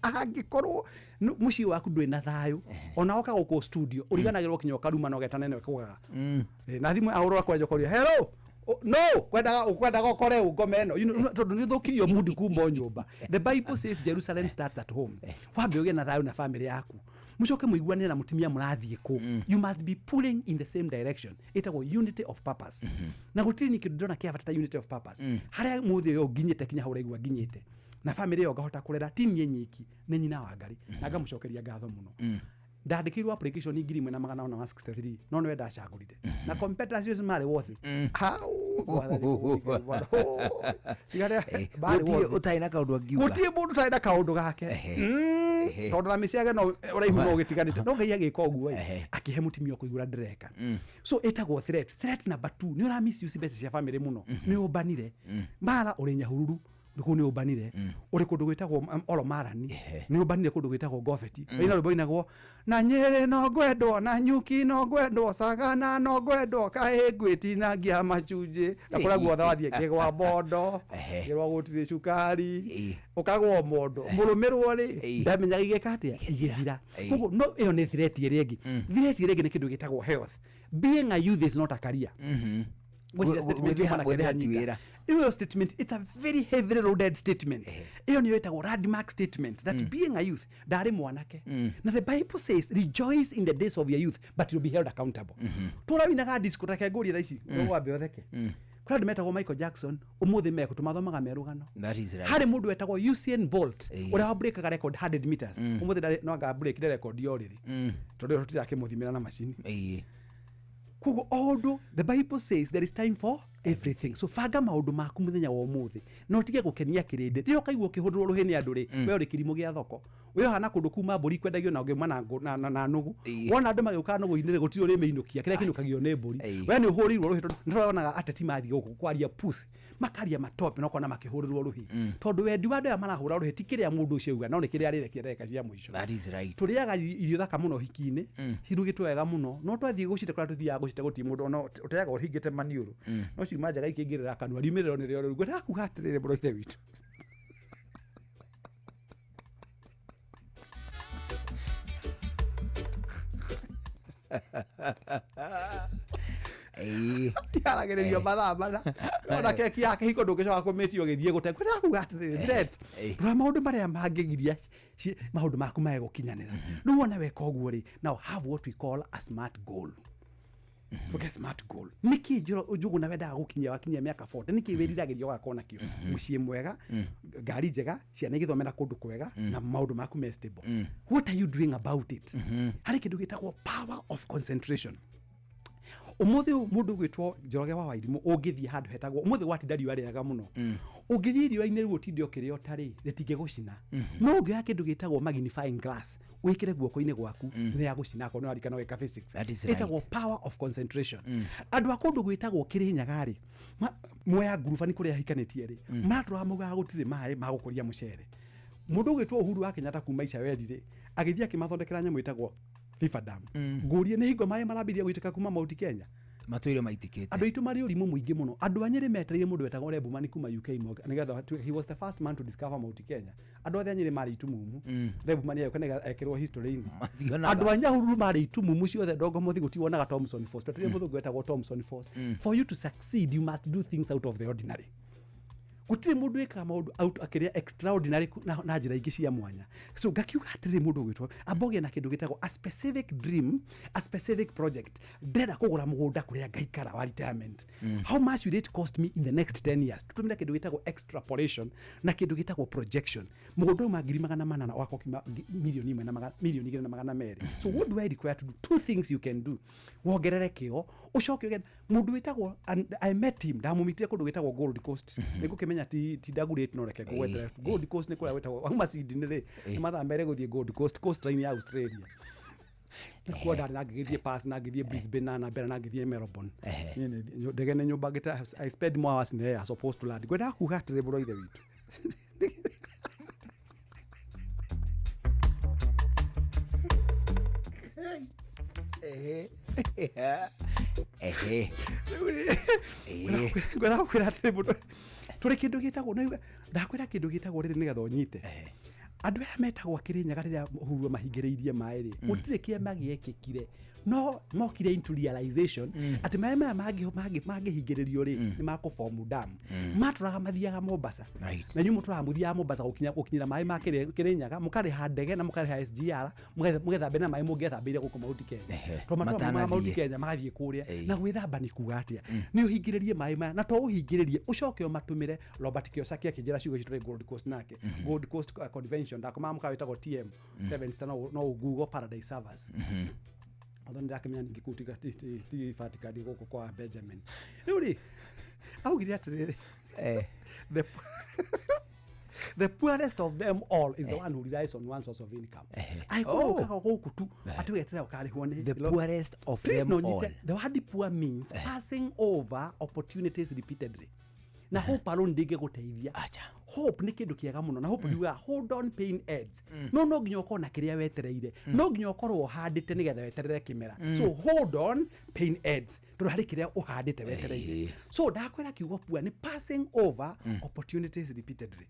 Angĩkorwo mũciĩ waku ndwĩ na thayũ, ona woka gũkũ studio, ũriganagĩrwo kinya ũkaruma na ũgetana ĩno ĩkũgaga. Na thimũ ahũrwo akwenja ũkoria, hello, No kwendaga ukwendaga ukore ungome ĩno. You know, tondũ nĩ ũthũkirio mood kuma o nyũmba. The Bible says Jerusalem starts at home. Wambe ũgĩe na thayũ na family yaku, mucoke mũiguanĩre na mũtumia mũrathiĩ kũ. You must be pulling in the same direction. Ĩtagwo unity of purpose. Na gũtirĩ ni kĩndũ ndĩrona kĩa bata ta unity of purpose. Harĩa mũthĩ ũyũ nginyĩte, kinya hau ũraigua nginyĩte na family ĩyo ngahota kũrera, ti niĩ nyiki, nĩ nyina wa Ngarĩ, na ngamũcokeria ngatho mũno. Ndandĩkĩirwo application 1463, no nĩwe ndacagũrire, na competitors acio marĩ worth hau. Mwathani, marĩ Gũtirĩ worth. ũtarĩ na kaũndũ angiuga. Gũtirĩ mũndũ ũtarĩ na kaũndũ gake. Tondũ na mĩciage no ũraihu no ũgĩtiganĩte, no Ngai agĩka ũguo ĩ, akĩhe mũtumia ũkũigua ũrĩa ndĩreka. So ĩtagwo threat. Threat number 2, nĩ ũra misuse mbeca cia family mũno. Nĩ ũmbanire mara ũrĩ Nyahururu kũu, nĩ ũmbanire ũrĩ kũndũ gwĩtagwo Olomarani, nĩ ũmbanire kũndũ gwĩtagwo Ngobeti. Ĩna rwĩmbo inagwo na Nyĩrĩ no ngwendwo, na Nyuki no ngwendwo, Sagana no ngwendwo, kaĩ ngwĩtinangia macunjĩ, na kũrĩa guothe wathiĩ ngĩgwa mondo, ngĩrwo gũtirĩ cukari, ũkagwa mondo mũrũmĩrwo rĩ, ndamenyaga igĩka atĩa igĩthira. Koguo no ĩyo nĩ threat ĩrĩa ĩngĩ. Threat ĩrĩa ĩngĩ nĩ kĩndũ gĩtagwo health. Being a youth is not a career. Ngwĩciria statement ĩyo mwanake Gwĩthĩha ti nĩanyita. wĩra. Ĩyo statement, it's a very heavily loaded statement. Ĩyo nĩyo ĩtagwo landmark statement, that being a youth, ndarĩ mwanake, na the Bible says rejoice in the days of your youth, but you'll be held accountable. Tũra winaga disco, reke ngũrie thaa ici, wambe ũtheke. Kũrĩ andũ metagwo Michael Jackson, ũmũthĩ mekũ tũmathomaga merũgano. That is right. Harĩ mũndũ wetagwo Usain Bolt, ũrĩa wa breakaga record 100 meters. Ũmũthĩ ndarĩ, no anga breakire record yo rĩrĩ, tondũ tũtirakĩmũthimĩra na macini. Koguo o ũndũ, the Bible says there is time for everything. So banga maũndũ maku mũthenya wa ũmũthĩ, na ũtige gũkenia kĩrĩndĩ. Rĩrĩa ũkaigua ũkĩhũrĩrwo rũhĩ nĩ andũ rĩ, we ũrĩ kĩrimũ gĩa thoko. We ũhana kũndũ kuma mbũri kwendagio na ũngĩuma na nũgũ. Wona andũ magĩũka nũgũ-inĩ rĩ, gũtirĩ ũrĩmĩinũkia, kĩrĩa kĩinũkagio nĩ mbũri. We nĩ ũhũrĩirwo rũhĩ, tondũ nĩtũronaga ateti mathiĩ gũkũ kwaria pussy, makaria matope, na ũkona makĩhũrĩrwo rũhĩ, tondũ wendi wa andũ aya marahũra rũhĩ ti kĩrĩa mũndũ ũcio auga, no nĩ kĩrĩa arĩrekia ndagĩka cia mũico. That is right. Tũrĩaga irio thaka mũno hiki-inĩ, cirugĩtwo wega mũno, no twathiĩ gũcite kũrĩa tũthiaga gũcite, gũtirĩ mũndũ ona ũteaga ũhingĩte maniũrũ, no ciuma njega ikĩingĩrĩra kanua, riumĩrĩro nĩrĩo rĩu. Ngwendaga kuga atĩrĩrĩ, mũrũ wa ithe witũ, yaragĩrĩrio mathaa mana, ona keki ya kĩhiko ndũngĩcoka kũmĩtio ũgĩthiĩ gũte. Ngwendaga kuga atĩrĩrĩ, threat, rora maũndũ marĩa mangĩgiria maũndũ maku mage gũkinyanĩra. Rĩu wona weka ũguo rĩ, now have what we call a smart goal. Okay, smart goal nĩkĩ Njũgũna wendaga gũkinyia wakinyia mĩaka 40? Nĩkĩ wĩriragĩria ũgakorwo nakĩo? Mũciĩ mwega, ngari njega, ciana igĩthomera kũndũ kwega, na maũndũ maku me stable. What are you doing about it? Harĩ kĩndũ gĩtagwo power of concentration. Ũmũthĩ ũyũ mũndũ ũgwĩtwo Njoroge wa Wairimũ, ũngĩthiĩ handũ hetagwo ũmũthĩ gwatinda riũa rĩega mũno, ũngĩthiĩ riũa-inĩ rĩu ũtinde ũkĩrĩa ũtarĩ, rĩtingĩgũcina. No ũngĩoya kĩndũ gĩtagwo magnifying glass wĩkĩre guoko-inĩ gwaku, nĩ yagũcina, akorwo nĩ warikana gwĩka physics. That is right. Ĩtagwo power of concentration. Andũ a kũndũ gwĩtagwo Kĩrĩnyaga rĩ, Mwea Ngurubani kũrĩa ahikanĩtie rĩ, maratũraga maugaga gũtirĩ maĩ ma gũkũria mũcere. Mũndũ ũgwĩtwo Uhuru wa Kenyatta kuma Icaweri rĩ, agĩthiĩ akĩmathondekera nyamũ ĩtagwo Thifa Dam. Ngũrie, nĩ hingo maĩ marambirie gũitĩka kuma Mount Kenya? Matũire maitĩkĩte. Andũ aitũ marĩ ũrimũ mũingĩ mũno. Andũ a Nyĩrĩ metereire mũndũ wetagwo Rebumani kuma UK nĩgetha he was the first man to discover Mount Kenya. Andũ othe a Nyĩrĩ marĩ itumumu. Rebumani agĩũka nĩgetha ekĩrwo history-inĩ. Mationaga. Andũ a Nyahururu marĩ itumumu ciothe, Ndongomothi gũtirĩ wonaga Thomson Force. Twetereire mũthũngũ wetagwo Thomson Force. For you to succeed, you must do things out of the ordinary. Gũtirĩ mũndũ wĩkaga maũndũ out akĩrĩa extraordinary na njĩra ingĩ cia mwanya. So ngakiuga atĩrĩrĩ, mũndũ ũgwĩtwo amba ũgĩe na kĩndũ gĩtagwo a specific dream, a specific project. Ndĩrenda kũgũra mũgũnda kũrĩa ngaikara wa retirement. How much will it cost me in the next 10 years? Tũtũmĩre kĩndũ gĩtagwo extrapolation na kĩndũ gĩtagwo projection. Mũgũnda ũyũ ma 400,000 wakwa ũkiuma 1,100,000 na 2,200,000. So what do I require to do? Two things you can do: wongerere kĩo, ũcoke ũgĩe mũndũ wĩtagwo, and I met him, ndamũmitire kũndũ gwĩtagwo Gold Coast. Nĩngũkĩmenya ti ndagurĩte, no reke ngũgwetere. Gold Coast nĩ kũrĩa gwĩtagwo wauma Sydney rĩ, nĩ mathaa merĩ gũthiĩ Gold Coast, coastline ya Australia. Nĩkuo ndarĩ na ngĩgĩthiĩ Perth, na ngĩthiĩ Brisbane, na mbere na ngĩthiĩ Melbourne. Niĩ ndege nĩ nyũmba ngĩte, I spend more hours in the air supposed to land. Ngwendaga kuga atĩrĩ, mũrũ wa ithe witũ, Ngwendaga gũkwĩra atĩrĩ, mũndũ tũrĩ kĩndũ gĩtagwo nĩ ndakwĩra kĩndũ gĩtagwo rĩrĩ nĩgetha ũnyite. Andũ aya metagwo a Kĩrĩnyaga, rĩrĩa Uhuru amahingĩrĩirie maĩ rĩ, gũtirĩ kĩama gĩekĩkire No mokire into realization atĩ maĩ maya mangĩhingĩrĩrio rĩ nĩ makũbomu damu. Matũraga mathiaga Mombasa. Na inyuĩ mũtũraga mũthiaga Mombasa gũkinyĩra maĩ ma Kĩrĩnyaga, mũkarĩha ndege na mũkarĩha SGR, mũgethambe na maĩ mũngĩethambĩire gũkũ Mount Kenya. Tondũ matũraga maumaga Mount Kenya magathiĩ kũrĩa. Na gwĩthamba nĩ kuga atĩa? Nĩ ũhingĩrĩrie maĩ maya, na to ũhingĩrĩrie ũcoke ũmatũmĩre. Robert Kiyosaki akĩnjĩra ciugo ici tũrĩ Gold Coast nake. Gold Coast Convention ndakomaga mũkawa wĩtagwo TM 7 star, no Google Paradise Servers. Although ndĩrakĩmenya ningĩ kũu ti Vatican gũkũ kwa Benjamin. Rĩu rĩ, augire atĩrĩrĩ, the poorest of them all is the one who relies on one source of income. Angĩkorwo ũkaga gũkũ tu atĩ weterera ũkarĩhwo nĩ The poorest of them all. The word poor means passing over opportunities repeatedly. Na hope alone ndĩngĩgũteithia. Hope nĩ kĩndũ kĩega mũno, na hope ndiugaga hold on pain ends. No no nginya ũkorwo na kĩrĩa wetereire, no nginya ũkorwo ũhandĩte nĩgetha weterere kĩmera. So hold on pain ends, tondũ harĩ kĩrĩa ũhandĩte wetereire. So ndakwĩra kiugo poor nĩ passing over opportunities repeatedly.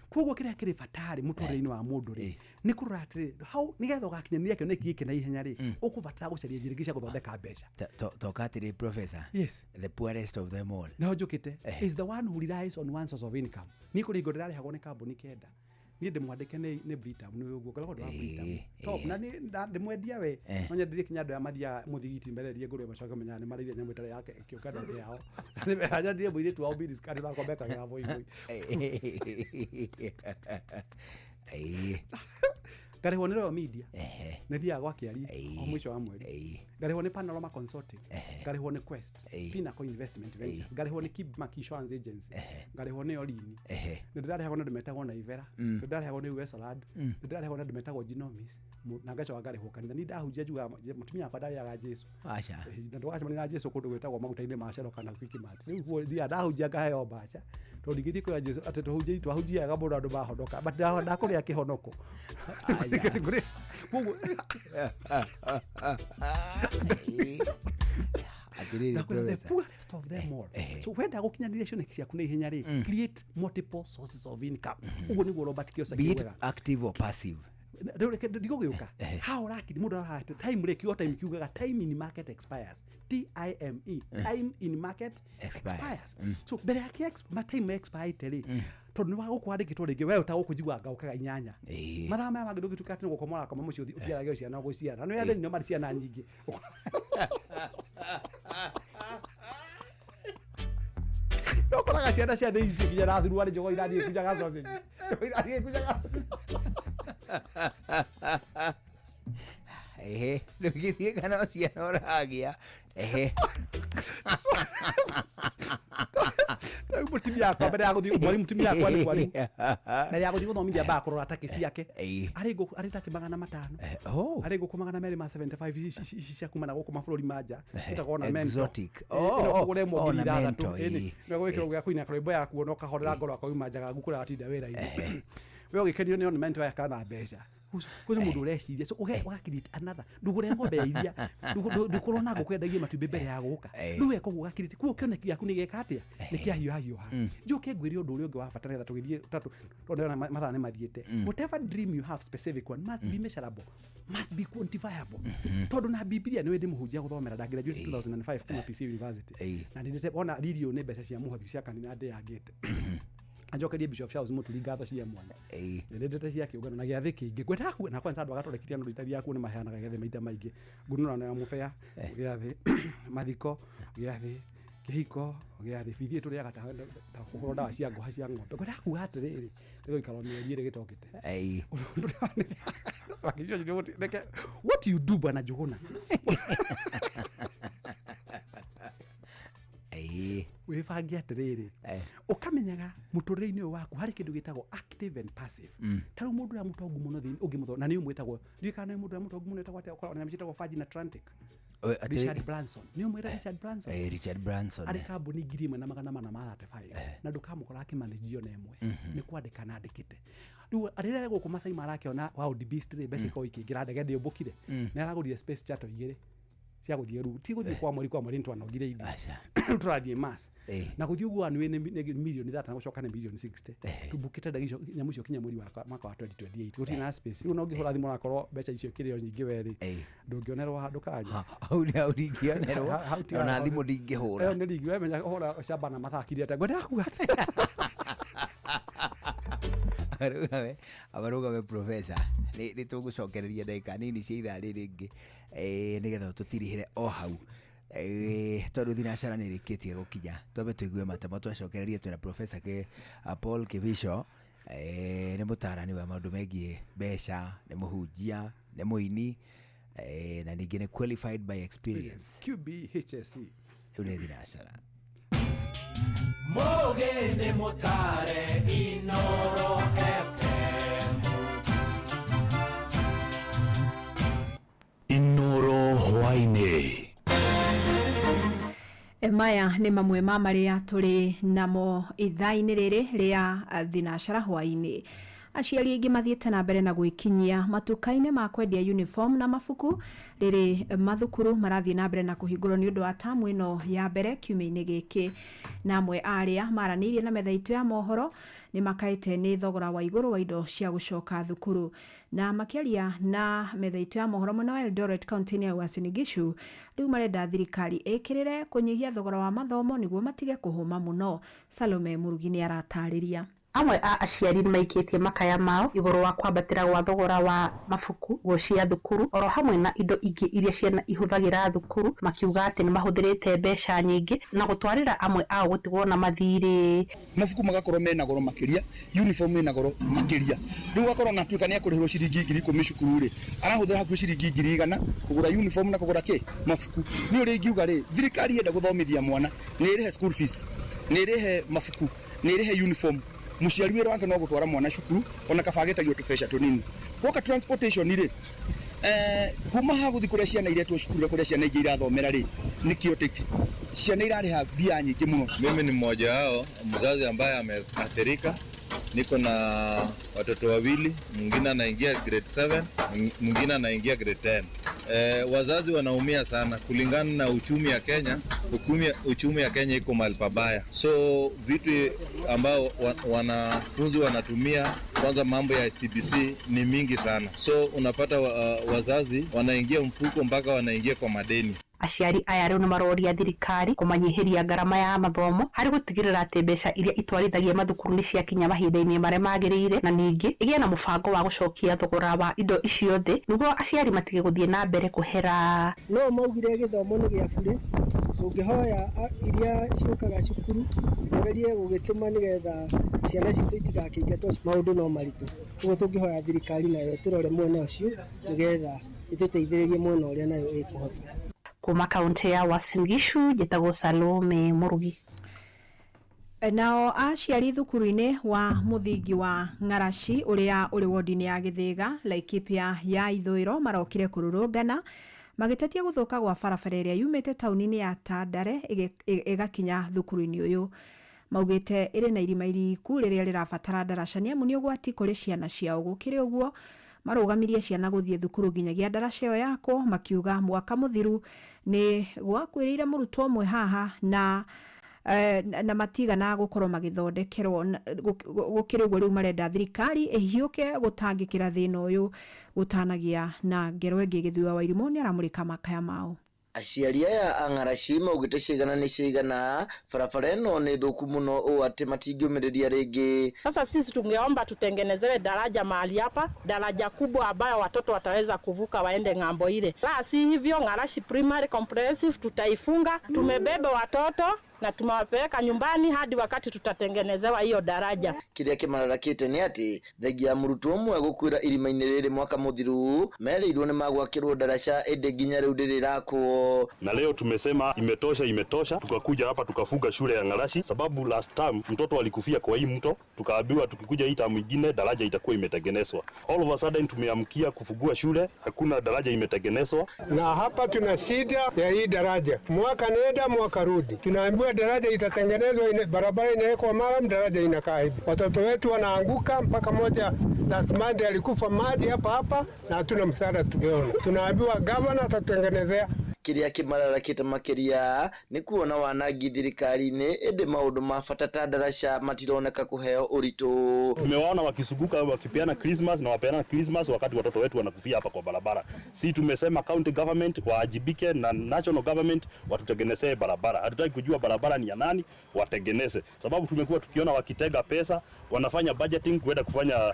Koguo kĩrĩa kĩrĩ bata rĩ mũtũrĩre-inĩ wa mũndũ rĩ nĩ kũrora atĩrĩ, hau nĩgetha ũgakinyanĩria kĩoneki gĩkĩ na ihenya rĩ, ũkũbatara gũcaria njĩra ingĩ cia gũthondeka mbeca. Toka atĩrĩ professor. Yes. The poorest of them all nĩho njũkĩte is the one who relies on one source of income. Niĩ kũrĩ hingo ndĩrarĩhagwo nĩ kambuni 9. Niĩ ndĩmwandĩke nĩ Britam, nĩ ũguo ngoragwo ndĩ wa Britam top, na ndĩmwendia we no nyendirie kinya andũ aya mathiaga mũthigiti mererie ngũrwe macoke menyaga nĩ marĩire nyamũ ĩtarĩ ya kĩũngano kĩao. Nyendirie mũirĩtu wao Billy Scott wakwa mekagĩra bũibũi. Ngarĩhwo nĩ Royal Media, nĩ thiaga gwa Kĩarie o mũico wa mweri. Ngarĩhwo nĩ Panorama Consulting, ngarĩhwo nĩ Quest, Pinnacle Investment Ventures, ngarĩhwo nĩ Kibmark Insurance Agency, ngarĩhwo nĩ Olini. Nĩ ndĩrarĩhagwo nĩ andũ metagwo Naivera, nĩ ndĩrarĩhagwo nĩ US Solad, nĩ ndĩrarĩhagwo nĩ andũ metagwo Genomis, na ngacoka ngarĩhwo kanitha. Niĩ ndahunjia njugaga mũtumia wakwa ndarĩaga Jesu. Aca. Na ndũgacemania na Jesu kũndũ gwĩtagwo maguta-inĩ ma Cero kana Quickmart. Rĩu guo thiaga ndahunjia ngaheo mbaca, tondũ ndingĩthiĩ kwĩra Jesu atĩ twahunjiaga mũno andũ mahonoka, but ndakũrĩa kĩhonoko. Koguo atĩrĩrĩ, the poorest of them all. So wenda gũkinyanĩria cioneki ciaku na ihenya rĩ, create multiple sources of income. Ũguo nĩguo Robert Kiyosaki be it active or passive. Ndigũgĩũka how ũrakiri mũndũ arahate time rĩ, kiugo time kiugaga time in market expires, TIME, time in market expires. So mbere ya time expire rĩ, tondũ nĩ wagũkũ wandĩkĩtwo rĩngĩ we ũtagũkũ njiguaga ngaũkaga 8 mathaa maya mangĩ ndũngĩtuĩka atĩ nĩ gũkoma ũrakoma mũciĩ ũciarage ciana gũciara nĩ athĩni no marĩ ciana nyingĩ. Ũkoraga ciana cia thĩinĩ nginya na thuruarĩ njogo irathiĩ kunjaga sausage, irathiĩ kunjaga. Ehe, ndũgĩthiĩ kana o ciana ũragĩa. Ehe. Rĩu mũtumia wakwa mbere ya gũthiĩ mwarimu, mũtumia wakwa nĩ mwarimu, mbere ya gũthiĩ gũthomithia ambaga kũrora takĩ ciake. Arĩ ngũkũ arĩ takĩ 500, arĩ ngũkũ 275 ici cia kuma na gũkũ mabũrũri ma nja ĩtagwo na mento. Exotic. Ĩno kũgũra ĩmwe Oh, ngiri na ithathatũ. mento, Ĩni nĩgwĩkĩra gĩa kũina rwĩmbo yakuo na ũkahorera ngoro akauma njaga kũrĩa watinda wĩra-inĩ. We ũgĩkenio nĩ ornament waya kana mbeca kwĩna mũndũ ũreciria, so ũga create another. Ndũgũre ng'ombe ya iria, ndũkorwo na ngũkũ yendagia matumbĩ mbere ya gũka. Rĩu weka ũguo ũga create, koguo kĩoneki gĩaku nĩ gĩka atĩa, nĩ kĩahiũhahiũha. Njũke ngwĩre ũndũ ũrĩa ũngĩ wa bata nĩgetha tũgĩthiĩ tondũ ndĩrona mathaa nĩ mathiĩte. Whatever dream you have, specific one must be measurable, must be quantifiable. Tondũ na Bibilia nĩ ndĩ mũhunjia gũthomera, ndagraduate 2005 kuma PC University, na ndĩndĩte ona ririo nĩ mbeca cia mũhothi cia kanitha ndĩangĩte. Anjokerie Bishop Charles Mũturi ngatho cia mwanya. Nĩndĩte cia kĩũngano na gĩathĩ kĩingĩ ngwendaga kuga na kwanza andũ agatũrekirie andũ rita rĩaku nĩ maheanaga gĩathĩ maita maingĩ, ngunũrano ya mũbea gĩathĩ, mathiko gĩathĩ, kĩhiko gĩathĩ, bithi tũrĩaga ta kũhũrwo ndawa cia ngũha cia ng'ombe. Ngwendaga kuga atĩrĩrĩ, nĩgũikara mĩeri ĩrĩ gĩtokĩte. What you do bwana Njũgũna, wĩbange atĩrĩrĩ, ũkamenyaga mũtũrĩre-inĩ ũyũ waku harĩ kĩndũ gĩtagwo active and passive. Ta rĩu mũndũ ũrĩa mũtongu mũno thĩinĩ ũngĩmũthoma na nĩ ũmwĩtagwo, ndiũĩ kana nĩ mũndũ ũrĩa mũtongu mũno wĩtagwo atĩa, ũkoragwo na nyamũ ciĩtagwo Virgin Atlantic. Richard Branson, nĩ ũmwĩra Richard Branson? Richard Branson. Arĩ kambuni 1435 na ndũkamũkora akĩmanĩjio na ĩmwe, nĩ kwandĩka na andĩkĩte. Rĩu rĩrĩa gũkũ Masai Mara akĩona Wild Beast rĩ, mbeca ikorwo ikĩingĩra, ndege ndĩũmbũkire, nĩ aragũrire space shuttle 2 Cia gũthiĩ rĩu ti gũthiĩ kwa mweri, kwa mweri nĩtwanogire ithuĩ. Rĩu tũrathiĩ mass na gũthiĩ ũguo one way nĩ mirioni 30 na gũcoka nĩ mirioni 60. Tũmbukĩte ndege icio, nyamũ icio kinya mweri wa mwaka wa 2028 gũtirĩ na space. Rĩu no ũngĩhũra thimũ onakorwo mbeca icio ikĩrĩ o nyingĩ we rĩ, ndũngĩonerwo handũ kanya. Hau nĩ hau ndingĩonerwo. Hau ti ona handũ. Thimũ ndingĩhũra. Ĩyo nĩ rigi wemenya ũhũra Shabana mathaa kiri atĩa, ngwendaga kuga atĩ Abarũgame, abarũgame professor, nĩ tũgũcokereria ndagĩka nini cia ithaa rĩrĩ rĩngĩ, nĩgetha tũtirihĩre o hau, tondũ thinacara nĩ ĩrĩkĩtie gũkinya. Twambe tũigue matemo twacokererie. Twĩna professor Paul Kibicho, nĩ mũtaarani wa maũndũ megiĩ mbeca, nĩ mũhunjia, nĩ mũini, na ningĩ nĩ qualified by experience. QBHSC. Rĩu nĩ thinacara. Mũgĩ mũtare Inoro FM. Inoro hwaĩ-inĩ. Maya nĩ mamwe ma marĩa tũrĩ namo ithaa-inĩ rĩrĩ rĩa thinacara hwaĩ-inĩ. Aciari aingĩ mathiĩte na mbere na gwĩkinyia matuka-inĩ ma kwendia uniform na mabuku rĩrĩ mathukuru marathiĩ na mbere na kũhingũrwo nĩ ũndũ wa tamu ĩno ya mbere kiumia-inĩ gĩkĩ. Na amwe arĩa maranĩirie na metha itũ ya mohoro nĩ makaĩte nĩ thogora wa igũrũ wa indo cia gũcoka thukuru. Na makĩaria na metha itũ ya mohoro mwena wa Eldoret kaunti-inĩ ya Uasin Gishu, rĩu marenda thirikari ĩkĩrĩre kũnyihia thogora wa mathomo nĩguo matige kũhũma mũno. Salome Murugi nĩ aratarĩria. Amwe a aciari nĩmaikĩtie makaya mao igũrũ wa kwambatĩra gwa thogora wa mabuku, nguo cia thukuru oro hamwe na indo ingĩ iria ciana ihũthagĩra thukuru, makiuga atĩ nĩmahũthĩrĩte mbeca nyingĩ na gũtwarĩra amwe ao gũtigwo na mathirĩ. Mabuku magakorwo mena goro makĩria, uniform ĩna goro makĩria. Rĩu ũgakorwo ona atuĩka nĩ akũrĩhĩrwo ciringi 10,000 cukuru rĩ, arahũthĩra hakuhĩ ciringi 100,000 kũgũra uniform na kũgũra kĩ mabuku. Niĩ ũrĩa ingiuga rĩ, thirikari yenda gũthomithia mwana nĩ ĩrĩhe school fees, nĩ ĩrĩhe mabuku, nĩ ĩrĩhe uniform. Mũciari wĩra wake no gũtwara mwana cukuru ona kaba agetagio tũbeca tũnini. Gwoka transportation rĩ, kuma haha gũthiĩ kũrĩa ciana iretwo cukuru na kũrĩa ciana ingĩ irathomera rĩ, nĩ chaotic. Ciana irarĩha mbia nyingĩ mũno. Mimi ni mmoja wao mzazi ambaye ameathirika. Niko na watoto wawili, mwingine anaingia grade 7, mwingine anaingia grade 10. Wazazi wanaumia sana kulingana na uchumi ya Kenya. Uchumi ya Kenya iko mahali pabaya, so vitu ambao wanafunzi wanatumia, kwanza mambo ya CBC ni mingi sana, so unapata wazazi wanaingia mfuko mpaka wanaingia kwa madeni. Aciari aya rĩu nĩmaroria thirikari kũmanyihĩria ngarama ya mathomo harĩ gũtigĩrĩra atĩ mbeca iria itwarithagia mathukuru nĩ ciakinya mahinda-inĩ marĩa magĩrĩire, na ningĩ ĩgĩe na mũbango wa gũcokia thogora wa indo icio thĩ nĩguo aciari matige gũthiĩ na mbere kũhera. No maugire gĩthomo nĩ gĩa burĩ, tũngĩhoya iria ciũkaga cukuru magerie gũgĩtũma nĩgetha ciana citũ itigakĩingatwo, maũndũ no maritũ. Ũguo tũngĩhoya thirikari nayo tũrore mwena ũcio nĩgetha ĩtũteithĩrĩrie mwena ũrĩa nayo ĩkũhota. Kuma kaunti ya Uasin Gishu njĩtagwo Salome Murugi. Nao aciari thukuru-inĩ wa mũthingi wa Ng'araci ũrĩa ũrĩ wodi-inĩ ya Gĩthĩga, Laikipia ya Ithũĩro marokire kũrũrũngana magĩtetia gũthũka gwa barabara ĩrĩa yumĩte taũni-inĩ ya Tandare ĩgakinya thukuru-inĩ ũyũ. Maugĩte ĩrĩ na irima iriku rĩrĩa rĩrabatara ndaraca nĩ amu nĩ ũgwati kũrĩ ciana ciao. Gũkĩrĩ ũguo marũgamirie ciana gũthiĩ thukuru nginyagia ndaraca ĩyo yakwo, makiuga mwaka mũthiru nĩ gwakuĩrĩire mũrutwo ũmwe haha na matigana gũkorwo magĩthondekerwo. Gũkĩrĩ ũguo rĩu marenda thirikari ĩhiũke gũtangĩkĩra thĩna ũyũ gũtanagia na ngero ĩngĩ. Gĩthua wa Irimũ nĩ aramũrĩka makaya mao. Aciari aya a Ng'araci maugĩte cigana nĩ cigana barabara ĩno nĩ thũku mũno ũũ atĩ matingĩũmĩrĩria rĩngĩ. Sasa sisi tungeomba tutengenezewe daraja mahali hapa, daraja kubwa ambayo watoto wataweza kuvuka waende ng'ambo ile. La si hivyo, Ng'arashi Primary Comprehensive tutaifunga. Tumebeba watoto na tumewapeleka nyumbani hadi wakati tutatengenezewa hiyo daraja. Kĩrĩa kĩmararakĩte nĩ atĩ thengia ya mũrutwo ũmwe gũkuĩra irima-inĩ rĩrĩ mwaka mũthiru merĩirwo nĩ magwakĩrwo ndaraca ĩndĩ nginya rĩu ndĩrĩ ĩrakwo. Na leo tumesema imetosha, imetosha. Tukakuja hapa tukafuga shule ya Ng'arashi sababu last term mtoto alikufia kwa hii mto, tukaambiwa tukikuja hii term nyingine daraja itakuwa imetengenezwa. All of a sudden tumeamkia kufungua shule, hakuna daraja imetengenezwa. Na hapa tuna shida ya hii daraja, mwaka nenda mwaka rudi, tunaambiwa daraja itatengenezwa, barabara inawekwa mara, daraja inakaa hivi. Watoto wetu wanaanguka, mpaka moja last month alikufa maji hapa hapa, na hatuna msaada tumeona. Tunaambiwa governor atatutengenezea. Kĩrĩa kĩmararakĩte makĩria nĩ kuona wanangi thirikari-inĩ ĩndĩ maũndũ ma bata ta ndaraca matironeka kũheo ũritũ. Tumewaona wakisuguka wakipeana Christmas na wapeana Christmas wakati watoto wetu wanakufia hapa kwa barabara. Si tumesema county government waajibike na national government watutengenezee barabara. Hatutaki kujua barabara ni ya nani, watengeneze. Sababu tumekuwa tukiona wakitega pesa, wanafanya budgeting kwenda kufanya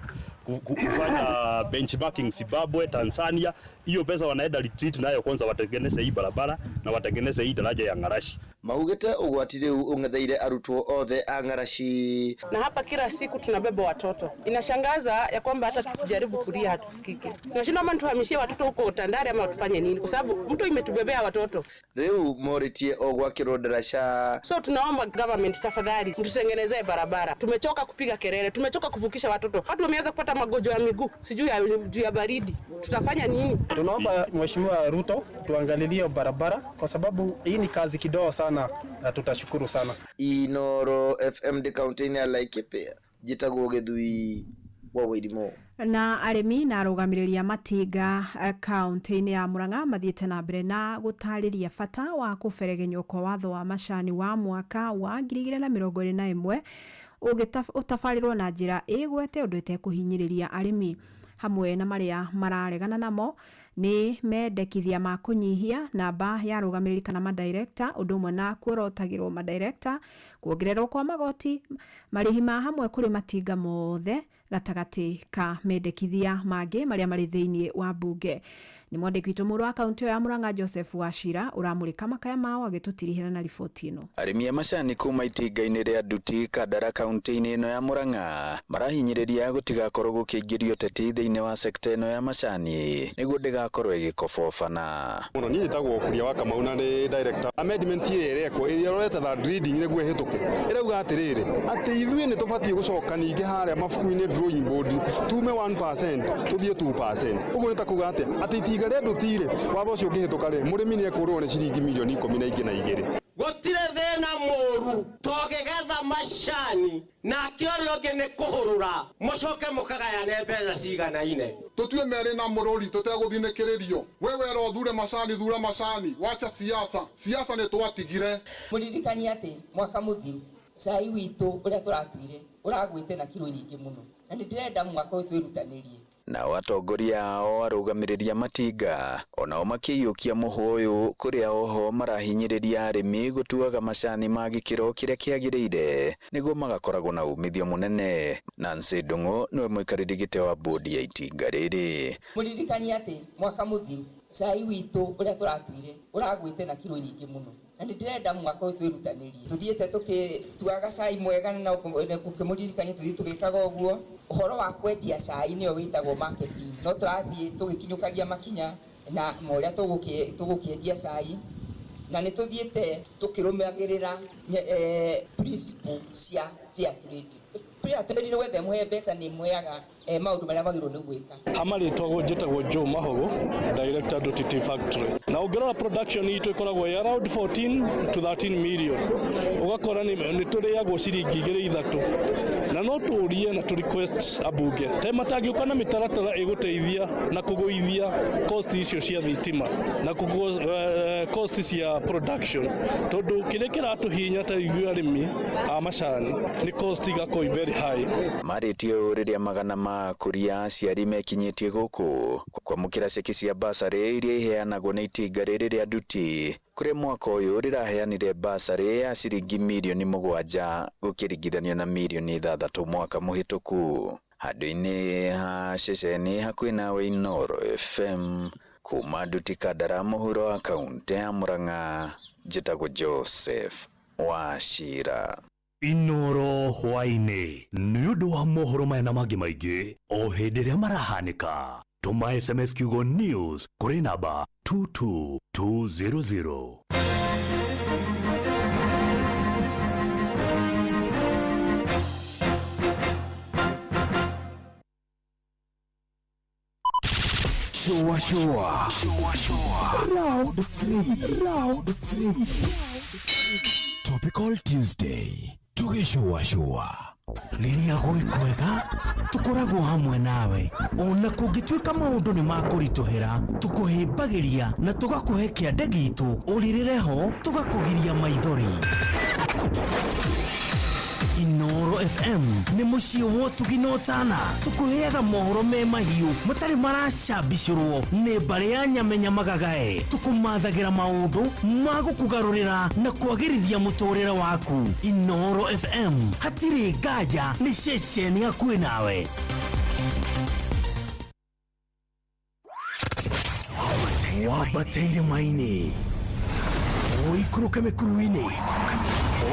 benchmarking Zimbabwe, Tanzania. Hiyo pesa wanaenda retreat nayo, kwanza watengeneze hii barabara na watengeneze hii daraja ya Ng'arashi. Maugite ugwati riu ung'etheire arutwo othe a Ng'arashi. Na hapa kila siku tunabeba watoto. Inashangaza ya kwamba hata tukijaribu kulia hatusikiki. Tunashindwa ama tuhamishie watoto huko Tandale ama tufanye nini, kwa sababu mtu imetubebea watoto. Riu moritie ogwakirwo daraca. So tunaomba government tafadhali mtutengenezee barabara. Tumechoka kupiga kelele, tumechoka kuvukisha watoto. Watu wameanza kupata magonjwa ya miguu, sijui juu ya baridi. Tutafanya nini? Tunaomba Mheshimiwa Ruto tuangalilie barabara kwa sababu hii ni kazi kidogo sana na tutashukuru sana. Inoro FM de county ya Laikipia, jitagwo Githui wa Wairimu. Na arĩmi na arũgamĩrĩri a matinga kaunti-inĩ ya Murang'a mathiĩte na mbere na gũtarĩria bata wa kũberegenywo kwa watho wa macani wa mwaka wa 2021 ũtabarĩrwo na njĩra ĩgwete ũndũ ĩtekũhinyĩrĩria arĩmi. Hamwe na marĩa mararegana namo nĩ mendekithia ma kũnyihia namba ya arũgamĩrĩri kana madirector, ũndũ ũmwe na kuorotagĩrwo madirector, kuongererwo kwa magoti, marĩhi ma hamwe kũrĩ matinga mothe gatagatĩ ka mendekithia mangĩ marĩa marĩ thĩinĩ wa mbunge. Nĩ mwandĩki witũ mũrũ wa kaunti ya Murang'a Joseph Wachira ũramũrĩka makaya mao agĩtũtirihĩra na riboti ĩno. Arĩmi a macani kuma itinga-inĩ rĩa Nduti Kandara kaunti-inĩ ĩno ya Murang'a marahinyĩrĩria gũtigakorwo gũkĩingĩrio ũteti thĩinĩ wa sekta ĩno ya macani nĩguo ndĩgakorwo ĩgĩkobobana. Mũno niĩ njĩtagwo Kuria wa Kamau na nĩ director. Amendment ĩrĩa ĩrekwo ĩrĩa ĩrorete third reading nĩguo ĩhĩtũke ĩrauga atĩrĩrĩ atĩ ithuĩ nĩ tũbatiĩ gũcoka ningĩ harĩa mabuku-inĩ drawing board tume 1% tũthiĩ 2%. Ũguo nĩ ta kuga atĩa atĩ itinga rĩa Nduti rĩ watho ũcio ũngĩhĩtũka rĩ mũrĩmi nĩ ekũrwo nĩ ciringi milioni 12. Gũtirĩ thĩna mũru tũngĩgetha macani nake ũrĩa ũngĩ nĩ kũhũrũra mũcoke mũkagayane mbeca ciganaine. Tũtue merĩ na mũrũri tũtegũthinĩkĩrĩrio. We wera ũthure macani, thura macani, wacha siasa. Siasa nĩ twatigire. Mũririkanie atĩ mwaka mũthiru cai witũ ũrĩa tũratuire ũragwĩte na kiro nyingĩ mũno na nĩ ndĩrenda mwaka ũyũ twĩrutanĩrie. Nao atongoria ao arũgamĩrĩri a matinga onao makĩiyũkia mũhũ ũyũ kũrĩa oho marahinyĩrĩria arĩmi gũtuaga macani ma gĩkĩro kĩrĩa kĩagĩrĩire nĩguo magakoragwo na umithio mũnene. Nancy Ndung'u nĩwe mũikarĩri gĩtĩ wa bodi ya itinga rĩrĩ. Mũririkanie atĩ mwaka mũthiru cai witũ ũrĩa tũratuire ũragwĩte na kiro nyingĩ mũno na nĩ ndĩrenda mwaka ũyũ twĩrutanĩrie. Tũthiĩte tũgĩtuaga cai mwega na gũkĩmũririkania tũthiĩ tũgĩkaga ũguo. Ũhoro wa kwendia cai nĩyo wĩtagwo marketing, no tũrathiĩ tũgĩkinyũkagia makinya na ũrĩa tũgũkĩendia cai na nĩ tũthiĩte tũkĩrũmagĩrĩra principle cia fair trade. Fair trade nĩ wethe mũhe mbeca nĩ mũheaga maũndũ marĩa magĩrĩirwo nĩ gwĩka. Ha marĩtwa njĩtagwo Joe Mahogo, director Nduti Tea Factory. Na ũngĩrora production itũ ĩkoragwo ĩ around 14 to 13 million. Ũgakora nĩ tũrĩagwo ciringi 2 3 na no tũrie na tũ request abunge te matangĩũka na mĩtaratara ĩgũteithia na kũgũithia cost icio cia thitima na cost cia production tondũ kĩrĩa kĩratũhinya ta ithuĩ arĩmi a macani nĩ cost igakorwo very high. Marĩtie ũũ rĩrĩa magana ma akũria aciari mekinyĩtie gũkũ kwamũkĩra ceki cia basarĩ iria iheanagwo nĩ itinga rĩrĩ rĩa Nduti kũrĩa mwaka ũyũ rĩraheanire basarĩ ya ciringi milioni 7 gũkĩringithanio na milioni 6 mwaka mũhĩtũku. Handũ-inĩ ha ceceni hakuhĩ nawe Inooro FM kuma Nduti Kandara mũhuro wa kaunti ya Murang'a njĩtagwo Joseph Wachira. Inoro hwaĩ-inĩ nĩ ũndũ wa mohoro maya na mangĩ maingĩ o hĩndĩ ĩrĩa marahanĩka. Tũma SMS kiugo news kũrĩ namba 22200. Shua shua. Shua shua. Round 3. Round 3. Topical Tuesday. Tugishua shua. Rĩrĩa gwĩ kwega tũkoragwo hamwe nawe, ona kũngĩtuĩka maũndũ nĩ makũritũhĩra, tũkũhĩmbagĩria na tũgakũhe kĩande gitũ, ũrĩrĩre ho tũgakũgiria maithori. Inoro FM nĩ mũciĩ wa ũtugi na ũtana, tũkũheaga mohoro me mahiũ matarĩ maracambicũrwo nĩ mbarĩ ya nyamenya magagae, tũkũmathagĩra maũndũ ma gũkũgarũrĩra na kwagĩrithia mũtũrĩre waku. Inoro FM hatirĩ nganja nĩ ceceni hakuhĩ nawe. Wambate irĩma-inĩ, ũikũrũke mĩkuru-inĩ,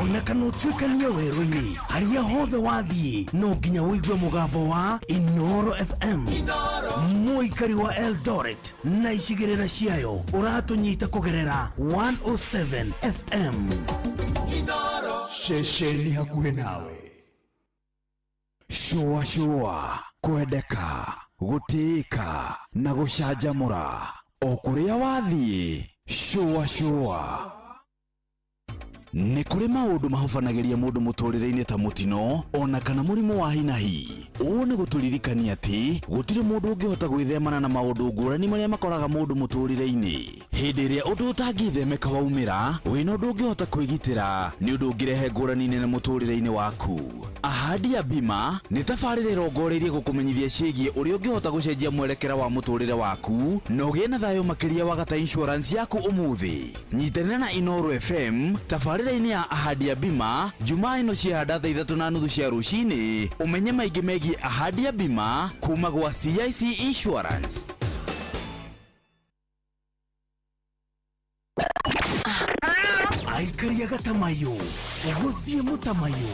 ona kana ũtuĩkanie werũ-inĩ, harĩa hothe wathiĩ no nginya ũigue mũgambo wa Inoro FM. Mũikari wa Eldoret na icigĩrĩra ciayo ũratũnyita kũgerera 107 FM. Ceceni hakuhĩ nawe. Shũa shũa, kwendeka, gũtĩĩka na gũcanjamũra o kũrĩa wathiĩ. Shũa shũa. Nĩ kũrĩ maũndũ mahobanagĩria mũndũ mũtũrĩre-inĩ ta mũtino ona kana mũrimũ wa hinahi. Ũũ nĩ gũtũririkania atĩ gũtirĩ mũndũ ũngĩhota gwĩthemana na maũndũ ngũrani marĩa makoraga mũndũ mũtũrĩre-inĩ. Hĩndĩ ĩrĩa ũndũ ũtangĩthemeka waumĩra, wĩna ũndũ ũngĩhota kwĩgitĩra nĩ ũndũ ũngĩrehe ngũrani nene mũtũrĩre-inĩ waku. Ahadi ya Bima nĩ tabarĩra ĩrongoreirie gũkũmenyithia ciĩgiĩ ũrĩa ũngĩhota gũcenjia mwerekera wa mũtũrĩre waku na ũgĩe na thayũ makĩria wagata insurance yaku ũmũthĩ. Nyitanĩra na Inoro FM tabarĩra-inĩ ya Ahadi ya Bima Jumaa ĩno ciahanda thaa 3:30 cia rũcinĩ, ũmenye maingĩ megiĩ Ahadi ya Bima kuma gwa CIC Insurance. Aikaria gatamayo gũthiĩ mũtamayo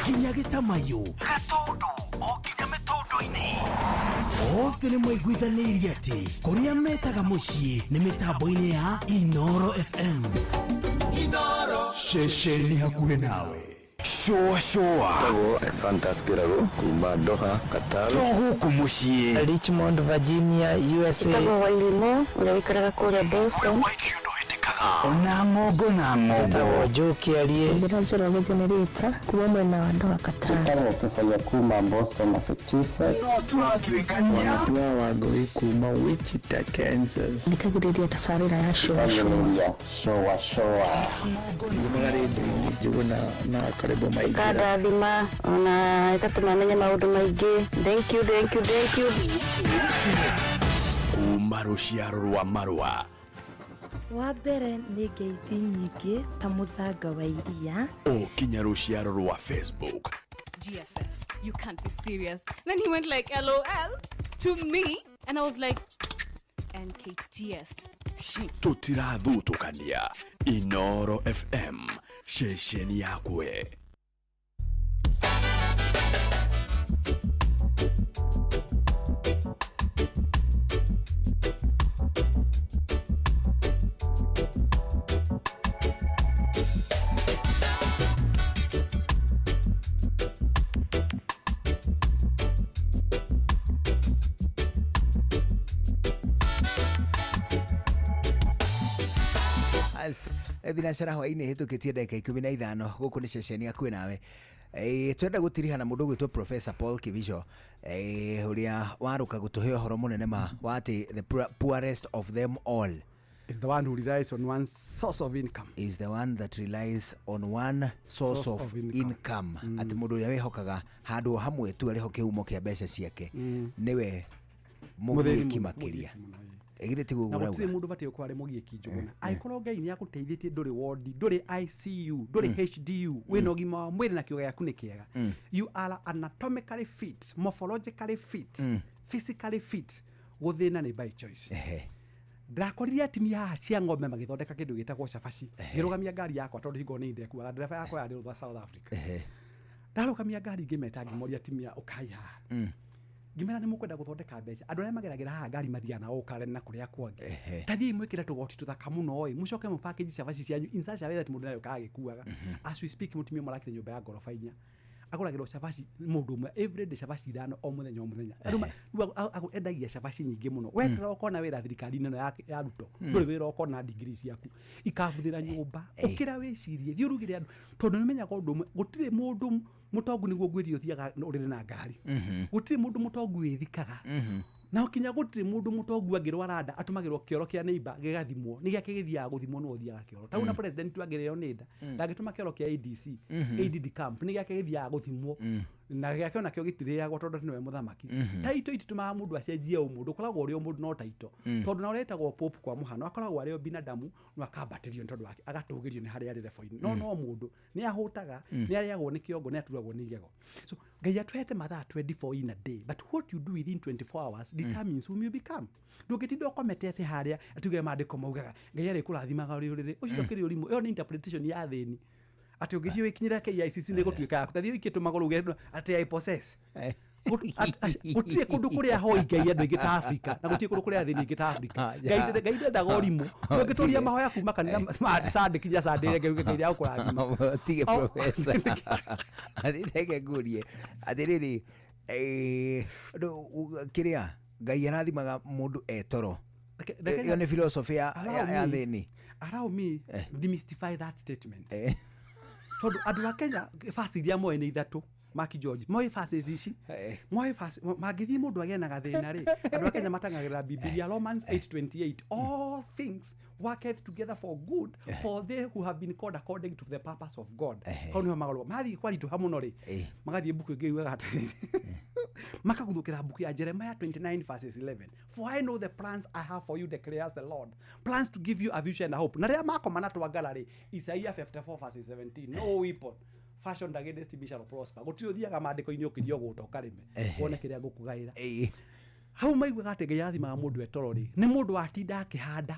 nginya gĩtamayo gatũndũ o nginya mĩtũndũ-inĩ, othe nĩ maiguithanĩirie atĩ kũrĩa metaga mũciĩ nĩ mĩtambo-inĩ ya Inoro FM. Ceceni hakuhĩ nawe. Shũa shũa. Tagwo Ephantus Kĩrago kuma Doha, Qatar. To gũkũ mũciĩ. Richmond, Virginia, USA. Tagwo Wairimu ũrĩa ũikaraga kũrĩa Boston. Ona ng'ongo na ng'ongo. Tagwo Joe Kĩarie. Njĩra Njoroge Generator kuma mwena wa Doha, Qatar. Tagwo Kĩbaya kuma Boston, Massachusetts. No tũratuĩkania. Wanatua Wangũi kuma Wichita, Kansas. Thikagĩrĩria tabarĩra ya Shũa Shũa. Thikagĩrĩria Shũa Shũa. Njiguaga rĩndiũ-inĩ Njuguna na karibu maingĩra. Ĩkandathima ona ĩgatũma menye maũndũ maingĩ. Thank you, thank you, thank you. Kuma rũciaro rwa marũa. Wa mbere nĩ ngeithi nyingĩ ta mũthanga wa iria. O kinya rũciaro rwa Facebook. GFF, you can't be serious. Then he went like LOL to me and I was like NKTS. Tũtirathutũkania. Inoro FM, ceceni yakwe. Thinacara hwainĩ hĩtũkĩtie ndagĩka 15 gũkũ nĩ ceceni hakuhĩ nawe. Twenda gũtiriha na mũndũ ũgwĩtwo Professor Paul Kibicho, ũrĩa warũka gũtũhe ũhoro mũnene ma wa atĩ the poorest of them all is the one who relies on one source of income. Is the one that relies on one source of income. Atĩ mũndũ ũrĩa wĩhokaga handũ hamwe tu arĩho kĩhumo kĩa mbeca ciake nĩwe mũgiĩki makĩria. Githĩ tiguo na ũguo gũtirĩ ũrauga? Mũndũ ũbatiĩ gũkorwo arĩ mũgiĩki Njuguna. Angĩkorwo Ngai nĩ agũteithĩtie ndũrĩ wondi, ndũrĩ ICU, ndũrĩ HDU, wĩna ũgima wa mwĩrĩ na kĩũga gĩaku nĩ kĩega, you are anatomically fit, morphologically fit, physically fit, gũthĩna nĩ by choice. Ndakoririe atumia haha cia ng'ombe magĩthondeka kĩndũ gĩtagwo cabaci, ngĩrũgamia ngari yakwa tondũ hingo nĩ ndekuaga ndereba yakwa yarĩ rũtha South Africa. Ndarũgamia ngari ngĩmeta ngĩmoria atumia ũkai haha, ngĩmera nĩ mũkwenda gũthondeka mbeca, andũ arĩa mageragĩra haha ngari mathiaga na Karen na kũrĩa kwangĩ, tathiĩi mwĩkĩre tũgoti tũthaka mũno ĩ, mũcoke mũpackage cabaci cianyu in such a way that mũndũ nayo agĩkuaga. As we speak, mũtumia ũmwe arakire nyũmba ya ngoroba 4, agũragĩrwo cabaci mũndũ ũmwe every day cabaci 5 o mũthenya o mũthenya. Rĩu endagia cabaci nyingĩ mũno. Weterera ũkona wĩra thirikari-inĩ ĩno ya Ruto, ndũrĩ wĩra ũkona, degree ciaku ikabuthĩra nyũmba. Ũkĩra wĩcirie, thiĩ ũrugĩre andũ, tondũ nĩmenyaga ũndũ ũmwe, gũtirĩ mũndũ Mũtongu nĩguo ngwĩrie ũthiaga ũrĩrĩ na ngari. Gũtirĩ mũndũ mũtongu wĩthikaga. Na kinya gũtirĩ mũndũ mũtongu angĩrwara nda atũmagĩrwo kĩoro kĩa neighbor gĩgathimwo, nĩ gĩake gĩthiaga gũthimwo no ũthiaga kĩoro. Ta na president angĩrĩo nĩ nda, ndangĩtũma kĩoro kĩa ADC, ADD camp, nĩ gĩake gĩthiaga gũthimwo. Na gĩake onakĩo gĩtirĩagwo tondũ nĩwe mũthamaki. Taito ititũmaga mũndũ acenjie ũmũndũ, ũkoragwo ũrĩ o mũndũ no taito. Tondũ na ũretagwo pope kwa mũhano, akoragwo arĩ o binadamu no akambatĩrio nĩ tondũ wake, agatũgĩrio nĩ harĩa arĩ level-inĩ. No no mũndũ nĩ ahũtaga, nĩ arĩagwo nĩ kĩongo, nĩ aturagwo nĩ igego. So Ngai atũhete mathaa 24 in a day, but what you do within 24 hours determines whom you become. Ndũngĩtinda ũkomete atĩ harĩa atuge maandĩko maugaga Ngai arĩkũrathimaga ũrĩ ũrĩrĩ, ũcio ũkĩrĩ ũrimũ. Ĩyo nĩ interpretation ya thĩni. Atĩ ũngĩthiĩ wĩkinyĩre KICC nĩ gũtuĩka yaku, tathiĩ ũikie tũmagũrũ uge atĩ I possess. Gũtirĩ kũndũ kũrĩa hoi Ngai andũ aingĩ ta Afrika, na gũtirĩ kũndũ kũrĩa athĩni aingĩ ta Afrika. Ngai ndendaga ũrimũ. Ndũngĩtũria mahoya kuma kanitha Sunday kinya Sunday ĩrĩa ĩngĩ Ngai nĩagũkũrathima. Tige professor. Reke ngũrie atĩrĩrĩ, kĩrĩa Ngai arathimaga mũndũ etoro, ĩyo nĩ philosophy ya thĩni. Allow me demystify that statement. Tondũ andũ a Kenya verse iria moĩ nĩ ithatũ, Mark George moĩ verses ici, moĩ verse mangĩthiĩ mũndũ agĩe na gathĩna rĩ, andũ a Kenya matang'agĩra Bibilia, Romans 8:28, all things worketh together for good for they who have been called according to the purpose of God. Hau nĩho magarũa mathiĩ kwaritũha mũno rĩ, magathiĩ mbuku ĩngĩ yugaga atĩrĩrĩ, makaguthũkĩra mbuku ya Jeremiah 29 verses 11, for I know the plans I have for you declares the Lord, plans to give you a future and a hope. Na rĩrĩa makoma na twangara rĩ, Isaiah 54 verses 17, no weapon fashioned against me shall prosper. Gũtirĩ ũthiaga maandĩko-inĩ ũkĩrio gũta ũkarĩme wone kĩrĩa ngũkũgaĩra. Hau maiguaga atĩ Ngai arathimaga mũndũ etoro rĩ, nĩ mũndũ watinda akĩhanda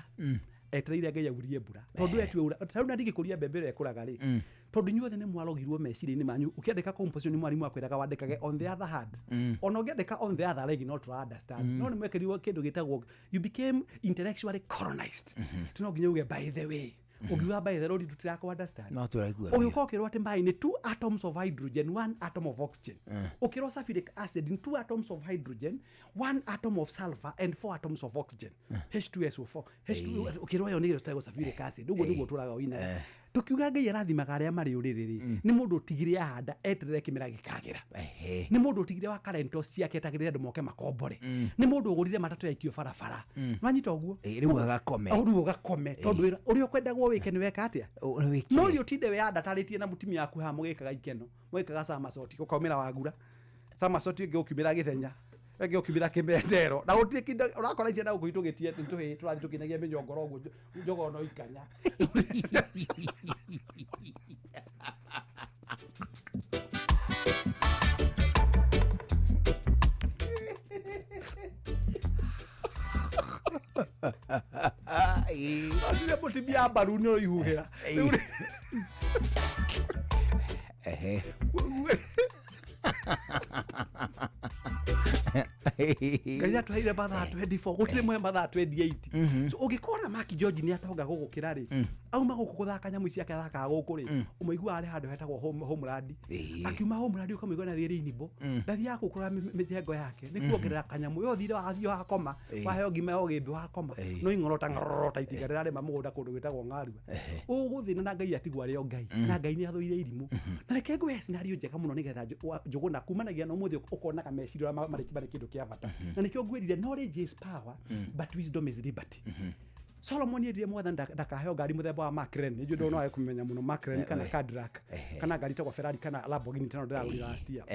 etereire Ngai aurie mbura, tondũ etue ura tarĩu na ndingĩkũria mbembe ĩrĩa ĩkũraga rĩ, tondũ inyuothe nĩ mwarogirwo meciria-inĩ manyu. Ũkĩandĩka composition nĩ mwarimũ akwĩraga wandĩkage on the other hand, ona ũngĩandĩka on the other leg no tũra understand. No nĩ mwekĩrirwo kĩndũ gĩtagwo you became intellectually colonized. Ti no nginya uge by the way, ũngiuga by the road tũtirakũ understand. No tũraigua. Ũgĩũka ũkĩrwo atĩ maĩ nĩ 2 atoms of hydrogen, 1 atom of oxygen. Ũkĩrwo sulfuric acid nĩ 2 atoms of hydrogen, 1 atom of sulfur and 4 atoms of oxygen, H2SO4. H2 ũkĩrwo ĩyo nĩyo ĩtagwo sulfuric acid. Ũguo nĩguo tũraga ũina. Tũkiuga Ngai arathimaga arĩa marĩ ũrĩrĩ rĩ, nĩ mũndũ ũtigire ahanda eterere kĩmera gĩkagĩra. Nĩ mũndũ ũtigire wa karento ciake etagĩrĩre andũ moke makombore. Nĩ mũndũ ũgũrire matatũ yaikio barabara. Nĩwanyita ũguo? Rĩu agakome. Rĩu ũgakome tondũ wĩra ũrĩa ũkwendagwo wĩke nĩ weka atĩa? No ũrĩa ũtinde wĩyandatarĩtie na mũtumia waku haha mũgĩkaga ikeno, mũgĩkaga samasoti, ũkaumĩra wagura. Samasoti ĩngĩ ũkiumĩra gĩthenya, ĩngĩ ũkiumĩra kĩmendero. Na gũtirĩ kĩndũ ũrakora icio na gũkũ itũgĩtie tũhĩĩ tũrathiĩ tũkĩnyagia mĩnyongoro ũguo njogoo no ikanya. Atire mũtumia mbaru nĩ ũihuhĩra. Ngai atũheire mathaa 24, gũtirĩ mũhe mathaa 28. So ũngĩkorwo na Mark George nĩ atonga gũgũkĩra rĩ, auma gũkũ gũthaka nyamũ ciake athakaga gũkũ rĩ, ũmũiguaga arĩ handũ hetagwo Homeland. Akiuma Homeland ũkamũigua na thiĩ Rainbow, ndathiaga kũu kũrora mĩjengo yake, nĩ kuongerera kanyamũ. We ũthire wathiĩ wakoma, waheo ngima ya ũgĩmbĩ wakoma, no ing'orota ng'orota itinga rĩrarĩma mũgũnda kũndũ gwĩtagwo Ng'arua. Ũgũthĩna na Ngai atigwo arĩ o Ngai, na Ngai nĩ athũire irimũ. Na reke ngũhe scenario njega mũno nĩgetha Njũgũna kumanagia na ũmũthĩ ũkonaga meciria ũrĩa marĩ kĩndũ kĩa bata. Na nĩkĩo ngwĩrire knowledge is power, but wisdom is liberty. Solomon erire mwathani ndakaheo ngari mũthemba wa McLaren. Nĩ njũĩ no age kũmenya mũno McLaren kana Cadillac kana ngari ĩtagwo Ferrari kana Lamborghini teno ndĩragũrire last year.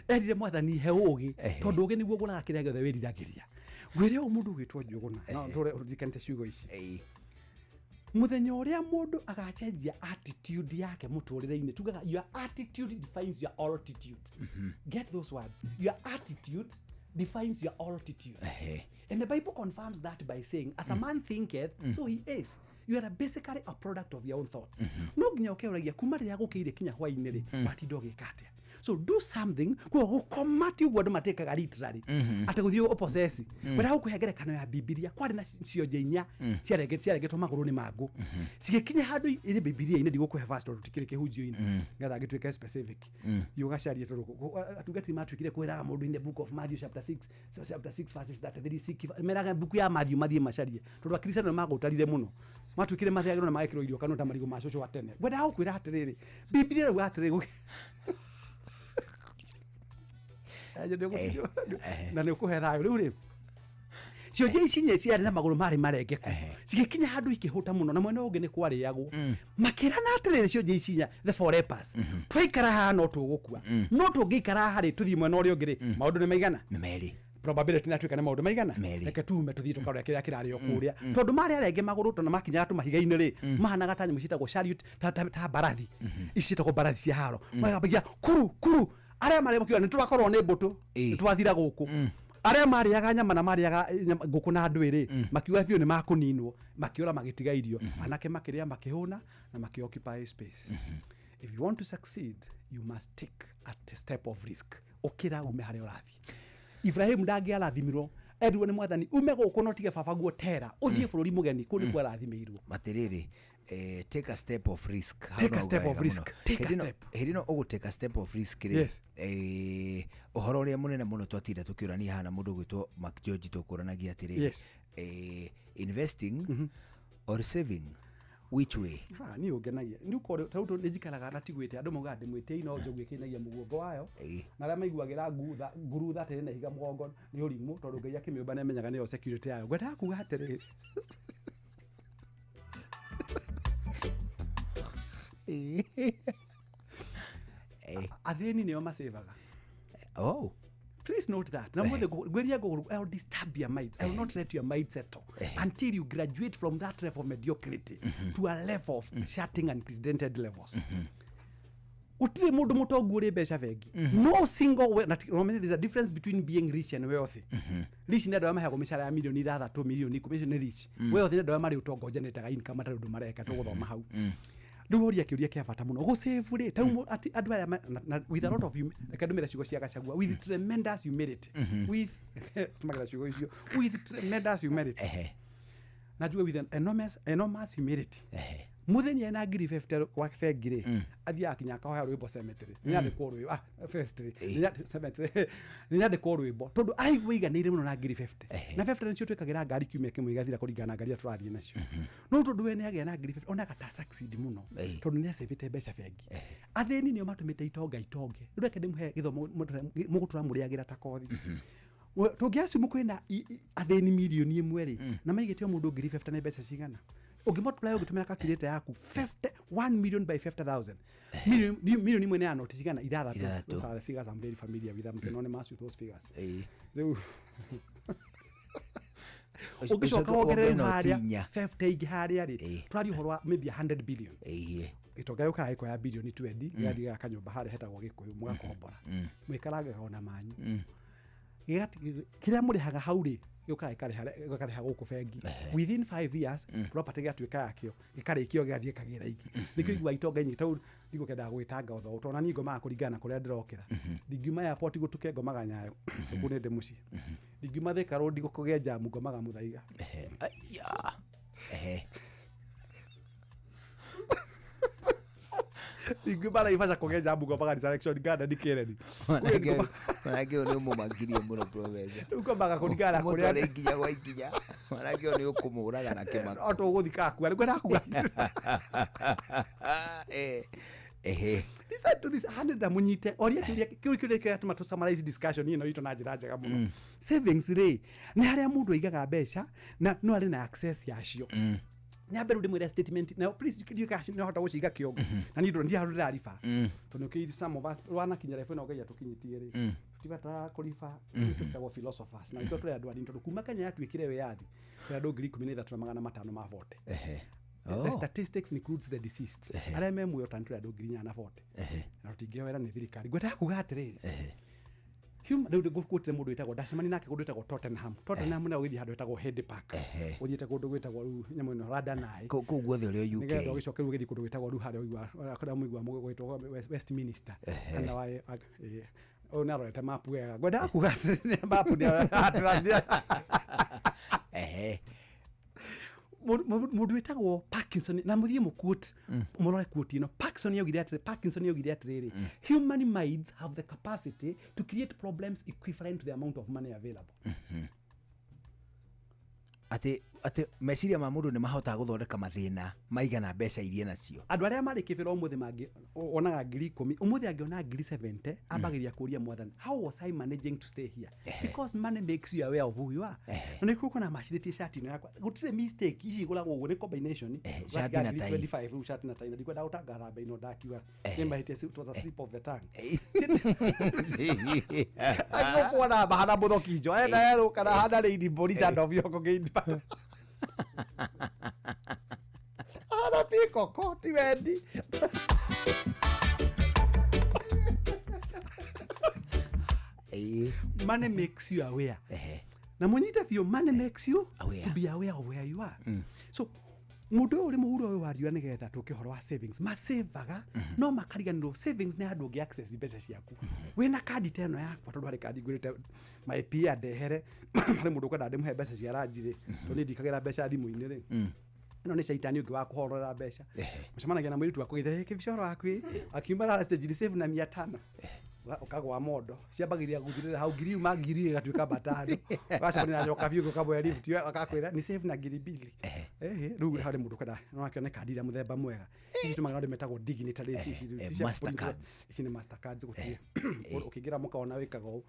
Erire mwathani he ũgĩ, tondũ ũgĩ nĩguo ũgũraga kĩrĩa gĩothe wĩriragĩria. Ngwĩre ũũ mũndũ ũgwĩtwo Njũgũna, no ndũre ũririkanĩte ciugo ici. Mũthenya ũrĩa mũndũ agacenjia attitude yake mũtũrĩre-inĩ, tugaga your attitude defines your altitude. Get those words. Your attitude defines your altitude. And the Bible confirms that by saying, as a man thinketh, so he is. You are basically a product of your own thoughts. No nginya ũkeũragia kuma rĩrĩa gũkĩire kinya hwaĩ-inĩ rĩ, watinda ũgĩka atĩa? So do something, kwa gũkoma ti ũguo andũ matĩkaga literally. Atĩ gũthiĩ ũpossess. Wĩra gũkũhe ngerekano ya Bibilia, kwarĩ na cionje inya ciarengetwo magũrũ nĩ mangũ. Cigĩkinya handũ ĩrĩ Bibilia-inĩ, ndigũkũhe verse tondũ tikĩrĩ kĩhunjio-inĩ, nĩgetha ngĩtuĩke specific. Ũgacarie tondũ atungatĩri matuĩkire kwĩraga mũndũ in the book of Matthew chapter 6, so chapter 6 verses 33, meraga mbuku ya Matthew mathiĩ macarie, tondũ akristiano nĩ magũtarire mũno. Matuĩkire mathĩagĩrwo na magekĩrwo irio kanua ta marigũ ma cũcũ wa tene. Ngwendaga gũkwĩra atĩrĩrĩ, Bibilia ĩrauga atĩrĩrĩ, na nĩ ũkũhe thayũ. Rĩu rĩ, cionje ici inya ciarĩ na magũrũ marĩ marengeku, cigĩkinya handũ ikĩhũta mũno, na mwena ũngĩ nĩ kwarĩagwo. Makĩrana atĩrĩrĩ, cionje ici inya, the four lepers, twaikara haha no tũgũkua, no tũngĩikara haha rĩ, tũthiĩ mwena ũrĩa ũngĩ rĩ, maũndũ nĩ maigana? Nĩ merĩ. Probability nĩ atuĩka nĩ maũndũ maigana? Reke tume tũthiĩ tũkarore kĩrĩa kĩrarĩo kũrĩa, tondũ marĩ arenge magũrũ, tondũ makinyaga tũmahiga-inĩ rĩ, mahanaga ta nyamũ ciĩtagwo chariot, ta mbarathi ici ciĩtagwo mbarathi cia haro, magambagia kuru kuru. Arĩa marĩ makiuga nĩ twakorwo nĩ mbũtũ, nĩ twathira gũkũ. Arĩa marĩaga nyama na marĩaga ngũkũ na ndwĩrĩ makiuga biũ nĩ makũninwo, makĩũra magĩtiga irio. Anake makĩrĩa, makĩhũna na makĩ-occupy space. If you want to succeed, you must take a step of risk. Ũkĩra ume harĩa ũrathiĩ. Ibrahimu ndangĩarathimirwo, erirwo nĩ Mwathani, ume gũkũ no tige baba guo Tera, ũthiĩ bũrũri mũgeni, kũu nĩkuo arathimĩirwo. Atĩrĩrĩ, take a step of risk. Hau Take no a step wega of mũno. risk. Take a Hĩndĩ ĩno- step. Hĩndĩ ĩno ũgũ take a step of risk rĩ, Yes. ũhoro ũrĩa mũnene mũno twatinda tũkĩũrania haha na mũndũ ũgwĩtwo Mark George, tũkũranagia atĩrĩrĩ, Yes. Investing or saving, which way? Ha, niĩ ũngenagia rĩu korwo tarĩu nĩ njikaraga na tigwĩte andũ maugaga ndĩmwĩtĩi, no njogu ĩkĩinagia mũgongo wayo, na arĩa maiguagĩra ngurutha atĩrĩ na ihiga mũgongo nĩ ũrimũ, tondũ Ngai akĩmĩũmba nĩ amenyaga nĩyo security yayo. Ngwendaga kuga atĩrĩrĩ, athĩni nĩo macevaga. Oh. Please note that. Na mwethe ngwĩria I will disturb your minds. I will not let your mind settle until you graduate from that level of mediocrity to a level of shutting unprecedented levels. Gũtirĩ mũndũ mũtongu ũrĩ mbeca bengi. No single we, na there's a difference between being rich and wealthy. Rich nĩ andũ arĩa maheagwo mĩcara ya milioni 6, milioni 10, icio nĩ rich. Wealthy nĩ andũ arĩa marĩ ũtonga ũgenerateaga income matarĩ ũndũ mareka, tũgũthoma hau. Rĩu woria kĩũria kĩa bata mũno, gũsave rĩ, tarĩu atĩ andũ aya with a lot of reke ndũmĩre ciugo cia Gachagua, with tremendous humility, with tũmagĩra ciugo icio, with tremendous humility, na njuge with an enormous, enormous humility, mũthenya ena ngiri 50 wa bengi rĩ, athiaga kinya akahoya rwĩmbo cemetery, nĩnyandĩkwo rwĩmbo, cemetery, cemetery, nĩnyandĩkwo rwĩmbo, tondũ araigua iganĩire mũno na ngiri 50, na 50 nĩcio twĩkagĩra ngari kiumia kĩmwe igathira kũringana na ngari iria tũrathiĩ nacio. No tondũ we nĩagĩa na ngiri 50, onaga ta succeed mũno, tondũ nĩacĩvĩte mbeca bengi. Athĩni nĩo matũmĩte itonga itonge. Rĩu reke ndĩmũhe gĩthomo mũgũtũra mũrĩagĩra ta kothi. Tũngĩacimu kwĩna athĩni milioni 1 rĩ, na maigĩte o mũndũ ngiri 50, nĩ mbeca cigana? Ũngĩmultiply ũgĩtũmĩra calculator yaku, 50, 1 million by 50,000, milioni 1 nĩ ya noti cigana? Ithathatũ. Ithathatũ. Those are the figures I'm very familiar with. I'm synonymous with those figures. Rĩu ũngĩcoka Ũcoke wongerere wongerere noti harĩa inya. 50 ingĩ harĩa rĩ, tũraria ũhoro wa maybe 100 billion. Gĩtonga gĩũkaga gĩkoya bilioni 20, gĩgathiĩ gĩgaka nyũmba harĩa hetagwo Gĩkũyũ, mũgakombora, mwĩkarangaga ona manyu. Kĩrĩa mũrĩhaga hau rĩ, gĩũkaga gĩkarĩha gũkũ bengi. Within 5 years property gĩgatuĩka yakĩo, gĩkarĩkio, gĩgathiĩ gĩkagĩra ingĩ. Nĩkĩo iguaga itonga nyingĩ tau ndigũkendaga gwĩtanga ũtho, tondũ ona niĩ ngomaga kũringana na kũrĩa ndĩrokĩra. Ndingiuma airport gũtuke, ngomaga Nyayo, kũu nĩ ndĩ mũciĩ. Ndingiuma Thika Road kũgĩa jamu, ngomaga Mũthaiga. Aya. Ndingiuma Naivasha kũgĩa jamu, ngomaga Resurrection Garden Kĩreni. Manake ũyũ nĩ ũmũmakirie mũno, professor. Rĩu ngomaga kũringana na kũrĩa Mũtware ikinya gwa ikinya. Manake ũyũ nĩ ũkũmũraga na kĩmako. O tũgũthika akua. Nĩguo ndakuga atĩrĩ. Listen to this, 100 mũnyite. Oria kĩũria kĩu, kĩũria kĩratũma tũ summarize discussion ĩno itũ na njĩra njega mũno. Savings rĩ, nĩ harĩa mũndũ aigaga mbeca na no arĩ na access yacio. Nyambe rĩu ndĩmwĩre statement na please ndiũĩ kana nĩhota gũciga kĩongo, na niĩ ndũrĩ handũ ndĩrariba, tondũ nĩkĩo some of us wanakinya level ĩno Ngai atũkinyĩtie rĩ, tũtibataraga kũriba. Tũĩtagwo philosophers na nĩkĩo tũrĩ andũ anini, tondũ kuma Kenya yatuĩkire wĩyathi tũrĩ andũ 13,500 ma vote. The statistics includes the deceased. Arĩa me muoyo tani tũrĩ andũ 4,040, na tũtingĩhoera nĩ thirikari. Ngwendaga kuga atĩrĩrĩ, rĩu ngũkũtire mũndũ wĩtagwo, ndacemania nake kũndũ gwĩtagwo Tottenham. Tottenham nĩ ũgĩthiĩ handũ hetagwo Head Park, ũthiĩte kũndũ gwĩtagwo rĩu nyamũ ĩno Radanai, Kũu guothe ũrĩa UK. Nĩgetha ũgĩcoke rĩu ũgĩthiĩ kũndũ gwĩtagwo rĩu harĩa ũigua kũrĩa mũigua gwĩtwo Westminster, kana wa ũyũ nĩ arorete mapu wega. Ngwendaga kuga atĩrĩrĩ, mapu nĩ atĩrĩ. Mũndũ wĩtagwo Parkinson, na mũthiĩ mũquote, mũrore quote ĩno. Parkinson yaugire atĩrĩrĩ, "Human minds have the capacity to create problems equivalent to the amount of money available." Atĩ Atĩ meciria ma mũndũ nĩ mahotaga gũthondeka mathĩna maigana mbeca iria nacio. Andũ arĩa marĩ kĩbĩra ũmũthĩ mangĩ onaga 10,000, ũmũthĩ angĩona 70,000 ambagĩria kũria mwathani, how was I managing to stay here? Because money makes you aware of who you are. Na nĩkĩo ũkona macithĩtie shati ĩno yakwa, gũtirĩ mistake, ici igũragwo ũguo nĩ combination. Shati na tai. 25 rĩu shati na tai, na ndikwenda gũtangatha mbei no ndakiuga nĩ mahĩtia, it was a slip of the tongue. Agĩkuona bahana mũthokinjo ena erũ kana hana rĩini mbũri cia ndobioko ngĩimba hana pikoko ti wendi. Money makes you aware. Na mũnyite biũ, money makes you aware. To be aware of where you are. So mũndũ ũyũ ũrĩ mũhuro ũyũ wa riũa nĩgetha tũke ũhoro wa savings, masevaga no makariganĩrwo savings nĩ handũ ũngĩ access mbeca ciaku. Wĩna kandi ta ĩno yakwa, tondũ harĩ kandi ngwĩrĩte my PA ndehere, harĩ mũndũ ũkwenda ndĩmũhe mbeca cia ranji rĩ, tondũ niĩ ndikagĩra mbeca thimũ-inĩ rĩ, ĩno nĩ caitani ũngĩ wa kũhorera mbeca. Mũcemanagia na mũirĩtu akũgeithia kĩbica ũhoro waku ĩ, akiuma rara stage ni save na 500, ũkagwa mondo ciambagĩrĩria gũthirĩra hau, ngiri uma ngiri ĩgatuĩka matano, ũgacemania na nyoka biũ ũkamũhe lift akakwĩra ni save na 2,000. Ehe, rĩu harĩ mũndũ ũkwenda no akĩone kandi ĩrĩa mũthemba mwega, ici tũmagĩra andũ metagwo dignitaries, ici rĩu cia Mastercards. Ici nĩ mastercards, gũtirĩ ũkĩingĩra mũkaona wĩkaga ũũ,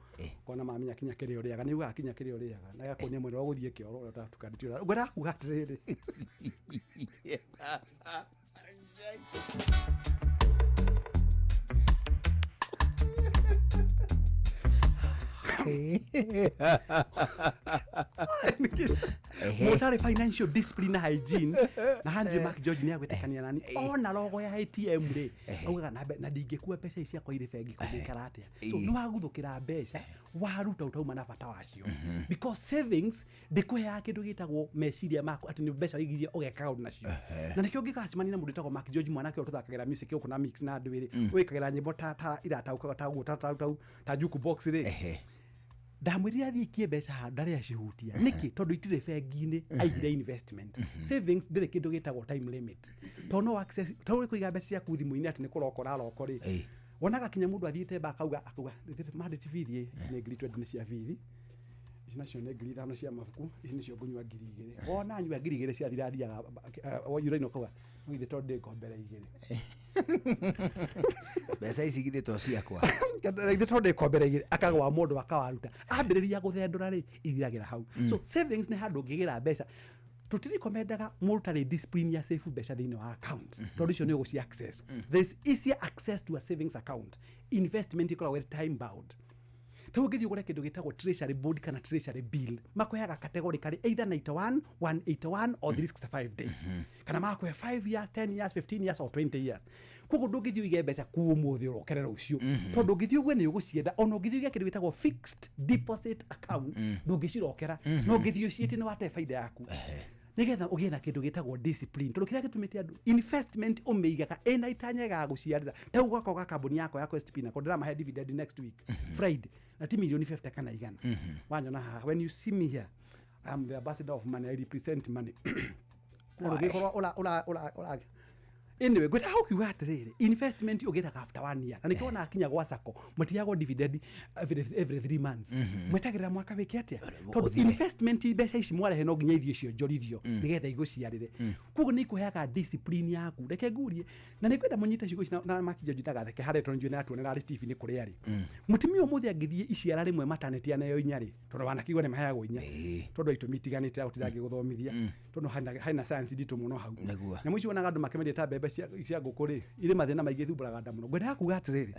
ũkona mamenya kinya kĩrĩa ũrĩaga, nĩ ugaga kinya kĩrĩa ũrĩaga na agakuonia mwena wa gũthiĩ kĩoro ũrĩa ũtatukanĩtio. Ngwendaga kuga atĩrĩrĩ, mũtarĩ financial discipline na hygiene na hanjue Mark George nĩ agwĩtĩkania nani ona logo ya ATM rĩ augaga na ndingĩkua mbeca ici ciakwa irĩ bengi kũngĩikara atĩa. So nĩ waguthũkĩra mbeca waruta utauma na bata wacio, because savings ndĩkũheaga kĩndũ gĩtagwo meciria maku atĩ nĩ mbeca ũigithie ũgeka ũndũ nacio. Na nĩkĩo ũngĩgacemania na mũndũ wĩtagwo Mark George, mwanake ũyũ tũthakagĩra music gũkũ na mix na andũ ĩrĩ wĩkagĩra nyĩmbo ta irataũkaga ta ũguo ta jukebox rĩ, ndamwĩrire athiĩ ikie mbeca handũ ndarĩ acihutia. Nĩkĩ? Tondũ itirĩ bengi-inĩ, aigire investment. Savings ndĩrĩ kĩndũ gĩtagwo time limit, tondũ no access, tondũ kũiga mbeca ciaku thimũ-inĩ atĩ nĩ kũroko ũraroko rĩ, wonaga kinya mũndũ athiĩte ba akauga mandĩti bithi nĩ 20,000 nĩ cia bithi, ici nacio nĩ 5,000 cia mabuku, ici nĩcio ngũnyua 2,000. Wona nyua 2,000 ciathira athiaga yurainĩ ũkauga githĩ tondũ ndĩ ngombera 2. Mbeca ici githĩ to ciakwa. Githĩ tondũ ndĩ ngombera 2, akagwa mũndũ akawaruta ambĩrĩria gũthendũra rĩ, ithiragĩra hau. So savings nĩ handũ ũngĩgĩra mbeca. Tũtirikomendaga mũndũ ũtarĩ discipline ya save mbeca thĩinĩ wa account, tondũ icio nĩ ũgũci access. There is easier access to a savings account. Investment ĩkoragwo ĩrĩ time bound. Rĩu ũngĩthiĩ ũgũre kĩndũ gĩtagwo treasury board kana treasury bill, makũheaga category karĩ either 91, 181 or 365 days, kana makũhe 5 years, 10 years, 15 years or 20 years. Koguo ndũngĩthiĩ ũige mbeca kuo ũmũthĩ ũrokere rũciũ, tondũ ũngĩthiĩ ũguo nĩ ũgũcienda. Ona ũngĩthiĩ ũige kĩndũ gĩtagwo fixed deposit account, ndũngĩcirokera, no ũngĩthiĩ ũciĩtie nĩ wate baida yaku. Nĩgetha ũgĩe na kĩndũ gĩtagwo discipline, tondũ kĩrĩa gĩtũmĩte andũ investment ũmĩigaga ĩna itanya ĩgagũciarĩra. Ta rĩu gwakwa gwa kambuni yakwa ya Quest Pinnacle, ndĩramahe dividend next week Friday, na ti milioni 50 kana igana. Wanyona haha, when you see me here, I am the ambassador of money, I represent money. Ũngĩkorwo ũra ũra ũra ũra anyway, ngwĩtaga gũkiuga atĩrĩrĩ, investment ũgĩraga after 1 year, na nĩkĩo wona akinya gwa sacco mũtiagwo dividend every 3 months, mwetagĩrĩra mwaka wĩke atĩa, tondũ investment mbeca ici mwarehe no nginya ithiĩ cionjorithio nĩgetha igũciarĩre. Koguo nĩ ikũheaga discipline yaku. Reke ngurie na nĩ ngwenda mũnyite ciugo ici na makija njitagatheke harĩa tondũ njũĩ nĩ atuonera arĩ TV nĩ kũrĩa arĩ. Mũtumia ũmũthĩ angĩthiĩ iciara rĩmwe mataneti aneo inya rĩ, tondũ wanakigua nĩ maheagwo inya tondũ wa itũmi itiganĩte ya gũtinda ngĩgũthomithia, tondũ hena science nditũ mũno hau. Nyamũ ici wonaga andũ makĩmendia ta mbembe cia ngũkũ rĩ, irĩ mathĩna maingĩ ithumbũraga nda mũno. Ngwendaga kuga atĩrĩrĩ,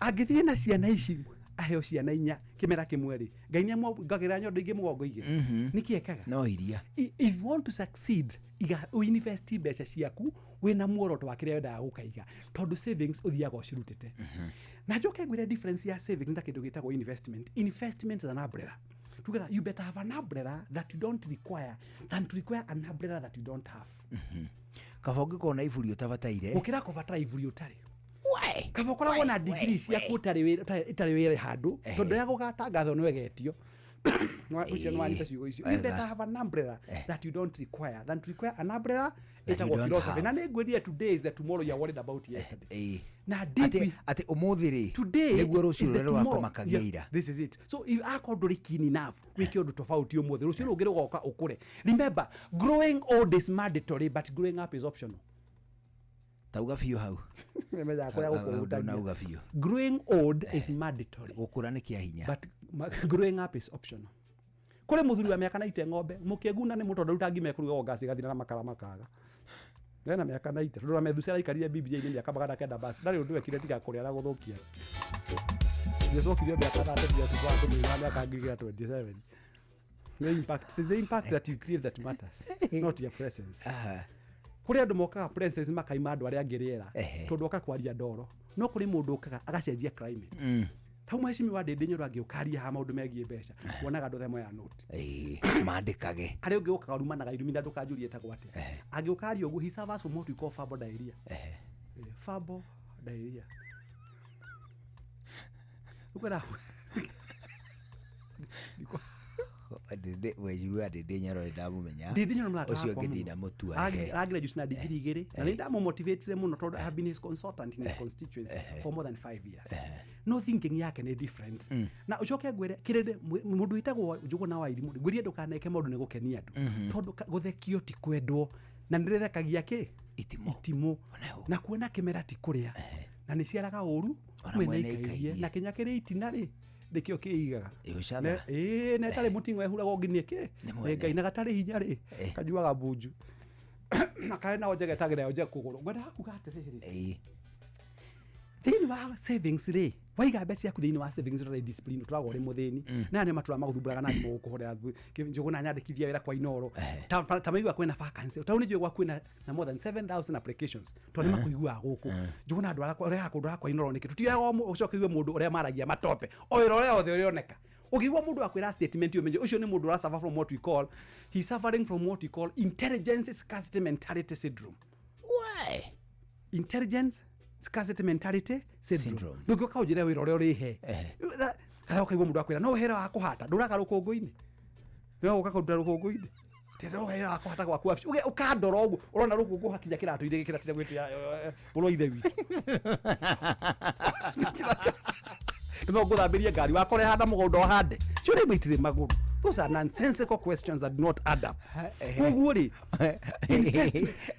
angĩthiĩ na ciana ici aheo ciana inya kĩmera kĩmwe rĩ, Ngai nĩ amwongagĩrĩra nyondo ingĩ mũgongo igĩrĩ. Nĩkĩ ekaga? No iria. If you want to succeed, iga uinvest mbeca ciaku wĩna muoroto wa kĩrĩa wendaga gũkaiga, tondũ savings ũthiaga ũcirutĩte. Na njoke ngwĩre difference ya savings na kĩndũ gĩtagwo investment. Investment is an umbrella. Tugaga you better have an umbrella that you don't require than to require an umbrella that you don't have. Kaba ũngĩkorwo na iburi ũtabataire, gũkĩra kũbatara iburi ũtarĩ. Kaba ũkoragwo na degree ciaku ũtarĩ wĩra handũ, tondũ ya gũgatangathwo nĩ wegetio. Ucio nĩ wanyita ciugo icio. You better have an umbrella that you don't require than to require an umbrella ĩtagwo philosophy. Na nĩ ngwĩrire, today is the tomorrow you are worried about yesterday. Na deep atĩ ũmũthĩ rĩ nĩguo rũciũ rũrĩa rũgakũmakagia ira. This is it. So if akorwo ndũrĩ keen enough wĩke ũndũ tofauti ũmũthĩ, rũciũ rũngĩ rũgoka ũkũre. Remember, growing old is mandatory but growing up is optional. Tauga biũ hau. Ndauga biũ. Growing old is mandatory. Gũkũra nĩ kĩa hinya. But growing up is optional. Kũrĩ mũthuri wa mĩaka 90 ng'ombe mũkĩguna nĩ mũtondu ruta ngima ĩkũrugagwo ngasi ĩgathira na makara makaga. Ena mĩaka 90 tondũ Methusela aikarire BBI-inĩ mĩaka 900 basi ndarĩ ũndũ ekire tiga kũrĩa na gũthũkia. Nĩcokire mĩaka 30 mĩaka 27. The impact, it is the impact that you create that matters, not your presence. Kũrĩ andũ mokaga presence makaima andũ arĩa angĩ rĩera tondũ oka kwaria ndoro, no kũrĩ mũndũ ũkaga agacenjia climate. Hau mheshimiwa Ndĩndĩ Nyoro angĩũkaria haha maũndũ megiĩ mbeca wonaga andũ themo ya note mandĩkage. Harĩ ũngĩ ũkaga rumanaga irumi na ndũkanjũrie etagwo atĩa. Angĩũkaria ũguo, he suffers from what we call verbal diarrhea. Verbal diarrhea. Ukwenda Mheshimiwa Ndĩndĩ Nyoro ndamũmenya. Ndĩndĩ Nyoro mũrata ũcio wakwa ũngĩ mũno. ndinamũtua. Aragraduate na degree igĩrĩ na nĩ ndamũmotivatire mũno tondũ I have been his consultant in his constituency for more than 5 years. No thinking yake nĩ different. Na ũcoke ngwĩre kĩrĩndĩ mũndũ wĩtagwo Njũgũna wa Irimũ, ngwĩrie ndũkaneke maũndũ nĩ gũkenia andũ tondũ gũthekio ti kwendwo na nĩrĩthekagia kĩ itimũ na kuona kĩmera ti kũrĩa na nĩ ciaraga ũru mwene ikairie na kĩnya kĩrĩ itina rĩ ndĩkĩo kĩigaga ĩĩ na ĩtarĩ mũting'o ehuragwo nginya kĩ nĩ Ngai na gatarĩ hinya rĩ kanyuaga bunju na kaĩ nao njege ĩtagĩra yo njege kũgũrũ. Ngwendaga kuga atĩrĩrĩ, thĩinĩ wa savings rĩ, waiga mbeca ciaku thĩinĩ wa savings ũtarĩ discipline ũtũraga ũrĩ mũthĩni na aya nĩo matũraga magũthumbũraga na thimũ gũkũhũrĩra Njũgũna nyandĩkithia wĩra kwa Inooro ta maigua kwĩna vacancy tondũ nĩ njũĩ gwa kwĩna na more than 7000 applications tondũ nĩ makũiguaga gũkũ Njũgũna andũ arĩa ũrehaga kũndũ kwa Inooro nĩkĩ tũtioyaga ũcoke ũigue mũndũ ũrĩa maragia matope o wĩra ũrĩa wothe ũrĩoneka. Ũkĩigua mũndũ akwĩra statement ũmenye ũcio nĩ mũndũ ũra suffer from what we call, he's suffering from what we call intelligence scarcity mentality syndrome. Why? Intelligence scarcity mentality syndrome. Ndũngĩũka ũnjĩre wĩra ũrĩa ũrĩhe harĩa ũkaigua mũndũ akwĩra no wĩra wa kũhata ndũraga rũkũngũ-inĩ no ũka kũruta rũkũngũ-inĩ tĩra wĩra wa kũhata gwaku wabici ũkandora ũguo ũrona rũkũngũ hakinya kĩratũ-inĩ gĩkĩra gwĩtu mũrũ wa ithe witũ no ngũthambĩrie ngari wakore handa mũgũnda ũhande ciũria imwe itirĩ magũrũ. Those are nonsensical questions that do not add up. Koguo rĩ,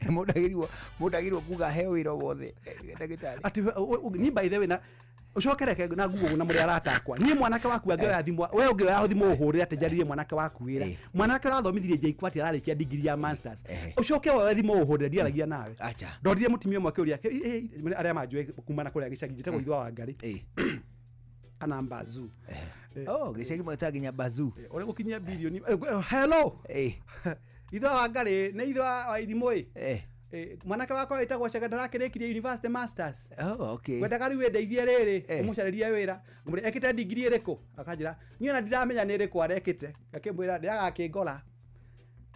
mũndũ agĩrĩirwo kuga heo wĩra wothe ndagĩtarĩ. Atĩ ni by the way na ucokereke na nguo na mũrĩ arata akwa niĩ mwanake waku angĩoya thimũ we ũngĩoya thimũ ũhũrĩre atĩ njarĩrie mwanake waku wĩra mwanake ũrathomithirie JKUAT ararĩkia degree ya masters ũcoke woe thimũ ũhũrĩre ndiaragia nawe. Ndorire mũtumia ũmwe akĩũria arĩa manjũĩ kuma na kũrĩa gĩcagi njĩtagwo Ithũa wa Ngarĩ kana Mbazu. Oh, gĩcagi mweta nginya Mbazu. Ũrĩa gũkinyia bilioni. Hello. Ithũa wa Ngarĩ nĩ Ithũa wa Irimũ ĩ. Mwanake wakwa wĩtagwo Chege ndarakĩrĩkirie university masters. Oh, okay. Ngwendaga rĩu ĩndeithie rĩrĩ ũmũcarĩrie wĩra. Ngũmwĩra ekĩte degree ĩrĩkũ? Akanjĩra niĩ ona ndiramenya nĩ ĩrĩkũ arekĩte. Ngakĩmwĩra ndĩagakĩngora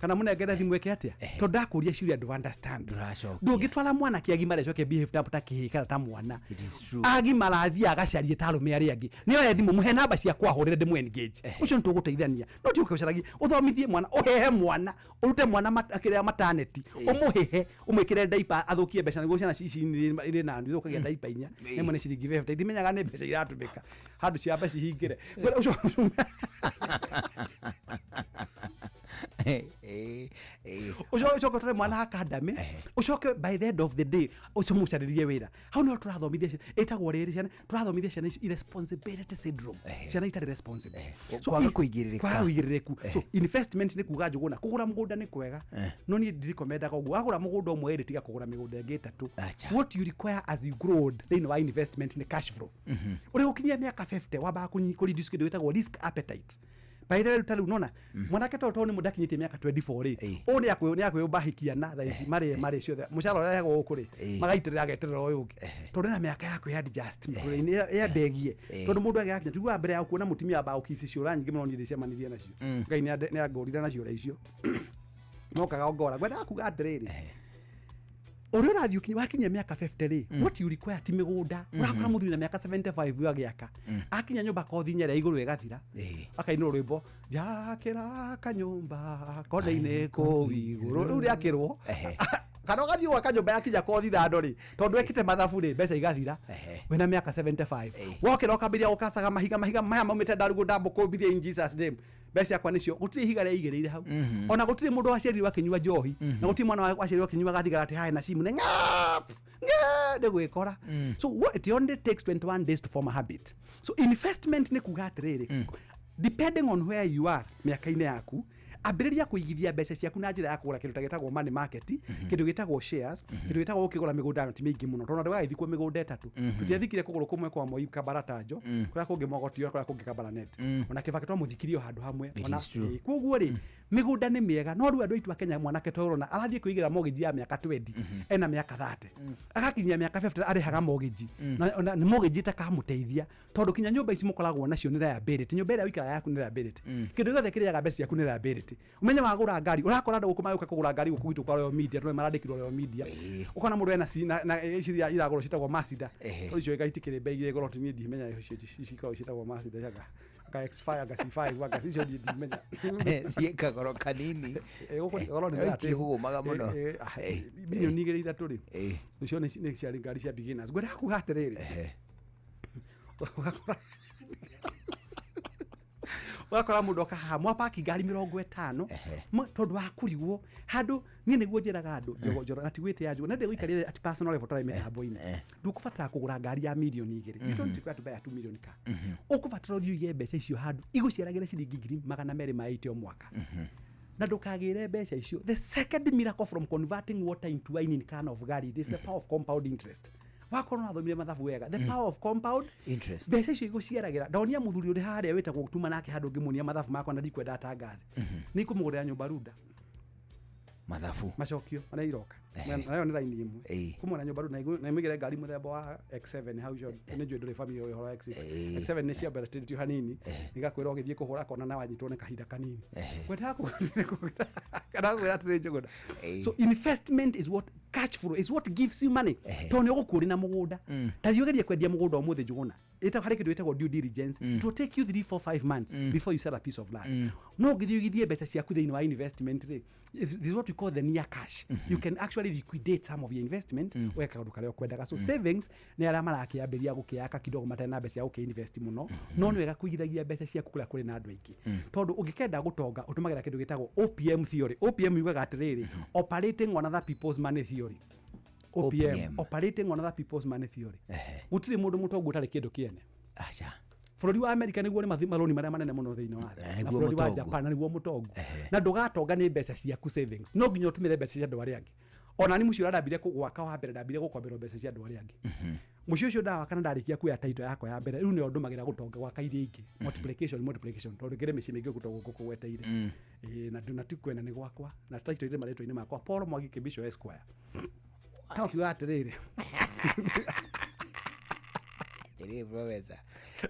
kana mũnengere thimũ ĩke atĩa tondũ ndakũria ciũria ndũ understand. Ndũngĩtwara mwanake agimare acoke behave ta kĩhĩĩ kana ta mwana agimara athiĩ agacarie ta arũme arĩa angĩ nĩoye thimũ mũhe namba ciakwa ahũrĩre ndĩmũ engage ũcio nĩtũgũteithania no ti ũke ũcaragie ũthomithie mwana ũhehe mwana ũrute mwana kĩrĩa maternity ũmũhehe ũmwĩkĩre diaper athũkie mbeca nĩguo ciana ici irĩ na ndu ithũkagia diaper inya nĩmwe nĩ ciringi 50 ndimenyaga nĩ mbeca iratũmĩka handũ ciambe cihingĩre ucoke ũtware mwana academy ucoke by the end of the day ucio mũcarĩrie wĩra hau nĩho tũrathomithia ĩtagwo rĩrĩ ciana tũrathomithia ciana icio irresponsibility syndrome ciana itarĩ responsible. So kwaga kũigĩrĩrĩka kwaga ũigĩrĩrĩku. So investment nĩ kuga Njũgũna kũgũra mũgũnda nĩ kwega no niĩ ndirekomendaga ũguo wagũra mũgũnda ũmwe ĩrĩ tiga kũgũra mĩgũnda ĩngĩ ĩtatũ. What you require as you grow old thĩinĩ wa investment nĩ cash flow. Ũrĩa ũkinyia mĩaka 50 wambaga kũ reduce kĩndũ gĩtagwo risk appetite. By the way ta rĩu nona mwanake tondũ nĩ mũndũ akinyĩtie mĩaka 24 rĩ ũũ nĩ akwĩyũmba na thaa ici marĩ ciothe mũcara ũrĩa arehagwo gũkũ rĩ magaitĩrĩra ageterera ũyũ ũngĩ tondũ ena mĩaka ya kwĩ adjust mũtũrĩre-inĩ yambegie tondũ mũndũ agĩgakinya tuguaga mbere ya kuona mũtumia wambaga gũkici ciũra nyingĩ mũno niĩ ndĩcemanirie nacio Ngai nĩ angũrire na ciũra icio nokaga ngora ngwendaga kuga atĩrĩrĩ Ũrĩa ũrathiĩ wakinyia mĩaka 50 rĩ, what you require ti mĩgũnda. Ũrakora mũthuri na mĩaka 75 agĩaka, akinya nyũmba kothi inya ĩrĩa igũrũ ĩgathira, akainwo rwĩmbo, njakĩra kanyũmba kona-inĩ kũu igũrũ. Rĩu rĩakĩrwo kana ũgathiĩ gwaka nyũmba yakinya kothi ithano rĩ, tondũ ekĩte mathabu rĩ, mbeca igathira. Wĩna mĩaka 75 wokĩra ũkambĩrĩria gũkacaga mahiga, mahiga maya maumĩte ndarugũ ndambũkũmbithia in Jesus name, mbeca ciakwa nĩcio. Gũtirĩ ihiga rĩaigĩrĩire hau. Ona gũtirĩ mũndũ waciarirwo akĩnyua njohi, na gũtirĩ mwana waciarirwo akĩnyuaga thigara atĩ hae na cimu nĩ ng'ap ng'e, nĩ gwĩkora. So what, it only takes 21 days to form a habit. So investment nĩ kuga atĩrĩrĩ, depending on where you are mĩaka-inĩ yaku, ambĩrĩria kũigithia mbeca ciaku na njĩra ya kũgũra kĩndũ ta gĩtagwo money market, kĩndũ gĩtagwo shares, kĩndũ gĩtagwo gũkĩgũra mĩgũnda no ti mĩingĩ mũno, tondũ andũ gagĩthikwo mĩgũnda ĩtatũ. Tũtiathikire kũgũrũ kũmwe kwa Moi Kabaratanjo, kũrĩa kũngĩ Mogotio, kũrĩa kũngĩ Kabaranet. Ona Kĩbakĩ twamũthikirie o handũ hamwe. It Ona is true. Koguo rĩ, mĩgũnda nĩ mĩega, no rĩu andũ aitũ a Kenya, mwanake ta ũrona arathiĩ kwĩigĩra mortgage ya mĩaka 20, ena mĩaka 30, agakinyia mĩaka 50 arĩhaga mortgage. Na nĩ mortgage ĩtakamũteithia, tondũ kinya nyũmba ici mũkoragwo nacio nĩ liability. Nyũmba ĩrĩa ũikaraga yaku nĩ liability. Kĩndũ gĩothe kĩrĩaga mbeca ciaku nĩ liability. Ũmenye wagũra ngari, ũrakora andũ gũkũ magĩũka kũgũra ngari gũkũ gwitũ kwa Royal Media, tondũ marandĩkirwo Royal Media, ũkona mũndũ ena na ici iria iragũrwo ciĩtagwo Mazda, tondũ icio itikĩrĩ bei ĩ goro, niĩ ndimenya icio ici ikoragwo ciĩtagwo Mazda, anga X5, anga C5, anga icio niĩ ndimenya. Ciĩ kagoro kanini. Gũkũ goro nĩ No itikũgũmaga mũno. 2 3 milioni rĩ, icio nĩ ciarĩ ngari cia beginners. Ngwenda kuga atĩrĩrĩ, ũgakora mũndũ oka haha mwapaki ngari 50, tondũ wa kũrigwo handũ. Niĩ nĩguo njĩraga andũ njogo njoro na ti gwĩtĩa njogo na ndĩgũikarĩre at personal level tũrarĩ mĩtambo-inĩ. Ndũkũbatara kũgũra ngari ya 2 mirioni. You don't require to buy a 2 million car. Ũkũbatara ũthiĩ ũige mbeca icio handũ igũciaragĩre ciringi 280,000 o mwaka, na ndũkagĩre mbeca icio. The second miracle from converting water into wine in Cana of Galilee is the power of compound interest. Wakorwo wathomire mathabu wega, the power of compound interest. Mbeca icio igũciaragĩra. Ndonia mũthuri ũrĩ harĩa wĩtagwo tuma nake handũ ngĩmuonia mathabu makwa, na ndikwenda atangathe, nĩ ikũmũgũrĩra nyũmba runda. Mathabu. Macokio marĩa iroka nayo nĩ raini ĩmwe kumona nyũmba runda na imũigĩre ngari mũthemba wa X7 hau. Icio nĩ njũĩ ndũrĩ family ũhoro wa X6. X7 nĩ ciambatĩrĩtio hanini, igakwĩra ũgĩthiĩ kũhũra kona na wanyitwo nĩ kahinda kanini. Ngwendaga kwĩra atĩrĩ, Njũgũna, so investment is what cash flow is what gives you money, tondũ nĩ ũgũkua ũrĩ na mũgũnda. Ta thiĩ ũgerie kwendia mũgũnda ũmũthĩ, Njũgũna. Ĩtagwo harĩ kĩndũ gĩtagwo due diligence. It will take you 3 4 5 months before you sell a piece of land. No ũngĩthiĩ ũigithie mbeca ciaku thĩinĩ wa investment rĩ, this is what we call the near cash. You can actually liquidate some of your investment, ũgeka kaũndũ karĩa ũkwendaga. So savings nĩ arĩa marakĩambĩrĩria gũkĩaka kidogo, matarĩ na mbeca cia gũkĩinvest mũno. No nĩ wega kũigithagia mbeca ciaku kũrĩa kũrĩ na andũ aingĩ, tondũ ũngĩkenda gũtonga ũtũmagĩra kĩndũ gĩtagwo OPM theory. OPM yugaga atĩrĩrĩ, operating on other people's money theory. OPM, OPM. Operating on other people's money theory. Gũtirĩ mũndũ mũtongu ũtarĩ kĩndũ kĩene. Aca. Bũrũri wa America nĩguo nĩ marũni marĩa manene mũno thĩinĩ wa thĩ. Na Na nĩguo bũrũri wa mũtongu. Japan, na nĩguo mũtongu. Na ndũgatonga nĩ mbeca ciaku savings, no nginya ũtũmĩre mbeca cia andũ arĩa angĩ. Ona ni mũciĩ ũrĩa ndambire gwaka wa mbere, ndambire gũkomberwo mbeca cia andũ arĩa angĩ. Mũciĩ ũcio ndawaka na ndarĩkia kuoya title yakwa ya mbere, rĩu nĩyo ndũmagĩra gũtonga gwaka iria ingĩ. Multiplication, multiplication, tondũ ngĩrĩ mĩciĩ mĩingĩ gũtonga gũkũ gweteire. Ĩĩ, na ti kwena nĩ gwakwa, na title irĩ marĩtwa-inĩ makwa, Paul Mwangi Kibicho Esquire. No kiuga atĩrĩrĩ, Atĩrĩrĩ professor,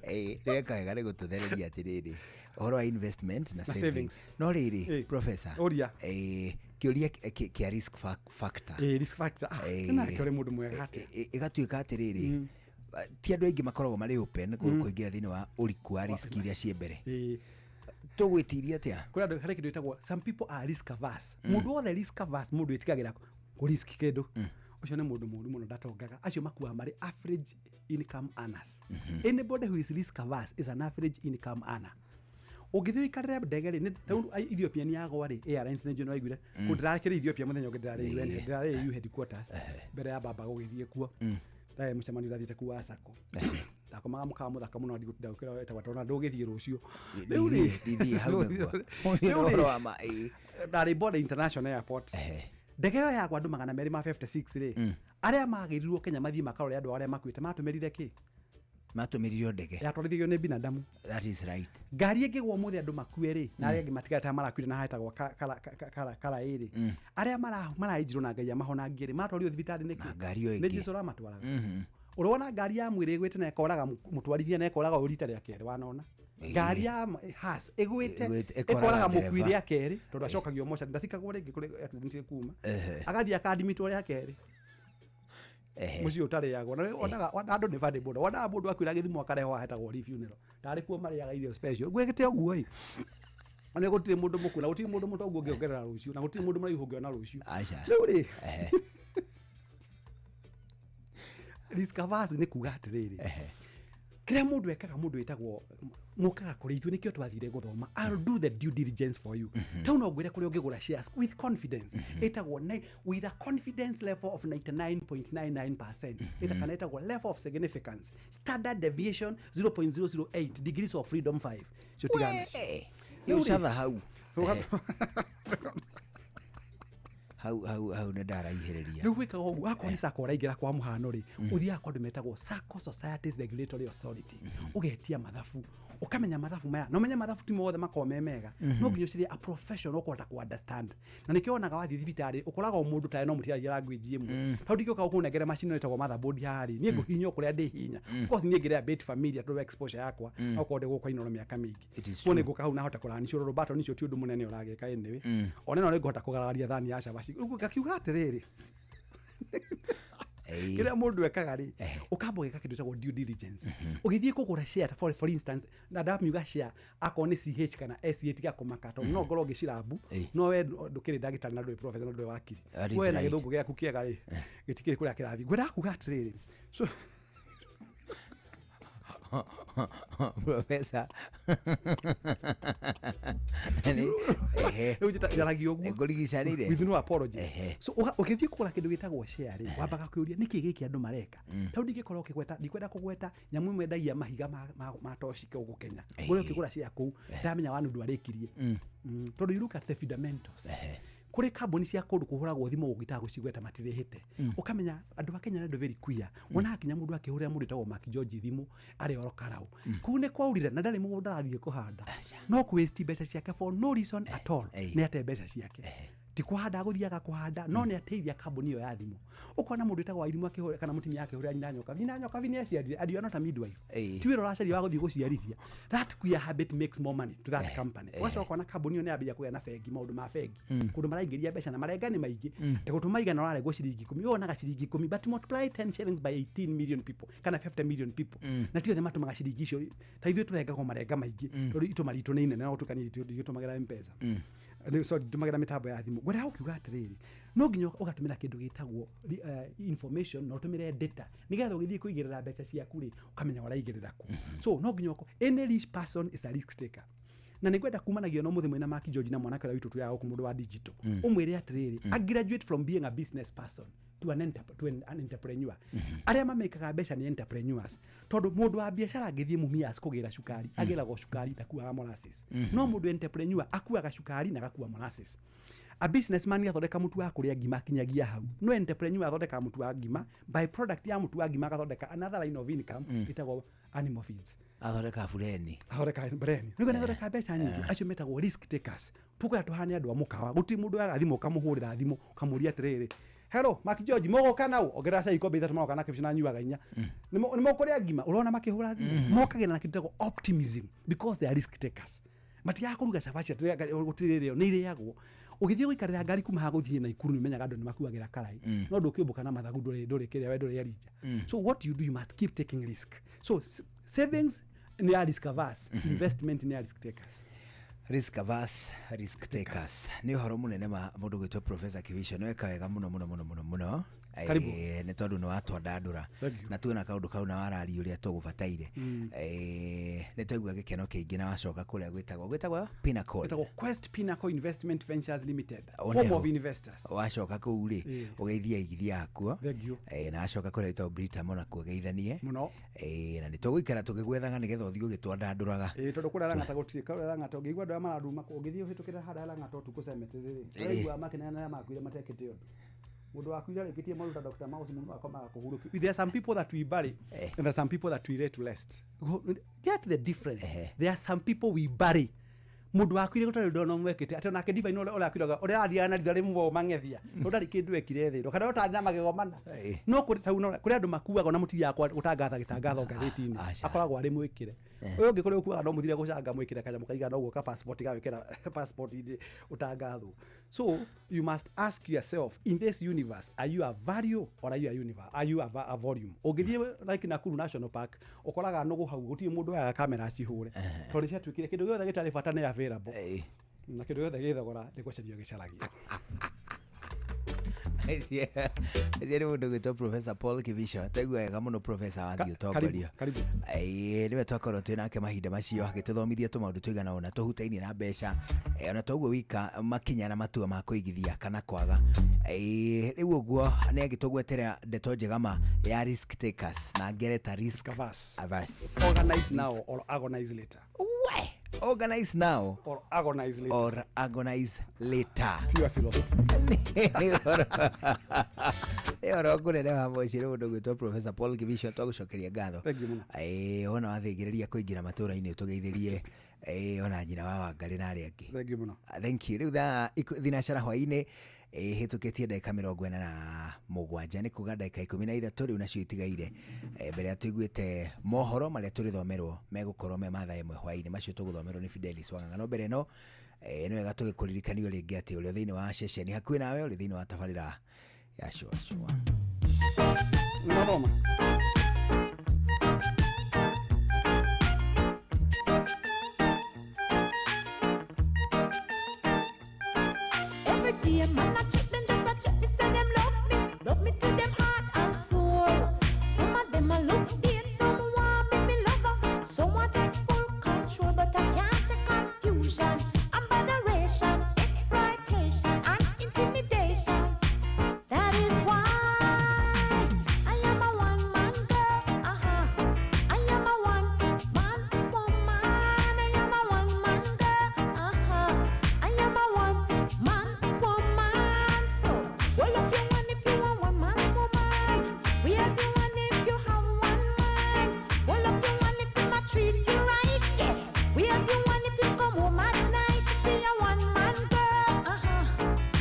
nĩ weka wega nĩ gũtũthereria atĩrĩrĩ ũhoro wa investment na na savings. Savings. No rĩrĩ, professor, Ũria. Kĩũria kĩa risk factor. Risk factor. Ah, nake ũrĩ mũndũ mwega atĩa? Ĩgatuĩka atĩrĩrĩ, ti andũ aingĩ makoragwo marĩ open kũingĩra thĩinĩ wa ũriku wa risk iria ciĩ mbere. Tũgwĩtiria atĩa? Kũrĩ andũ, harĩ kĩndũ gĩtagwo some people are risk averse. Mũndũ wothe risk averse, mũndũ wĩtigagĩra kũ risk kĩndũ, ũcio nĩ mũndũ mũũru mũno, ndatongaga. Acio makuaga marĩ average income earners. Anybody who is risk averse is an average income earner. Ũngĩthiĩ ũikarĩre ndege rĩ, rĩu Ethiopia nĩ yagwa rĩ, airlines nĩ njũĩ nĩ waiguire. Kũ ndĩrakĩrĩ Ethiopia mũthenya ũngĩ, ndĩrarĩ UN, ndĩrarĩ AU headquarters mbere ya baba gũgĩthiĩ kuo. Ndarĩ mũcemanio ndathiĩte kuo wa Sacco, ndakomaga mũkawa mũthaka mũno, ndigũtinda gũkĩra wetagwo tondũ ndũgĩthiĩ rũciũ. Rĩu rĩ, Ndithiĩ hau nĩguo. rĩu Ũyũ nĩ rĩ, ũhoro wa ma, ĩĩ. Ndarĩ Bole International Airport. Ndege ĩyo yagwa andũ 256 rĩ, arĩa magĩrirwo Kenya mathiĩ makarore andũ arĩa makuĩte matũmĩrire kĩ? Matũmĩririo ndege. Yatwarithagio nĩ binadamu. That is right. Ngari ĩngĩgwa ũmũthĩ andũ makue rĩ, na arĩa angĩ matigarĩte marakuire na hetagwo kara ĩrĩ, arĩa marainjirwo na Ngai amahonangie rĩ, matwarirwo thibitarĩ nĩkĩ? Ngari ĩyo Nĩ ĩngĩ. Jesũ ũramatwaraga. Ũrona ngari ya mwĩrĩ ĩgwĩte na ĩkoraga mũtwarithia na ĩkoraga ũyũ rita rĩa kerĩ, wanona ngari ya has ĩgwĩte Ĩgwĩte, ĩkoraga ĩkoraga mũkui ndereba. rĩa kerĩ, tondũ acokagio mocarĩ, ndathikagwo rĩngĩ kũrĩ accident ĩkuma, agathiĩ akadimitwo rĩa kerĩ. Muciĩ ũtarĩagwo na wonaga andũ nĩ bande mũno, wonaga mũndũ akuĩra gĩthimo akarehwo ahetagwo ri funeral tarĩ kuo marĩaga irio special gwĩkĩte ũguo ĩ. Ona gũtirĩ mũndũ mũkuũ na gũtirĩ mũndũ mũtongu ũngĩongerera rũciũ na gũtirĩ mũndũ mũraihu ũngĩona rũciũ. Rĩu rĩ, risk averse nĩ kuga atĩrĩrĩ, kĩrĩa mũndũ ekaga, mũndũ wĩtagwo mũkaga kũrĩ ithuĩ nĩkĩo twathire gũthoma. I'll do the due diligence for you. Tau no ngwĩre kũrĩa ũngĩgũra shares with confidence ĩtagwo with a confidence level of 99.99%, ĩta kana ĩtagwo level of significance, standard deviation 0.008, degrees of freedom 5. Cio tigana nacio. Rĩu catha hau hau hau hau nĩ ndaraihĩrĩria. Rĩu gwĩkaga ũguo, akorwo nĩ sacco ũraingĩra kwa mũhano rĩ, ũthiaga kwa andũ metagwo Sacco Societies Regulatory Authority, ũgetia mathabu, ũkamenya mathabu maya, na ũmenye mathabu ti mothe makoragwo me mega. No nginya ũcirie a professional ũkũhota ku understand, na nĩkĩo wonaga wathiĩ thibitarĩ ũkoraga o mũndũ tawe no mũtiraria language ĩmwe. Tondũ ndingĩũka gũkũnengere macini ĩno ĩtagwo motherboard haha rĩ, niĩ ngũhihinya o kũrĩa ndĩhihinya. Of course niĩ ngĩrĩa bit familiar tondũ wa exposure yakwa, okorwo ndĩ gũkũ Inooro mĩaka mĩingĩ. Kuo nĩ ngũka hau na hote kũranicũrwo button icio ti ũndũ mũnene ũragĩka anyway. Ona ĩno nĩ ngũhota kũgaragaria thani ya cabaci. Rĩu ngakiuga atĩrĩrĩ, kĩrĩa mũndũ ekaga rĩ, ũkamba ũgeka kĩndũ gĩtagwo due diligence ũgĩthiĩ kũgũra share. For instance, na ndamiuga share akorwo nĩ CH kana SC, tiga kũmaka tondũ no ngorwo ngĩcirambu, no we ndũkĩrĩ ndagĩtarĩ na ndũrĩ professor na ndũrĩ wakiri. That is We na right. gĩthũngũ gĩaku kĩega rĩ, gĩtikĩrĩ kũrĩa kĩrathiĩ. Ngwendaga kuga atĩrĩrĩ, so Professor. Rĩu njaragia ũguo Ngũrigicanĩire. With no apologies. So ũgĩthiĩ kũgũra kĩndũ gĩtagwo share rĩ, wambaga kwĩũria nĩkĩ gĩkĩ andũ mareka. Tau ndingĩkorwo ũkĩgweta, ndikwenda kũgweta nyamũ ĩmwe endagia mahiga ma toci gũkũ Kenya. Ngũrĩ ũkĩgũra share kũu, ndamenya wanu ndwarĩkirie. Tondũ you look at the fundamentals. Kũrĩ kambuni cia kũndũ kũhũragwo thimũ ũngĩtaga gũcigweta matirĩhĩte. Ũkamenya andũ a Kenya nĩ andũ very queer. Wonaga kinya mũndũ akĩhũrĩra mũndũ wĩtagwo Mark George thimũ arĩ oro Karau kũu nĩ kwaurire na ndarĩ mũgũnda arathiĩ kũhanda, no kũ waste mbeca ciake for no reason at all. Nĩ ate mbeca ciake, ti kũhanda agũthiaga kũhanda, no nĩ ateithia kambuni ĩyo ya thimũ. Ũkona mũndũ wĩtagwo Wairimũ akĩhũra kana mũtumia akĩhũrĩra nyina Nyokabi, nyina Nyokabi nĩ aciarire, and you are not a midwife, ti wĩra ũracaria wa gũthiĩ gũciarithia. That queer habit makes more money to that company. Ũgacoka ũkona kambuni ĩyo nĩ yambĩrĩria kũgĩa na bengi, maũndũ ma bengi, kũndũ maraingĩria mbeca na marenga nĩ maingĩ. Ta gũtũma igana ũrarengwo ciringi 10, we wonaga ciringi 10, but multiply 10 shillings by 18 million people kana 50 million people, na ti othe matũmaga ciringi icio. Ta ithuĩ tũrengagwo marenga maingĩ tondũ itũma ritũ nĩ inene, no gũtuĩka ndigĩtũmagĩra M-Pesa. Sorry, ndũmagĩra mĩtambo ya thimũ. Ngwendaga gũkiuga atĩrĩrĩ, no nginya ũgatũmĩra kĩndũ gĩtagwo information na ũtũmĩre data nĩgetha ũgĩthiĩ kũigĩrĩra mbeca ciaku rĩ, ũkamenya ũraigĩrĩra kũ. So no nginya any rich person is a risk taker, na nĩ ngwenda kumanagia no mũthĩ mwena Mark George na mwanake ũrĩa witũ twĩaga gũkũ, mũndũ wa digital, ũmwĩre atĩrĩrĩ, a graduate from being a business person to an entrepreneur. Arĩa mamĩkaga mbeca nĩ entrepreneurs, tondũ mũndũ wa biacara angĩthiĩ Mumias kũgĩra cukari, agĩragwo cukari, ndakuaga molasses. No mũndũ entrepreneur akuaga cukari na agakua molasses. A businessman athondeka mũtu wa kũrĩa ngima kinyagia hau, no entrepreneur athondekaga mũtu wa ngima, by product ya mũtu wa ngima agathondeka another line of income ĩtagwo animal feeds. Athondeka bureni. Athondeka breni nĩguo nĩathondeka mbeca nyingĩ. Acio metagwo risk takers. Tukwenda tũhane andũ a mũkawa. Gũtirĩ mũndũ waga thimũ ũkamũhũrĩra thimũ ũkamũria atĩrĩrĩ, "Hello Mark George, mũgũka nau ongerera cai ikombe 3 magoka na kĩbici na nyuaga 4, nĩ mũkũrĩa ngima?" Ũrona makĩhũra thimũ mokagĩra na kĩndũ gĩtagwo optimism because they are risk takers. Matigaga kũruga cabaci atĩ gũtirĩ rĩo nĩ irĩagwo. Ũgĩthiĩ gũikarĩra ngari kuma haha gũthiĩ Naikuru nĩ ũmenyaga andũ nĩ makuagĩra karai, no ndũkĩũmbũka na mathagu, ndũrĩ kĩrĩa we ndũrĩ Elijah. So what you do, you must keep taking risk. So savings nĩ ya risk averse, investment nĩ ya risk takers. Risk averse, risk takers, nĩ ũhoro mũnene ma mũndũ gwĩtwo Professor Kibicho. Nĩ weka wega mũno mũno mũno mũno mũno. Karibu. Nĩ tondũ nĩ watwandandũra Thank you. na tuona kaũndũ kau na wararia ũrĩa tũgũbataire. Nĩ twaigua gĩkeno kĩingĩ na wacoka kũrĩa gwĩtagwo Pinnacle. Ĩtagwo Quest Pinnacle Investment Ventures Limited, Oneho. home of investors. Wacoka kũu rĩ, ũgeithie aigithia akuo. Thank you. Na wacoka kũrĩa gwĩtagwo Britam onakuo ũgeithanie mũno. Na nĩ tũgũikara tũgĩgwethaga nĩgetha ũthiĩ ũgĩtwandandũraga. Ĩĩ, tondũ kũrĩa Lang'ata gũtirĩ, kũrĩa Lang'ata ũngĩigua andũ arĩa mararuma, ũngĩthiĩ ũhĩtũkĩre harĩa Lang'ata ũtukũ cemetery rĩ, ũraigua makĩneana arĩa makuire matekĩte ũndũ. Mũndũ wakuire arĩkĩtie maũndũ ta Dr. Mouse mũndũ akomaga kũhurũkio. There are some people that we bury and there are some people that we lay to rest. Get the difference. There are some people we bury, mũndũ wakuire gũtarĩ ũndũ ona ũmwe ekĩte, atĩ onake ndivaini ũrĩa ũrakuiraga ũrĩa arathiaga na ritho rĩmwe mang'ethia tondũ ndarĩ kĩndũ ekire thĩ ĩno kana ũtarĩ na magego mana. No kũrĩ tau no kũrĩ andũ makuaga ona mũtithiaga gũtangatha gĩtangatho ngathĩti-inĩ, akoragwo arĩ mwĩkĩre. Ũyũ ũngĩ kũrĩa ũkuaga no mũthire gũcanga mwĩkĩre kanyamũ kaigana ũguo ka passport gagwĩkĩra passport-inĩ ũtangathwo. So you must ask yourself, in this universe, are you a value or are you a universe? Are you a volume? Ũngĩthiĩ like Nakuru National Park, ũkoraga nũgũ hau gũtirĩ mũndũ oyaga kamera acihũre, tondũ nĩ ciatuĩkire kĩndũ gĩothe gĩtarĩ bata nĩ available, na kĩndũ gĩothe gĩ thogora nĩ gũcario gĩcaragio. Nĩ mũndũ gwĩtwo Professor Paul Kivisho. Twaigua wega mũno professor wathiĩ ũtongoria. Karibu. Ĩĩ, nĩwe twakorwo twĩ nake mahinda macio agĩtũthomithia tũmaũndũ tũigana ũna tũhutainie na mbeca, ona toguo wika makinya na matua ma kũigithia kana kwaga. Ĩĩ, rĩu ũguo nĩ agĩtũgwetera ndeto njega ma ya risk takers na ngereta risk averse. Averse. Organize now or agonize later. We organize now or agonize later. Or agonize later. Pure philosophy. Nĩ ũhoro kũnene wa mũciĩ nĩ mũndũ gwĩtwo Professor Paul Kivisho, twagũcokeria ngatho. Thank you mũno. Ĩĩ, wona wathĩngĩrĩria kũingĩra matũra-inĩ ũtũgeithĩrie, ĩĩ, ona nyina wa Wangarĩ na arĩa angĩ. Thank you mũno. Thank you. Rĩu thaa thinacara hwaĩ-inĩ ĩhĩtũkĩtie ndagĩka 47, nĩ kuga ndagĩka 13 rĩu nacio itigaire, mbere ya tũiguĩte mohoro marĩa tũrĩthomerwo megũkorwo me mathaa 1 hwaĩ-inĩ, macio tũgũthomerwo nĩ Fidelis Wang'ang'a. No mbere ĩno, nĩ wega tũgĩkũririkanio rĩngĩ atĩ ũrĩa thĩinĩ wa ceceni hakuhĩ nawe, ũrĩ thĩinĩ wa tabarĩra ya Shua Shua. Mathoma. Every day, man, I check them, just a check me, say them love me to them heart and soul. Some of them a look dead, some want me, me lover, some want take full control, but I can't take confusion, and botheration, exploitation, and intimidation. That is why I am a one-man girl. Uh-huh. I am a one-man woman. I am a one-man girl. Uh-huh. I am a one-man woman. So, well, if you want, if you want one-man woman, we have you one if you have one man. Well, if you want, if you ma treat you right, yes. We have you one if you come home at night. Just be a one-man girl. Uh-huh.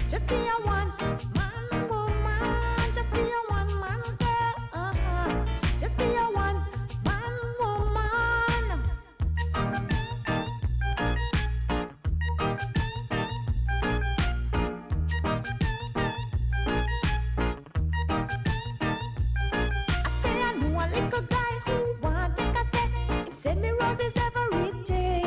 Just be a one-man woman. Just be a one-man girl. Uh-huh. Just be a one-man woman. I say I know a little guy who want take a set. Him send me roses every day.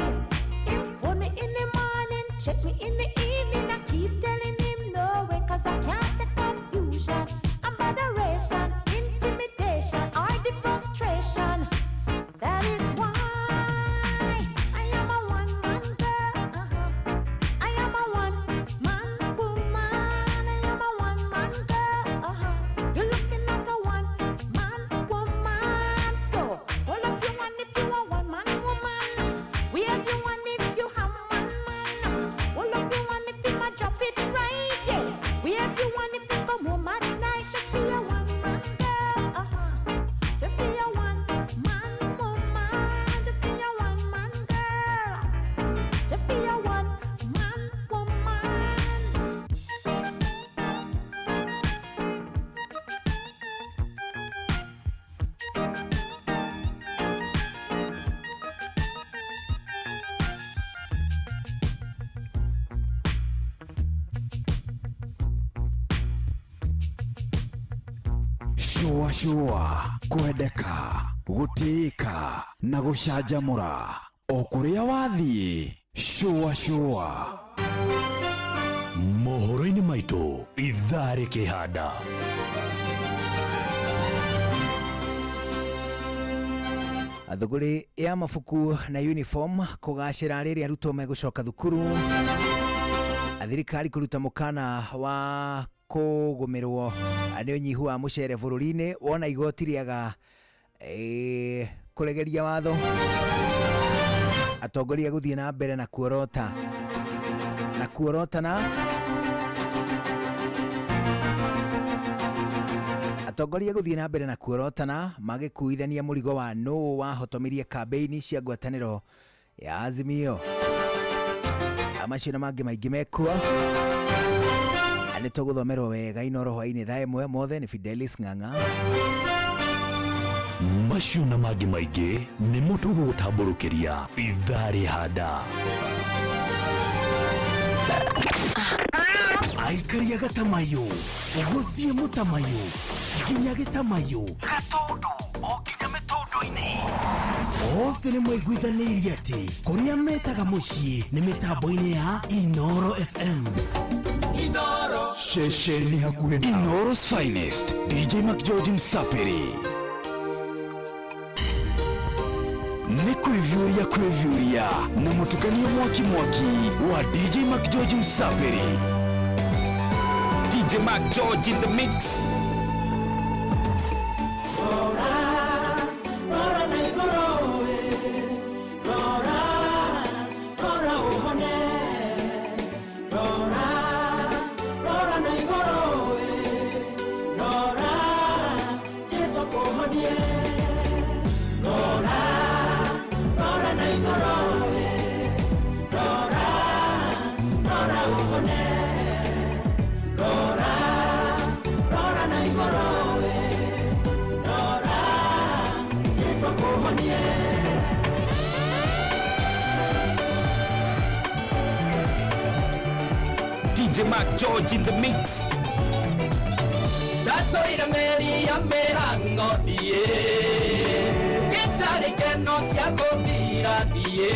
Him phone me in the morning, check me in the evening. I keep telling him no way, 'cause I can't take confusion and botheration, intimidation, or the frustration. That is why I am a one-man girl. Uh-huh. I am a one-man woman. I am a one-man girl. Uh-huh. You're looking like a one-man woman. So, all of you want if you are one-man woman. We have you one if you have one man. All of you want if you ma drop it right. Yes. We have you one if you come home at night. Just be a one-man girl. Uh-huh. Just be a one-man woman. Just be a one-man girl. Just be a one-man woman. Shua shua, kwendeka, gũtĩĩka na gũcanjamũra o kũrĩa wathiĩ. Shua shua. Mohoro-inĩ maitũ ithaa rĩkĩhanda. Thũgũrĩ ya mabuku na uniform kũgacĩra rĩrĩa arutwo megũcoka thukuru. Thirikari kũruta mũkana wa kũgũmĩrwo nĩ ũnyihu wa mũcere bũrũri-inĩ wona igoti rĩaga kũregeria watho. Atongoria gũthiĩ na mbere na kuorota na kuorotana. Atongoria gũthiĩ na mbere na kuorotana magĩkuithania mũrigo wa nũũ wahotomirie kambĩini cia ngwatanĩro ya Azimio. Macio na mangĩ maingĩ mekuo nĩ tũgũthomerwo wega Inoro hwaĩ-inĩ thaa 1 mothe nĩ Fidelis Ng'ang'a. Macio na mangĩ maingĩ nĩmo tũgũgũtambũrũkĩria ithaa rĩhanda. Aikaria gatamayo gũthiĩ mũtamayo nginya gĩtamayo gatũndũ o nginya mĩtũndũ-inĩ othe nĩ maiguithanĩirie atĩ kũrĩa metaga mũciĩ nĩ mĩtambo-inĩ ya Inoro FM. Inoro ceceni hakuhĩ na Inoro's finest DJ McGeorge Msapiri nĩ kwĩviũria kwĩviũria na mũtukanio mwaki mwaki wa DJ McGeorge Msapiri. DJ Mac George in the mix. Rora na igũrũ we, rora, rora ũhone. Rora, rora na igũrũ we, rora, Jesũ akũhonie. Rora, rora na igũrũ we, rora, rora ũhone. Rora, rora na igũrũ we, rora, Jesũ akũhonie. DJ Mac George in the mix. Ndatũire meri ya mĩhang'o ndiĩ Kĩcarĩ keno cia gũthira ndiĩ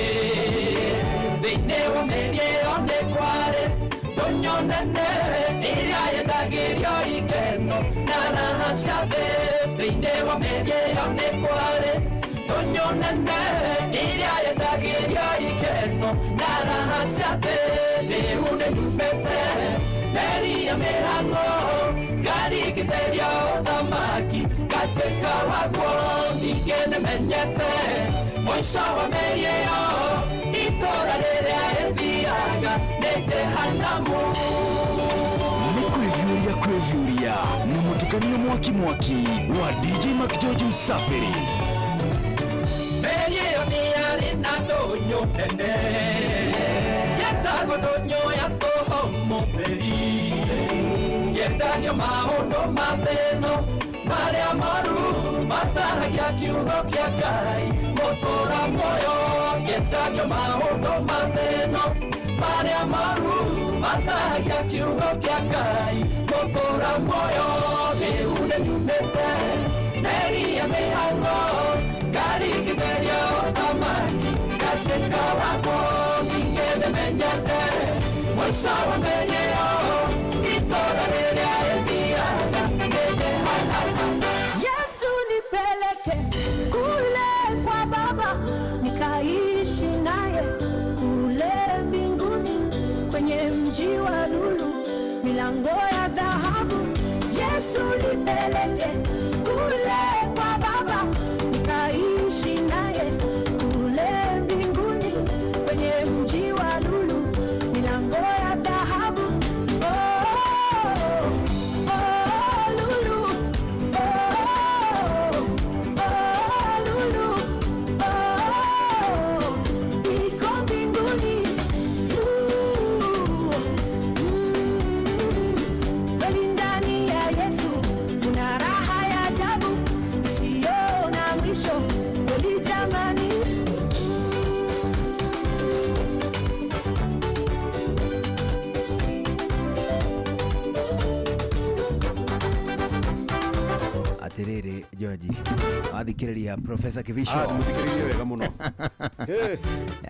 Thĩinĩ wa meri ĩyo nĩ kwarĩ ndũnyũ nene ĩrĩa yendagĩrio ikeno na raha cia thĩ. Thĩinĩ wa meri ĩyo nĩ kwarĩ ndũnyũ nene ĩrĩa yendagĩrio ikeno na raha cia thĩ. Rĩu nĩ nyumĩte meri ya mĩhang'o ngarigithĩria ũthamaki ngatuĩka waguo ningĩ nĩmenyete mũico wa meri ĩyo itũũra rĩrĩa ĩthiaga nĩ Jehanamu. Nĩ kwĩviũria kwĩviũria na mũtukanio mwaki mwaki wa DJ McGeorge Msapiri. Meri ĩyo nĩ yarĩ na ndũnyũ nene yetagwo ndũnyũ ya tũhũ mũtheri yendagio maũndũ ma thĩno marĩa moru matahagia kiugo kĩa Ngai mũtũra muoyo yendagio maũndũ ma thĩno marĩa moru matahagia kiugo kĩa Ngai mũtũra muoyo. Rĩu nĩ nyumĩte meri ya mĩhang'o ngarigithĩria ũthamaki ngatuĩka wakwo ningĩ nĩmenyete mũico wa meri ĩyo itũũra rĩrĩa rĩthiaga nĩ Jehanamu. Yesu nipeleke kule kwa Baba nikaishi naye kule mbinguni kwenye mji wa lulu milango ya dhahabu. Yesu nipeleke kule kwa Baba nikaishi naye kule mbinguni kwenye mji wa lulu milango ya dhahabu. Oh, oh, lulu. Oh, oh, lulu. Oh, iko mbinguni. Kweli ndani ya Yesu kuna raha ya ajabu isiyo na mwisho. Kweli jamani. Atiriri George wathikĩrĩria Professor Kivisho. Ah, tũmũthikĩrĩirie wega mũno.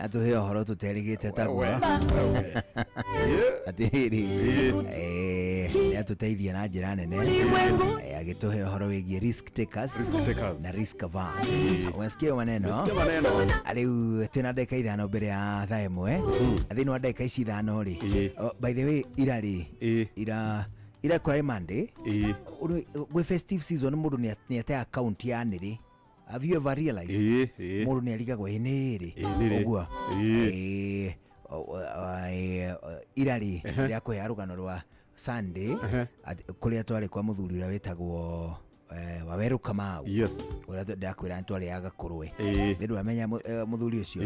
Atũhe ũhoro tũterĩgĩte taguo. Atiriri nĩ atũteithia na njĩra nene agĩtũhe ũhoro wĩgiĩ risk takers, Risk takers. na risk averse. Umesikia maneno? Umesikia maneno. Rĩu twĩna ndagĩka 5 mbere ya thaa 1 na thĩinĩ wa ndagĩka ici 5 rĩ, by the way ira rĩ, ira kũrarĩ Monday gwĩ festive season mũndũ nĩ ate account ya nĩrĩ. Have you ever realized mũndũ nĩ arigagwo ĩ nĩrĩ nĩrĩ. ũguo ira rĩ ndĩrakũhe rũgano rwa Sunday kũrĩa twarĩ kwa mũthuri ũrĩa wĩtagwo Waweru Kamau. Yes. Ũrĩa ndĩrakwĩra nĩ twarĩaga kũrũe. Nĩ ndwamenya mũthuri ũcio.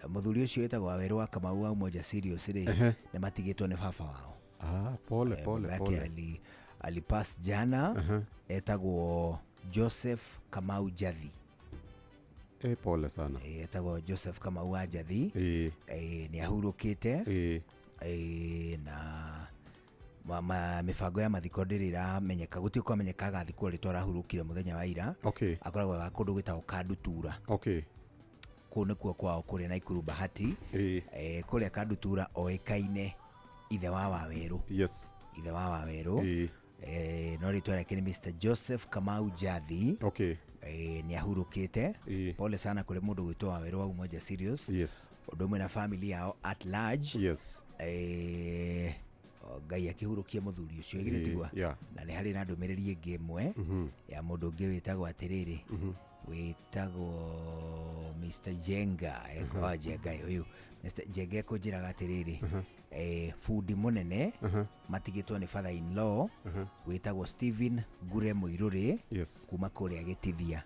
Mũthuri ũcio wĩtagwo Waweru wa Kamau wa Umoja Serious rĩ, nĩ matigĩtwo nĩ baba wao. Ah, pole pole Babake pole. alipass jana. Etagwo Joseph Kamau Njathi. Pole sana. Etagwo Joseph Kamau wa Njathi. Nĩ ahurũkĩte. Na mĩbango ya mathiko ndĩrĩ ĩramenyeka, gũtirĩ kwamenyeka agathikwo rĩ twarahurũkire mũthenya wa ira. Akoragwo ga kũndũ gwĩtagwo Kandutura. Kũu nĩkuo kwao kũrĩa Naikuru Bahati. Kũrĩa Kandutura oĩkaine ithe wa Wawerũ. Ithe wa Wawerũ. No rĩtwa rĩake nĩ Mr Joseph Kamau Njathi. Nĩ ahurũkĩte. Pole sana kũrĩ mũndũ gwĩtwo Wawerũ wa Umoja Serious. Ũndũ ũmwe na family yao at large. Ngai akĩhurũkie mũthuri ũcio githĩ tigwa. Na nĩ harĩ na ndũmĩrĩri ĩngĩ ĩmwe ya mũndũ ũngĩ wĩtagwo atĩrĩrĩ, wĩtagwo Mr Jenga. Jenga ũyũ Mr Jenga ekũnjĩraga atĩrĩrĩ, bundi mũnene matigĩtwo nĩ father in law wĩtagwo Stephen Ngure Mũirũrĩ kuma kũrĩa Gĩtithia.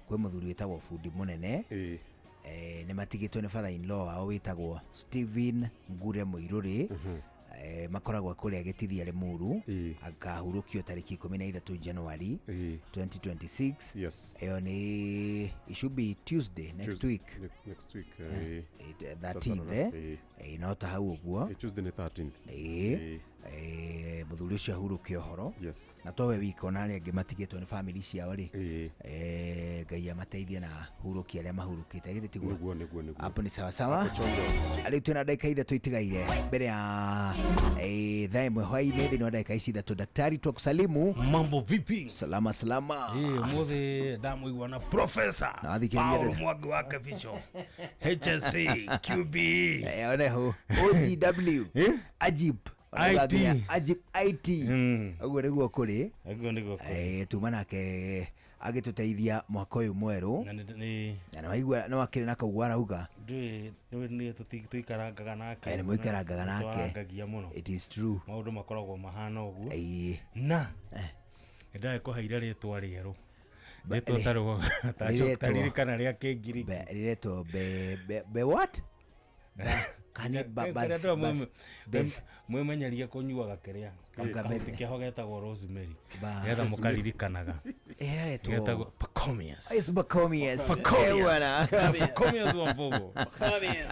Kwĩ mũthuri wĩtagwo bundi mũnene, nĩ matigĩtwo nĩ father in law wao wĩtagwo Stephen Ngure Mũirũrĩ. Makoragwo kũrĩa Gĩtithia Limuru. Akahurũkio tarĩki 13 January 2026. Ĩyo nĩ, it should be Tuesday next week. Next week. 13th. No ta hau ũguo. Tuesday nĩ 13th. Mũthuri ũcio ahurũke ũhoro. Na towe wika ona arĩa angĩ matigĩtwo nĩ family ciao rĩ, Ngai amateithie na hurũkie arĩa mahurũkĩte githĩ tiguo? Nĩguo, nĩguo, nĩguo. Hapo ni sawa sawa. Rĩu twĩna ndagĩka ithatũ itigaire mbere ya thaa ĩmwe hwainĩ. Thĩinĩ wa ndagĩka ici ithatũ, daktari twakusalimu. Mambo vipi? Salama salama. Mũthĩ ndamũigua na professor Na wathikĩrĩria Paul Mwangi wa Kabicho, HSC QBE, oneho OGW, Ajib IT. Ajib IT. Ũguo nĩguo kũrĩ. Ũguo nĩguo kũrĩ. Tuma nake agĩtũteithia mwaka ũyũ mwerũ. Na nĩ Na nĩwaigua no akĩrĩ na kauguo arauga. Ndũĩ nĩ tũikarangaga nake. Nĩ mũikarangaga nake. Twarangagia mũno. It is true. Maũndũ makoragwo mahana ũguo. Na nĩndagĩkũheire rĩtwa rĩerũ. Rĩtwa taririkana rĩa Kĩngiriki. Rĩretwo be what? Mwĩmenyerie kũnyuaga kĩrĩa kahuti kĩaho getagwo rosemary getha mũkaririkanaga. Getagwo Pacomius. It's Pacomius. Pacomius wa Mbogo.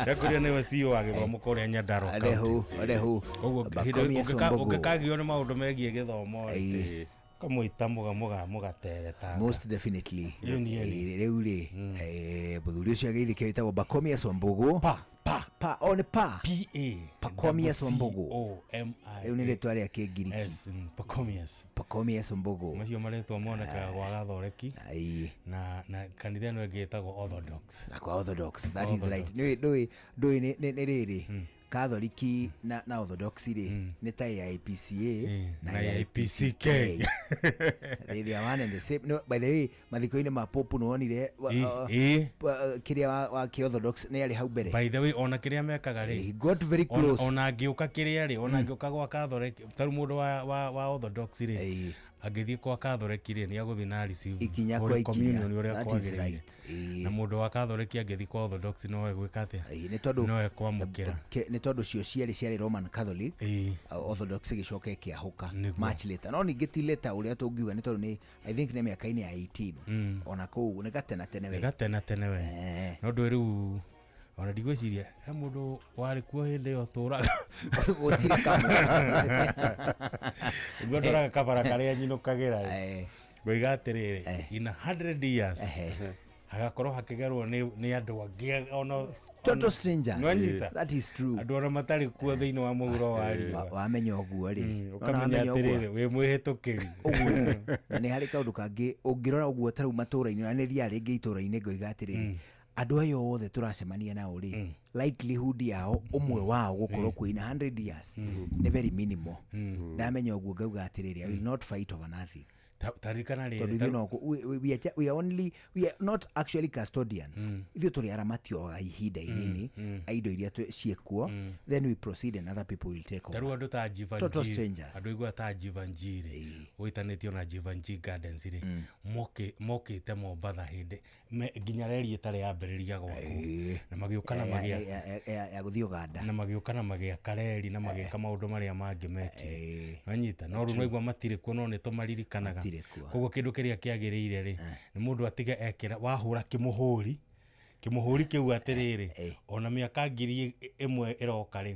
Rekũria nĩwe CEO wa gĩthomo kũrĩa Nyandarua County. Orehu. Ũguo ũngĩkagio nĩ maũndũ megiĩ gĩthomo rĩ, kamũita mũgateretanga. Most definitely. Rĩu rĩ, mũthuri ũcio ageithĩke wĩtagwo Pacomius wa Mbogo. Pa Pa o nĩ pa P A Pacomius wa Mbogo. O M I. Rĩu nĩ rĩtwa rĩa Kĩngiriki. S Pacomius. Pacomius Mbogo. Macio marĩtwa monekaga gwa Gathoreki. Na kanitha ĩno ĩngĩ ĩtagwo Orthodox. Na kwa Orthodox, that is right. Ndũĩ nĩ rĩrĩ Katholiki na Orthodox rĩ nĩ ta AIPCA na AIPCK. They are one and the same. No, by the way, mathiko-inĩ ma Pope nĩwonire kĩrĩa wa kĩ-Orthodox nĩ arĩ hau mbere. By the way, ona kĩrĩa mekaga rĩ, he got very close. Ona angĩũka kĩrĩa rĩ, ona angĩũka gwa Catholic, ta rĩu mũndũ wa Orthodox rĩ, angĩthiĩ kwa Catholic rĩ, nĩ agũthiĩ na receive ikinya kwa ikinya communion ũrĩa kwagĩrĩire. Na mũndũ wa Catholic angĩthiĩ kwa Orthodox no egwĩka atĩa? Nĩ tondũ no ekwamũkĩra. Nĩ tondũ cio cierĩ ciarĩ Roman Catholic, Orthodox ĩgĩcoka ĩkĩahũka much later. No ningĩ ti later ũrĩa tũngiuga, nĩ tondũ nĩ I think nĩ mĩaka-inĩ ya 18 ona kũu nĩ gatena tene we. Nĩ gatena tene we. No ndũĩ rĩu ona ndigwĩciria he mũndũ warĩ kuo hĩndĩ ĩyo tũraga. Gũtirĩ kamwe. Nĩguo ndoraga kabara karĩa nyinũkagĩra. Ngoiga atĩrĩrĩ, in 100 years hagakorwo hakĩgerwo nĩ andũ angĩ ona total strangers. Nĩwanyita? That is true. Andũ ona matarĩ kuo thĩinĩ wa mũhuro wa riũa. Wamenya ũguo rĩ, ũkamenya atĩrĩrĩ, wĩ mwĩhĩtũkĩri. Ũguo. Na nĩ harĩ kaũndũ kangĩ ũngĩrora ũguo ta rĩu matũũra-inĩ, na nĩ thiaga rĩngĩ itũũra-inĩ ngoiga atĩrĩrĩ, andũ aya othe tũracemania nao rĩ, likelihood yao ũmwe wao gũkorwo kuo in 100 years nĩ very minimal. Ndamenya ũguo ngauga atĩrĩrĩ, I will not fight over nothing. Taririkana rĩrĩ, tondũ ithuĩ no we are only, we are not actually custodians. Ithuĩ tũrĩ aramati o ihinda inini a indo iria ciĩkuo, then we proceed and other people will take over. Tarĩu andũ ta Jivanjee, total strangers. Andũ aigua ta Jivanjee rĩ, wĩtanĩtio na Jivanjee Gardens rĩ, mokĩte Mombatha hĩndĩ nginya reri ĩtarĩ yambĩrĩria gwakwo, na magĩũka na magĩa ya gũthiĩ Uganda, na magĩũka na magĩaka reri na magĩka maũndũ marĩa mangĩ mekire. Wanyita? No rĩu naigua matirĩ kuo, no nĩ tũmaririkanaga. Gũtirĩ kuo. Koguo kĩndũ kĩrĩa kĩagĩrĩire rĩ, nĩ mũndũ atige ekĩra wahũra kĩmũhũri, kĩmũhũri kĩu atĩrĩrĩ, ona mĩaka 1000 ĩroka rĩ,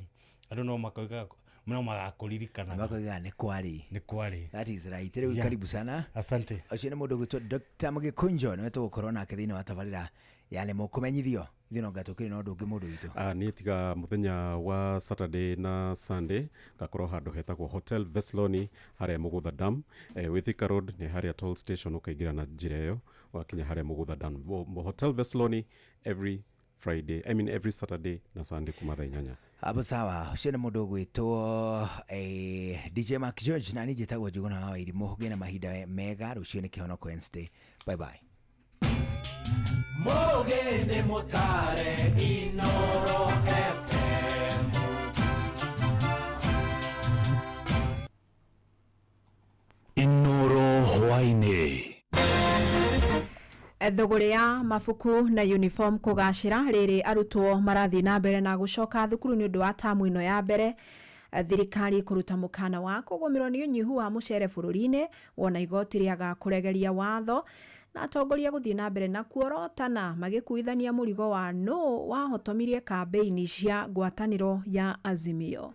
andũ no makoiga no magakũririkanaga. Makoiga nĩ kwarĩ. Nĩ kwarĩ. That is right. Rĩu Yeah. karibu sana. Asante. Ũcio nĩ mũndũ ũgwĩtwo Dr. Mũgĩkũnjo nĩwe tũgũkorwo nake thĩinĩ wa tabarĩra ya nĩ mũkũmenyithio. Ithuĩ no ngatũkĩrĩ na ũndũ ũngĩ mũndũ witũ. Niĩ tiga mũthenya wa Saturday na Sunday ngakorwo handũ hetagwo Hotel Vesloni harĩa Mũgũtha Dam, wĩ Thika Road nĩ harĩa toll station ũkaingĩra na njĩra ĩyo ũgakinya harĩa Mũgũtha Dam. Hotel Vesloni every Friday, I mean every Saturday na Sunday kuma thaa 8. Hapo sawa, ũcio nĩ mũndũ ũgwĩtwo DJ Mark George na niĩ njĩtagwo Njũgũna wa Wairimu. Ũgĩe na mahinda mega, rũciũ nĩ Kĩhonoko Wednesday. Bye bye. Mũgĩ nĩ mũtare Inoro FM. Inoro hwaĩ-inĩ. Thũgũrĩ ya mabuku na uniform kũgacĩra rĩrĩ arutwo marathiĩ na mbere na gũcoka thukuru nĩ ũndũ wa tamu ĩno ya mbere. Thirikari kũruta mũkana wa kũgũmĩrwo nĩ ũnyihu wa mũcere bũrũri-inĩ wona igoti rĩaga kũregeria watho, na atongoria gũthiĩ na mbere na kuorotana magĩkuithania mũrigo wa nũ wahotomirie kambĩini cia ngwatanĩro ya Azimio.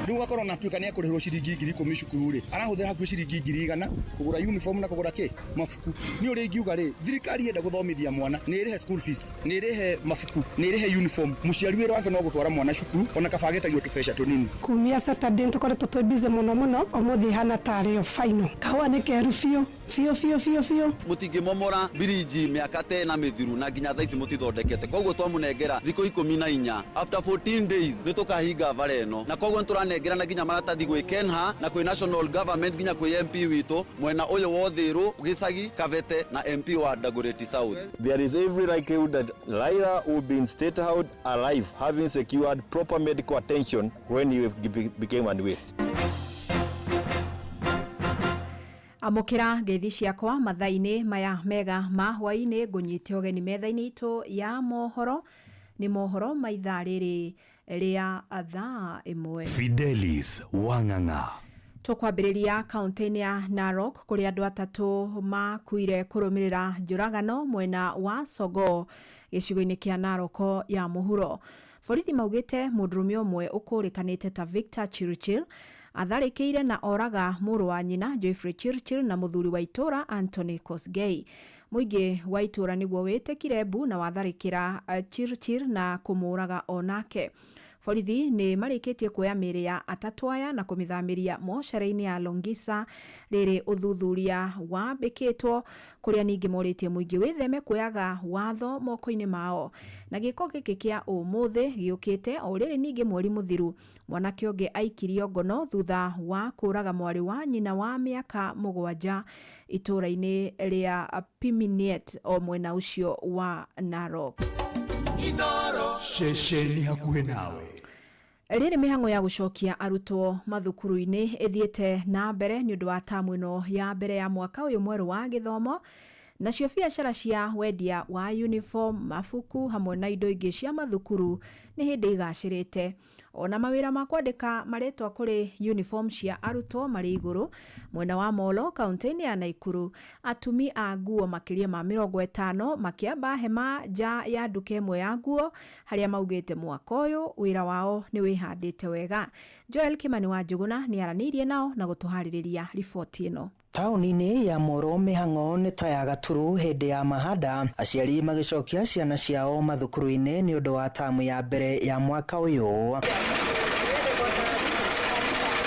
Rĩu ũgakorwo na atuĩka nĩ ekũrĩhĩrwo ciringi 10,000 cukuru rĩ, arahũthĩra hakuhĩ ciringi 100,000 kũgũra uniform na kũgũra kĩ mabuku. Nĩ ũrĩa ingiuga rĩ, thirikari yenda gũthomithia mwana nĩ ĩrĩhe school fees, nĩ ĩrĩhe mabuku, nĩ ĩrĩhe uniform. Mũciari wĩra wake no gũtwara mwana cukuru ona kaba agetagio tũbeca tũnini. Kumia Saturday nĩtũkoretwo twĩ busy mũno mũno, ũmũthĩ ihana tarĩ yo final. Kahũa nĩ keru biũ biũ biũ biũ biũ. Mũtingĩmomora biriji mĩaka ta ĩna mĩthiru na nginya thaa ici mũtithondekete, koguo twamũnengera thikũ 14, after 14 days nĩ tũkahinga bara ĩno, na koguo nĩtũranengera na nginya maratathi gwĩ Kenha na kwĩ national government nginya kwĩ MP witũ mwena ũyũ wa Uthiru, Gĩcagi, Kabete na MP wa Dagoretti South. There is every likelihood that Raila will be in State House alive, having secured proper medical attention when he became unwell. Amũkĩra ngeithi ciakwa mathaa-inĩ maya mega ma hwaĩ-inĩ, ngũnyite ũgeni metha-inĩ itũ ya mohoro. Nĩ mohoro ma ithaa rĩrĩ rĩa thaa 1. Fidelis Wang'ang'a. Tũkwambĩrĩria kaunti-inĩ ya Narok kũrĩa andũ atatũ makuire kũrũmĩrĩra njũragano mwena wa Sogoo gĩcigo-inĩ kĩa Narok ya mũhuro. Borithi maugĩte mũndũrũme ũmwe ũkũrĩkanĩte ta Victor Chirchir atharĩkĩire na oraga mũrũ wa nyina Geoffrey Chirchir na mũthuri wa itũra Anthony Kosgei. Mũingĩ wa itũra nĩguo wĩtĩkire mbu na watharĩkĩra Chirchir na kũmũraga onake. Borithi nĩ marĩkĩtie kuoya mĩĩrĩ ya atatũ aya na kũmĩthamĩria mocarĩ-inĩ ya Longisa rĩrĩ ũthuthuria wambĩkĩtwo, kũrĩa ningĩ morĩtie mũingĩ wĩtheme kuoyaga watho moko-inĩ mao. Na gĩko gĩkĩ kĩa ũmũthĩ gĩũkĩte o rĩrĩ ningĩ mweri mũthiru mwanake ũngĩ aikirio ngono thutha wa kũraga mwarĩ wa nyina wa mĩaka 7 itũra-inĩ rĩa Piminiet o mwena ũcio wa Narok. Ceceni hakuhĩ nawe. Rĩrĩ mĩhang'o ya gũcokia arutwo mathukuru-inĩ ĩthiĩte na mbere nĩ ũndũ wa tamu ĩno ya mbere ya mwaka ũyũ mwerũ wa gĩthomo. Nacio biacara cia wendia wa uniform, mabuku hamwe na indo ingĩ cia mathukuru nĩ hĩndĩ igacĩrĩte. Ona mawĩra ma kwandĩka marĩtwa kũrĩ uniform cia arutwo marĩ igũrũ. Mwena wa Molo kaunti-inĩ ya Naikuru, atumi a nguo makĩria ma 50 makĩamba hema nja ya nduka ĩmwe ya nguo harĩa maugĩte mwaka ũyũ wĩra wao nĩ wĩhandĩte wega. Joel Kimani wa Njũgũna nĩ aranĩirie nao na gũtũharĩrĩria riboti ĩno. Taũni-inĩ ya Moro mĩhang'o nĩ ta ya gaturu hĩndĩ ya mahanda, aciari magĩcokia ciana ciao mathukuru-inĩ nĩ ũndũ wa tamu ya mbere ya mwaka ũyũ.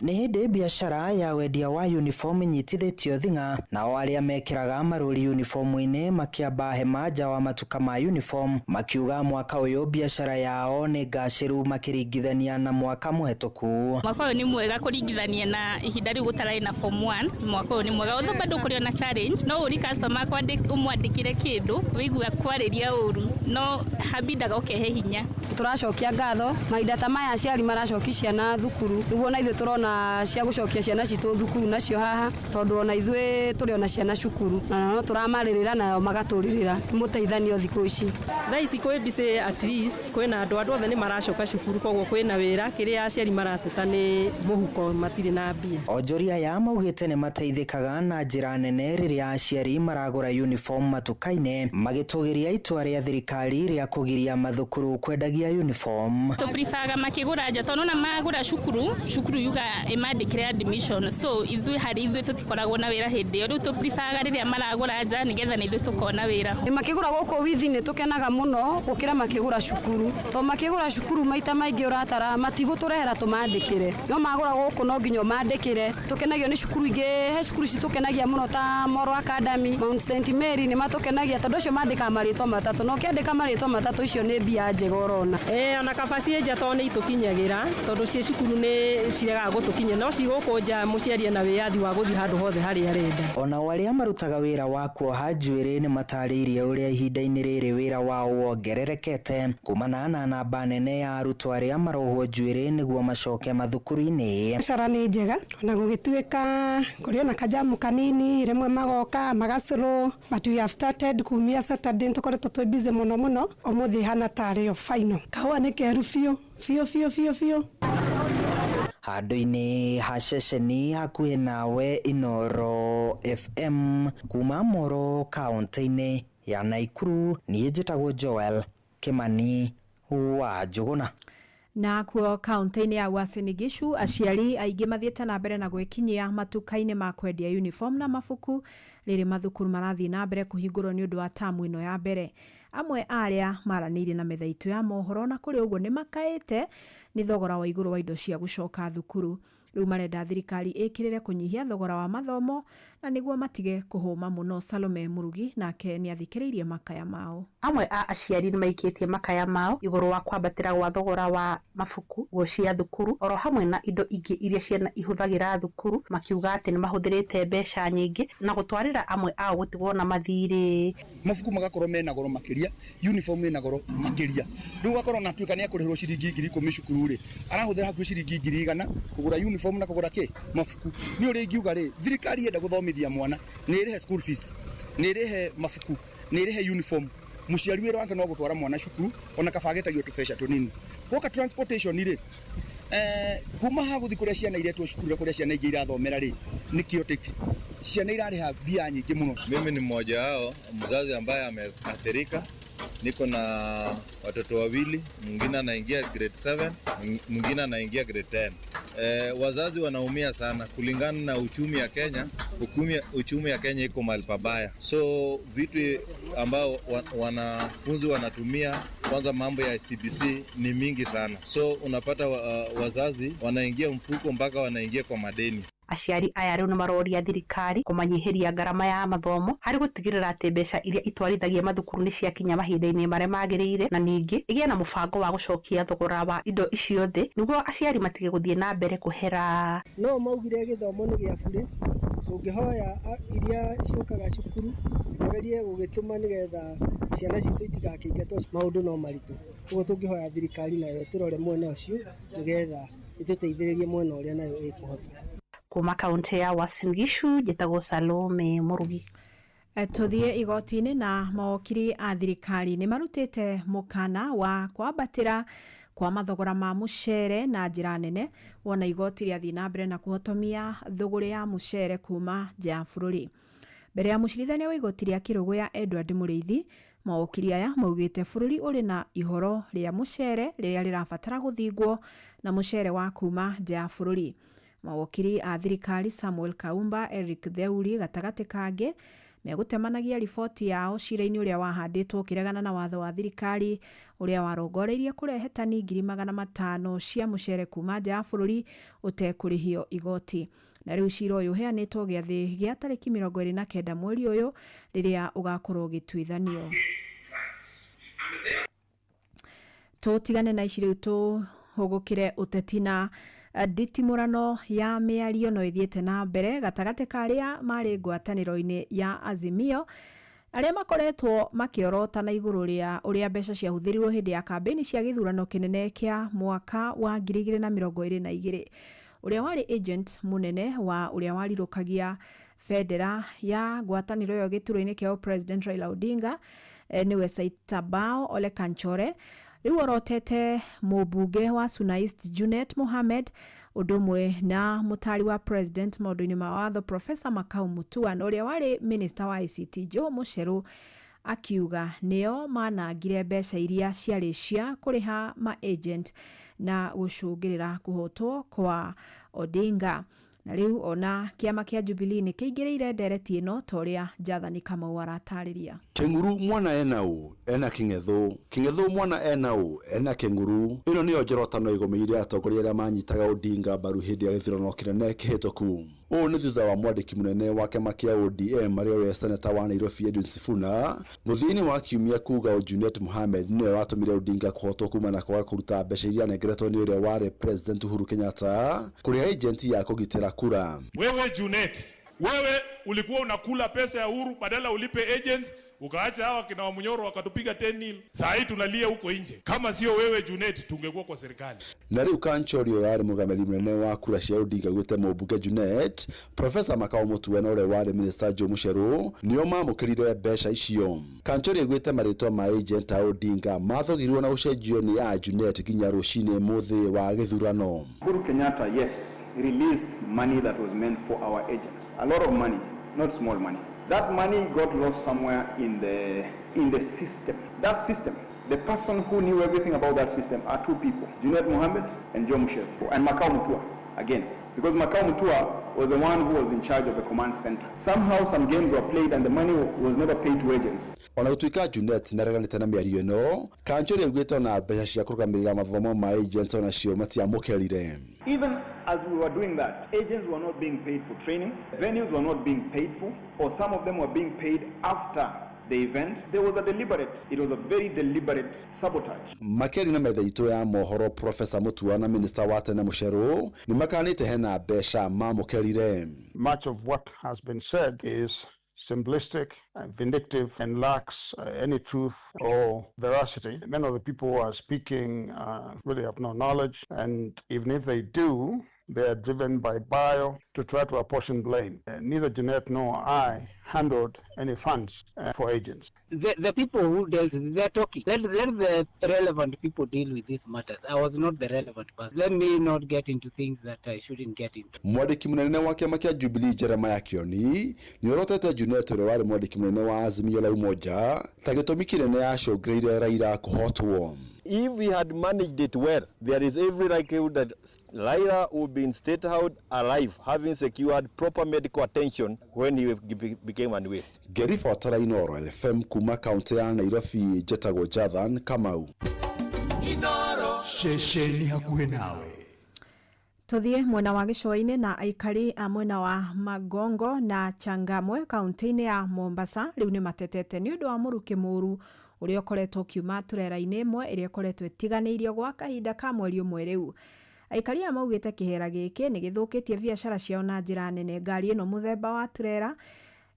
Nĩ hĩndĩ biacara ya wendia wa uniform inyitithĩtio thing'a, nao arĩa mekĩraga marũri uniform-inĩ makĩamba hema nja wa matuka ma uniform makiuga mwaka ũyũ biacara yao nĩ ngacĩru makĩringithania na mwaka mũhetũku. Mwaka ũyũ nĩ mwega kũringithania na ihinda rĩu gũtararĩ na form 1. Mwaka ũyũ nĩ mwega although bado kũrĩ ona challenge, no ũri customer ũmwandĩkĩre kĩndũ wĩigua kwarĩria ũru no habindaga ũkehe hinya. Tũracokia ngatho mahinda ta maya aciari maracokia ciana thukuru nĩguo na ithuĩ tũrona tũrona cia gũcokia ciana citũ thukuru nacio haha, tondũ ona ithuĩ tũrĩ ona ciana cukuru na no tũramarĩrĩra nao magatũrĩrĩra. Nĩ mũteithanio thikũ ici. Thaa ici kwĩ busy, at least kwĩna andũ, andũ othe nĩ maracoka cukuru, koguo kwĩna wĩra. Kĩrĩa aciari marateta nĩ mũhuko, matirĩ na mbia. Onjoria aya maugĩte nĩ mateithĩkaga na njĩra nene rĩrĩa aciari maragũra uniform matuka-inĩ, magĩtũgĩria itua rĩa thirikari rĩa kũgiria mathukuru kwendagia uniform. Tũprifaga makĩgũra nja, tondũ nona magũra cukuru, cukuru yuga ĩmandĩkĩre admission, so ithuĩ harĩ ithuĩ tũtikoragwo na wĩra hĩndĩ ĩyo. Rĩu tũprifaga rĩrĩa maragũra nja, nĩgetha na ithuĩ tũkona wĩra. Makĩgũra gũkũ withi nĩ tũkenaga mũno gũkĩra makĩgũra cukuru, tondũ makĩgũra cukuru maita maingĩ ũratara matigũtũrehera tũmandĩkĩre, no magũra gũkũ no nginya ũmandĩkĩre. Tũkenagio nĩ cukuru ingĩ, he cukuru citũkenagia mũno ta Moro Academy, Mount St Mary nĩ matũkenagia, tondũ acio mandĩkaga marĩtwa matatũ, na ũkĩandĩka marĩtwa matatũ icio nĩ mbia njega ũrona. Ona kaba ciĩ nja tondũ nĩ itũkinyagĩra, tondũ ciĩ cukuru nĩ ciregaga gũtũkinyia, no ci gũkũ nja mũciari ena wĩyathi wa gũthiĩ handũ hothe harĩa arenda. Onao arĩa marutaga wĩra wa kuoha njuĩrĩ nĩ matarĩirie ũrĩa ihinda-inĩ rĩrĩ wĩra wao wongererekete kumana na namba nene ya arutwo arĩa marohwo njuĩrĩ nĩguo macoke mathukuru-inĩ. Biacara nĩ njega ona gũgĩtuĩka kũrĩ ona kajamu kanini, rĩmwe magoka magacũrũ, but we have started kumia Saturday tũkoretwo twĩ busy mũno mũno. Ũmũthĩ hana tarĩ o final. Kahũa nĩ keru biũ biũ biũ biũ biũ. Handũ-inĩ ha ceceni hakuhĩ nawe, Inooro FM, kuma Moro kaũntĩ-inĩ ya Naikuru, niĩ njĩtagwo Joel Kimani wa Njũgũna. Na kuo kaunti-inĩ ya Uasin Gishu, aciari aingĩ mathiĩte na mbere na gwĩkinyia matuka-inĩ ma kwendia uniform na mabuku rĩrĩ mathukuru marathiĩ na mbere kũhingũrwo nĩ ũndũ wa tamu ĩno ya mbere. Amwe arĩa maranĩirie na metha itũ ya mohoro na kũrĩ ũguo nĩ makaĩte nĩ thogora wa igũrũ wa indo cia gũcoka thukuru. Rĩu marenda thirikari ĩkĩrĩre kũnyihia thogora wa mathomo na nĩguo matige kũhũma mũno. Salome Murugi nake nĩ athikĩrĩirie makaya mao. Amwe a aciari nĩ maikĩtie makaya mao igũrũ wa kwambatĩra gwa thogora wa mabuku, nguo cia thukuru oro hamwe na indo ingĩ iria ciana ihũthagĩra thukuru, makiuga atĩ nĩ mahũthĩrĩte mbeca nyingĩ na gũtwarĩra amwe ao gũtigwo na mathirĩ. Mabuku magakorwo mena goro makĩria, uniform ĩna goro makĩria. Rĩu ũgakorwo na tuĩka nĩ akũrĩhĩrwo ciringi 10,000 cukuru rĩ, arahũthĩra hakuhĩ ciringi 100,000 kũgũra uniform na kũgũra kĩ mabuku. Nĩ ũrĩa ingiuga rĩ, thirikari yenda gũthomithia mwana nĩ ĩrĩhe school fees, nĩ ĩrĩhe mabuku, nĩ ĩrĩhe uniform. Mũciari wĩra wake no gũtwara mwana cukuru ona kaba agetagio tũbeca tũnini. Gwoka transportation rĩ, kuma ha gũthiĩ kũrĩa ciana iretwo cukuru na kũrĩa ciana ingĩ irathomera rĩ, nĩ chaotic. Ciana irarĩha mbia nyingĩ mũno. Mimi ni mmoja wao mzazi ambaye ameathirika. Niko na watoto wawili, mwingine anaingia grade 7, mwingine anaingia grade 10. Wazazi wanaumia sana kulingana na uchumi ya Kenya. Uchumi ya Kenya iko mahali pabaya, so vitu ambao wanafunzi wanatumia, kwanza mambo ya CBC ni mingi sana, so unapata wazazi wanaingia mfuko mpaka wanaingia kwa madeni. Aciari aya rĩu nĩ maroria thirikari kũmanyihiria ngarama ya mathomo harĩ gũtigĩrĩra atĩ mbeca iria itwarithagia mathukuru nĩ ciakinya mahinda-inĩ marĩa magĩrĩire, na ningĩ ĩgĩe na mũbango wa gũcokia thogora wa indo icio thĩ nĩguo aciari matige gũthiĩ na mbere kũhera. No maugire gĩthomo nĩ gĩa bure, tũngĩhoya iria ciũkaga cukuru magerie gũgĩtũma nĩgetha ciana citũ itigakĩingatwo, maũndũ no maritũ. Ũguo tũngĩhoya thirikari nayo tũrore mwena ũcio nĩgetha ĩtũteithĩrĩrie mwena ũrĩa nayo ĩkũhota. Kuma kaunti ya Uasin Gishu, njĩtagwo Salome Murugi. Tũthiĩ igoti-inĩ na mawakiri a thirikari nĩ marutĩte mũkana wa kwambatĩra kwa mathogora ma mũcere na njĩra nene wona igoti rĩathiĩ na mbere na kũhotomia thũgũrĩ ya mũcere kuma nja ya bũrũri. Mbere ya mũcirithania wa igoti rĩa Kĩrũgũya Edward Mũrĩithi, mawakiri aya maugĩte bũrũri ũrĩ na ihoro rĩa mũcere rĩrĩa rĩrabatara gũthingwo na mũcere wa kuma nja ya bũrũri. Mawakiri a thirikari Samuel Kaumba, Eric Theuri gatagatĩ kangĩ megũtemanagia riboti yao cira-inĩ ũrĩa wahandĩtwo ũkĩregana na watho wa thirikari ũrĩa warongoreirie kũrehe tani 500,000 cia mũcere kuma nja ya bũrũri ũtekũrĩhio igoti. Na rĩu cira ũyũ ũheanĩtwo gĩathĩ gĩa tarĩki 29 mweri ũyũ rĩrĩa ũgakorwo ũgĩtuithanio. Tũtigane na ici rĩu tũhũgũkĩre ũteti na nditimũrano ya mĩario no ĩthiĩte na mbere gatagatĩ ka arĩa marĩ ngwatanĩro-inĩ ya Azimio arĩa makoretwo makĩorota na igũrũ rĩa ũrĩa mbeca ciahũthĩrirwo hĩndĩ ya kambĩini cia gĩthurano kĩnene kĩa mwaka wa 2022. Ũrĩa warĩ agent mũnene wa ũrĩa warirũkagia bendera ya ngwatanĩro ĩyo gĩturwa-inĩ kĩa President Raila Odinga, nĩwe Saitabao Ole Kanchore, rĩu orotete mũmbunge wa Suna East Junet Mohamed, ũndũ ũmwe na mũtari wa president maũndũ-inĩ ma watho Professor Makau Mutua, na ũrĩa warĩ minister wa ICT Joe Mucheru, akiuga nĩo manangire mbeca iria ciarĩ cia kũrĩha ma agent na gũcũngĩrĩra kũhotwo kwa Odinga. Na rĩu ona kĩama kĩa Jubilee nĩ kĩingĩrĩire ndereti ĩno ta ũrĩa Jathani Kamau aratarĩria. Kĩng'uru mwana ena ũ ena kĩng'ethũ, kĩng'ethũ mwana ena ũ ena kĩng'uru. Ĩno nĩyo njorotano ĩgũmĩire atongoria arĩa manyitaga Odinga mbaru hĩndĩ ya gĩthurano kĩnene kĩhĩtũku. Ũũ nĩ thutha wa mwandĩki mũnene wa kĩama kĩa ODM arĩa we seneta wa Nairobi Edwin Sifuna mũthia-inĩ wa kiumia kuga Junet Mohamed nĩwe watũmire Odinga kũhotwo kuma na kwaga kũruta mbeca iria anengeretwo nĩ ũrĩa warĩ President Uhuru Kenyatta kũrĩha agenti ya kũgitĩra kura. Wewe Junet, wewe ulikuwa unakula pesa ya Uhuru badala ulipe agents, ukaacha hawa kina Wamunyoro wakatupiga 10-0. Saa hii tunalia huko nje. Kama sio wewe Junet, tungekuwa kwa serikali. Na rĩu Kanchori ũrĩa warĩ mũrũgamĩrĩri mũnene wa kura cia Odinga gwĩte mũmbunge Junet, Professor Makau Mutua na ũrĩa warĩ minister Joe Mucheru nĩo mamũkĩrire mbeca icio. Kanchori augĩte marĩtwa ma agent a Odinga mathogirwo na gũcenjio nĩ a Junet nginya rũcinĩ mũthĩ wa gĩthurano. Uhuru Kenyatta, yes, released money that was meant for our agents. A lot of money, not small money. That money got lost somewhere in the system. That system, the person who knew everything about that system are two people, Junet Mohammed and Joe Mucheru, and Makau Mutua, again. Because Makau Mutua was the one who was in charge of the command center. Somehow some games were played and the money was never paid to agents. Ona gũtuĩka Junet nĩareganĩte na mĩario ĩno, Kanchori augĩte ona mbeca cia kũrũgamĩrĩra mathomo ma agents onacio matiamũkĩrire. Even as we were doing that, agents were not being paid for training, venues were not being paid for, or some of them were being paid after the event. There was a deliberate, it was a very deliberate sabotage. Makĩaria na metha itũ ya mohoro, Professor Mutua na minister wa tene Mucheru nĩmakanĩte hena mbeca mamũkĩrire. Much of what has been said is simplistic and vindictive and lacks any truth or veracity. Many of the people who are speaking really have no knowledge, and even if they do, they are driven by bio to try to apportion blame. Neither Junet nor I handled any funds for agents. The people who dealt with it, they're talking. Let the relevant people deal with these matters. I was not the relevant person. Let me not get into things that I shouldn't get into. Mwandĩki mũnene wa kĩama kĩa Jubilee Jeremiah Kioni nĩorotete Junet ũrĩa warĩ mwandĩki mũnene wa Azimio la Umoja ta gĩtũmi kĩnene yacũngĩrĩirie Raila kũhotwo. If we had managed it well, there is every likelihood that Raila would be in State House alive, having secured proper medical attention when he became unwell. Ngĩribotera Inooro FM kuma kaunti ya Nairobi, njetagwo Jathan Kamau. Inooro ceceni hakuhĩ nawe. Tuthie mwena wa gĩcũa-inĩ na aikari a mwena wa Magongo na Changamwe kaunti-inĩ ya Mombasa rĩu nĩ matetete nĩ ũndũ wa mũrukĩ mũru ũrĩa ũkoretwo ũkiuma turera-inĩ ĩmwe ĩrĩa ĩkoretwo ĩtiganĩirio gwa kahinda ka mweri ũmwe rĩu. Aikari aya maugĩte kĩhera gĩkĩ nĩ gĩthũkĩtie biacara ciao na njĩra nene. Ngari ĩno mũthemba wa turera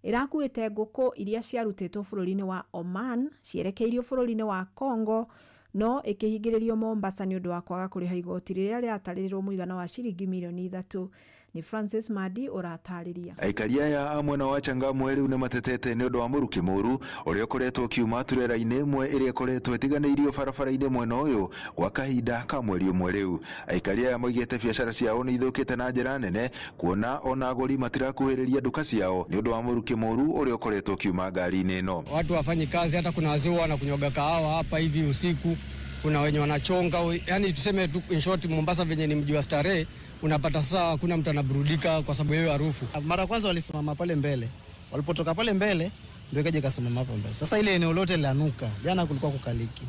ĩrakuĩte ngũkũ iria ciarutĩtwo bũrũri-inĩ wa Oman cierekeirio bũrũri-inĩ wa Congo, no ĩkĩhingĩrĩrio Mombasa nĩ ũndũ wa kwaga kũrĩha igoti rĩrĩa rĩatarĩrwo mũigana wa ciringi mirioni 3. Ni Francis Madi ũratarĩria. Aikari aya a mwena wa Changamwe rĩu nĩ matetete nĩ ũndũ wa mũrukĩ mũru ũrĩa ũkoretwo ũkiuma turera-inĩ ĩmwe ĩrĩa ĩkoretwo ĩtiganĩirio barabara-inĩ mwena ũyũ gwa kahinda ka mweri ũmwe rĩu. Aikari aya moigĩte biacara ciao nĩ ithũkĩte na njĩra nene kuona ona agũri matirakuhĩrĩria nduka ciao nĩ ũndũ wa mũrukĩ mũru ũrĩa ũkoretwo ũkiuma ngari-inĩ ĩno. Watu wafanyi kazi, hata kuna wazee wanakunywaga kahawa hapa hivi usiku, kuna wenye wanachonga, yani tuseme tu in short, Mombasa venye ni mji wa starehe, unapata saa kuna mtu anaburudika kwa sababu hiyo harufu. Mara kwanza walisimama pale mbele, walipotoka pale mbele ndio ikaja ikasimama hapo mbele. Sasa ile eneo lote lanuka, jana kulikuwa kukaliki.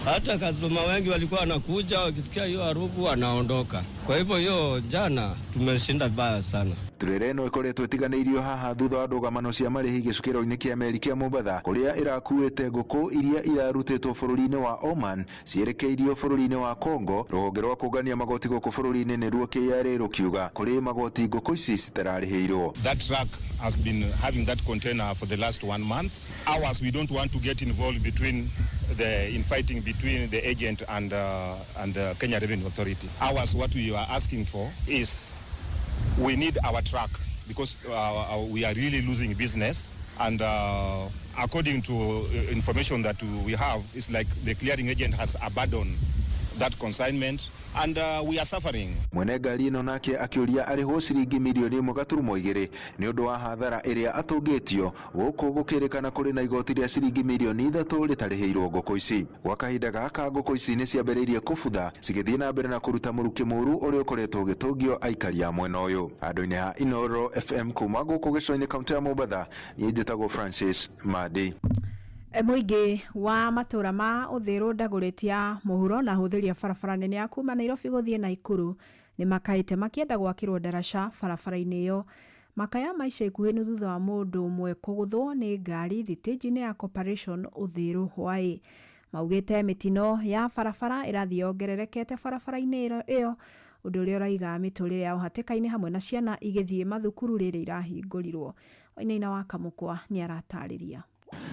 Hata customer wengi walikuwa wanakuja wakisikia hiyo harufu wanaondoka. Kwa hivyo hiyo jana tumeshinda vibaya sana. Turera ĩno ĩkoretwo ĩtiganĩirio haha thutha wa ndũgamano cia marĩhi gĩcukĩro-inĩ kĩa meri kĩa Mombatha kũrĩa ĩrakuĩte ngũkũ iria irarutĩtwo bũrũri-inĩ wa Oman cierekeirio bũrũri-inĩ wa Congo. Rũhonge rwa kũngania magoti gũkũ bũrũri-inĩ nĩruo KRA rũkiuga kũrĩ magoti ngũkũ ici citararĩhĩirwo. That truck has been having that container for the last 1 month. Ours, we don't want to get involved between the infighting between the agent and the Kenya Revenue Authority. Ours, what we are asking for is we need our truck because we are really losing business. And according to information that we have, it's like the clearing agent has abandoned that consignment and we are suffering. Mwene ngari ĩno nake akĩũria arĩhwo ciringi mirioni 1.2 nĩ ũndũ wa hathara ĩrĩa atũngĩtio gũkũ gũkĩrĩkana kũrĩ na igoti rĩa ciringi mirioni 3 rĩtarĩhĩirwo ngũkũ ici. Gwa kahinda gaka ngũkũ ici nĩ ciambĩrĩirie kũbutha cigĩthiĩ na mbere na kũruta mũrukĩ mũru ũrĩa ũkoretwo ũgĩtũngio aikari a mwena ũyũ. Handũ-inĩ ha Inooro FM kuma gũkũ gĩcũa-inĩ kaũntĩ ya Mombatha, niĩ njĩtagwo Francis Madi. Mũingĩ wa matũra ma Uthiru Dagoretti ya mũhuro na ahũthĩri a barabara nene ya kuma Nairobi gũthiĩ Naikuru nĩ makaĩte makĩenda gwakĩrwo ndaraca barabara-inĩ ĩyo. Makaya ma ica ikuhĩ nĩ thutha wa mũndũ ũmwe kũgũthwo nĩ ngari thitĩnji-inĩ ya Corporation Uthiru Hwaĩ. Maugĩte mĩtino ya barabara ĩrathiĩ yongererekete barabara-inĩ ĩyo, ũndũ ũrĩa ũraiga mĩtũrĩre yao hatĩka-inĩ hamwe na ciana igĩthiĩ mathukuru rĩrĩa irahingũrirwo. Wainaina wa Kamũkwa nĩaratarĩria.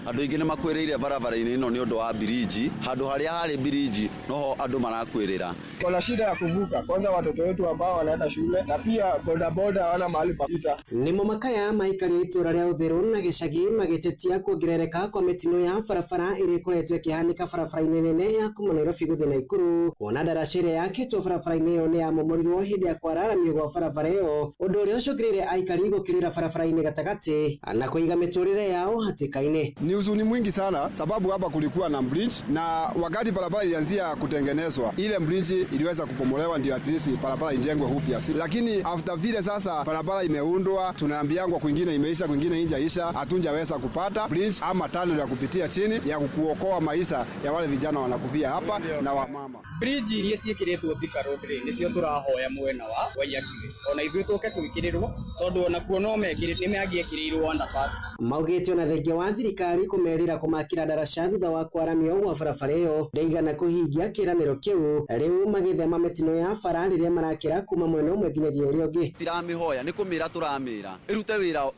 Andũ aingĩ nĩ makwĩrĩire barabara-inĩ ĩno nĩ ũndũ wa biriji. Handũ harĩa harĩ biriji noho andũ marakwĩrĩra. Kuna shida ya kuvuka kwanza watoto wetu ambao wanaenda shule na pia bodaboda hawana mahali pa kupita. Nĩmo makaya maikari a itũra rĩa Uthiru na gĩcagi magĩtetia kuongerereka kwa mĩtino ya barabara ĩrĩa ĩkoretwo ĩkĩhanĩka barabara-inĩ nene ya kuma Nairobi gũthiĩ Naikuru, kuona ndaraca ĩrĩa yakĩtwo barabara-inĩ ĩyo nĩ yamomorirwo hĩndĩ ya kwararamio gwa barabara ĩyo, ũndũ ũrĩa ũcũngĩrĩire aikari gũkĩrĩra barabara-inĩ gatagatĩ na kũiga mĩtũrĩre yao hatĩka-inĩ. Ni huzuni mwingi sana sababu hapa kulikuwa na bridge, na wakati barabara ilianzia kutengenezwa ile bridge iliweza kupomolewa ndio at least barabara ijengwe upya. Lakini after vile sasa barabara imeundwa, tunaambiangwa kwingine imeisha, kwingine injaisha, hatunjaweza kupata bridge ama tunnel ya kupitia chini ya kuokoa maisha ya wale vijana wanakufia hapa na wamama. Bridge iria ciĩkĩrĩtwo Thika Road rĩ nĩcio tũrahoya mwena wa Waiyaki ona ithuĩ tũke twĩkĩrĩrwo tondũ onakuo no mekĩrĩ nĩ mangĩekĩrĩirwo underpass. Maugĩte ona thengia wa thirikari kũmerĩra kũmakĩra ndaraca thutha wa kwaramio gwa barabara ĩyo ndaigana kũhingia kĩĩranĩro kĩu, rĩu magĩthema mĩtino ya bara rĩrĩa marakĩra kuma mwena ũmwe nginyagia ũrĩa ũngĩ. Tiramĩhoya nĩ kũmĩra tũramĩra ĩrute wĩra,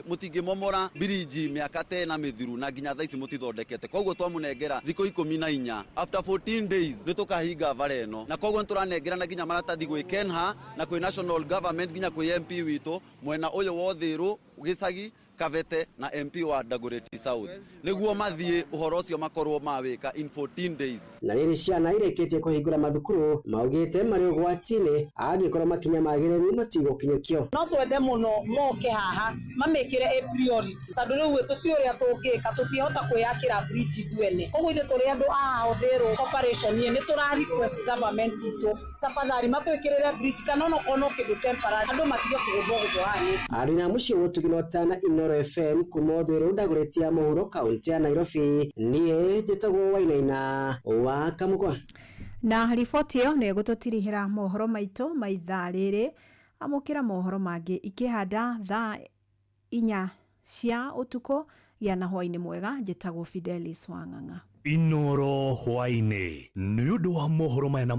mũtingĩmomora biriji mĩaka tena mĩthiru na nginya thaa ici mũtithondekete, koguo twamũnengera thikũ 14, after 14 days nĩ tũkahinga bara ĩno, na koguo nĩ tũranengera na nginya maratathi gwĩ Kenha na kwĩ national government nginya kwĩ MP witũ mwena ũyũ wa Uthiru gĩcagi Kabete na MP wa Dagoretti South nĩguo mathiĩ ũhoro ũcio makorwo mawĩka in 14 days. Na rĩrĩ ciana irĩkĩtie kũhingũra mathukuru maugĩte marĩ ũgwati-inĩ angĩkorwo makinya magĩrĩru matigũkinyũkio. No twende mũno moke haha mamĩkĩre a priority tondũ rĩu tũtiũĩ ũrĩa tũngĩka, tũtiĩhota kwĩyakĩra bridge ithuene. Koguo ithuĩ tũrĩ andũ a Uthiru Corporation nĩ tũra request government itũ tafadhali matwĩkĩrĩre bridge kana onokorwo no kĩndũ temporary andũ matige kũgũthwo gũthwo haha. Arĩ na mũciĩ ũtugino tana Inooro FM kuma Uthiru Dagoretti ya mũhuro kaunti ya Nairobi, niĩ njĩtagwo Wainaina wa Kamũkwa. Na riboti ĩyo nĩ ĩgũtũtirihĩra mohoro maitũ ma ithaa rĩrĩ. Amũkĩra mohoro mangĩ ikĩhanda thaa 4 cia ũtukũ. Gĩa na hwaĩ-inĩ mwega. Njĩtagwo Fidelis Wang'ang'a. Inooro hwaĩ-inĩ nĩ ũndũ wa mohoro maya na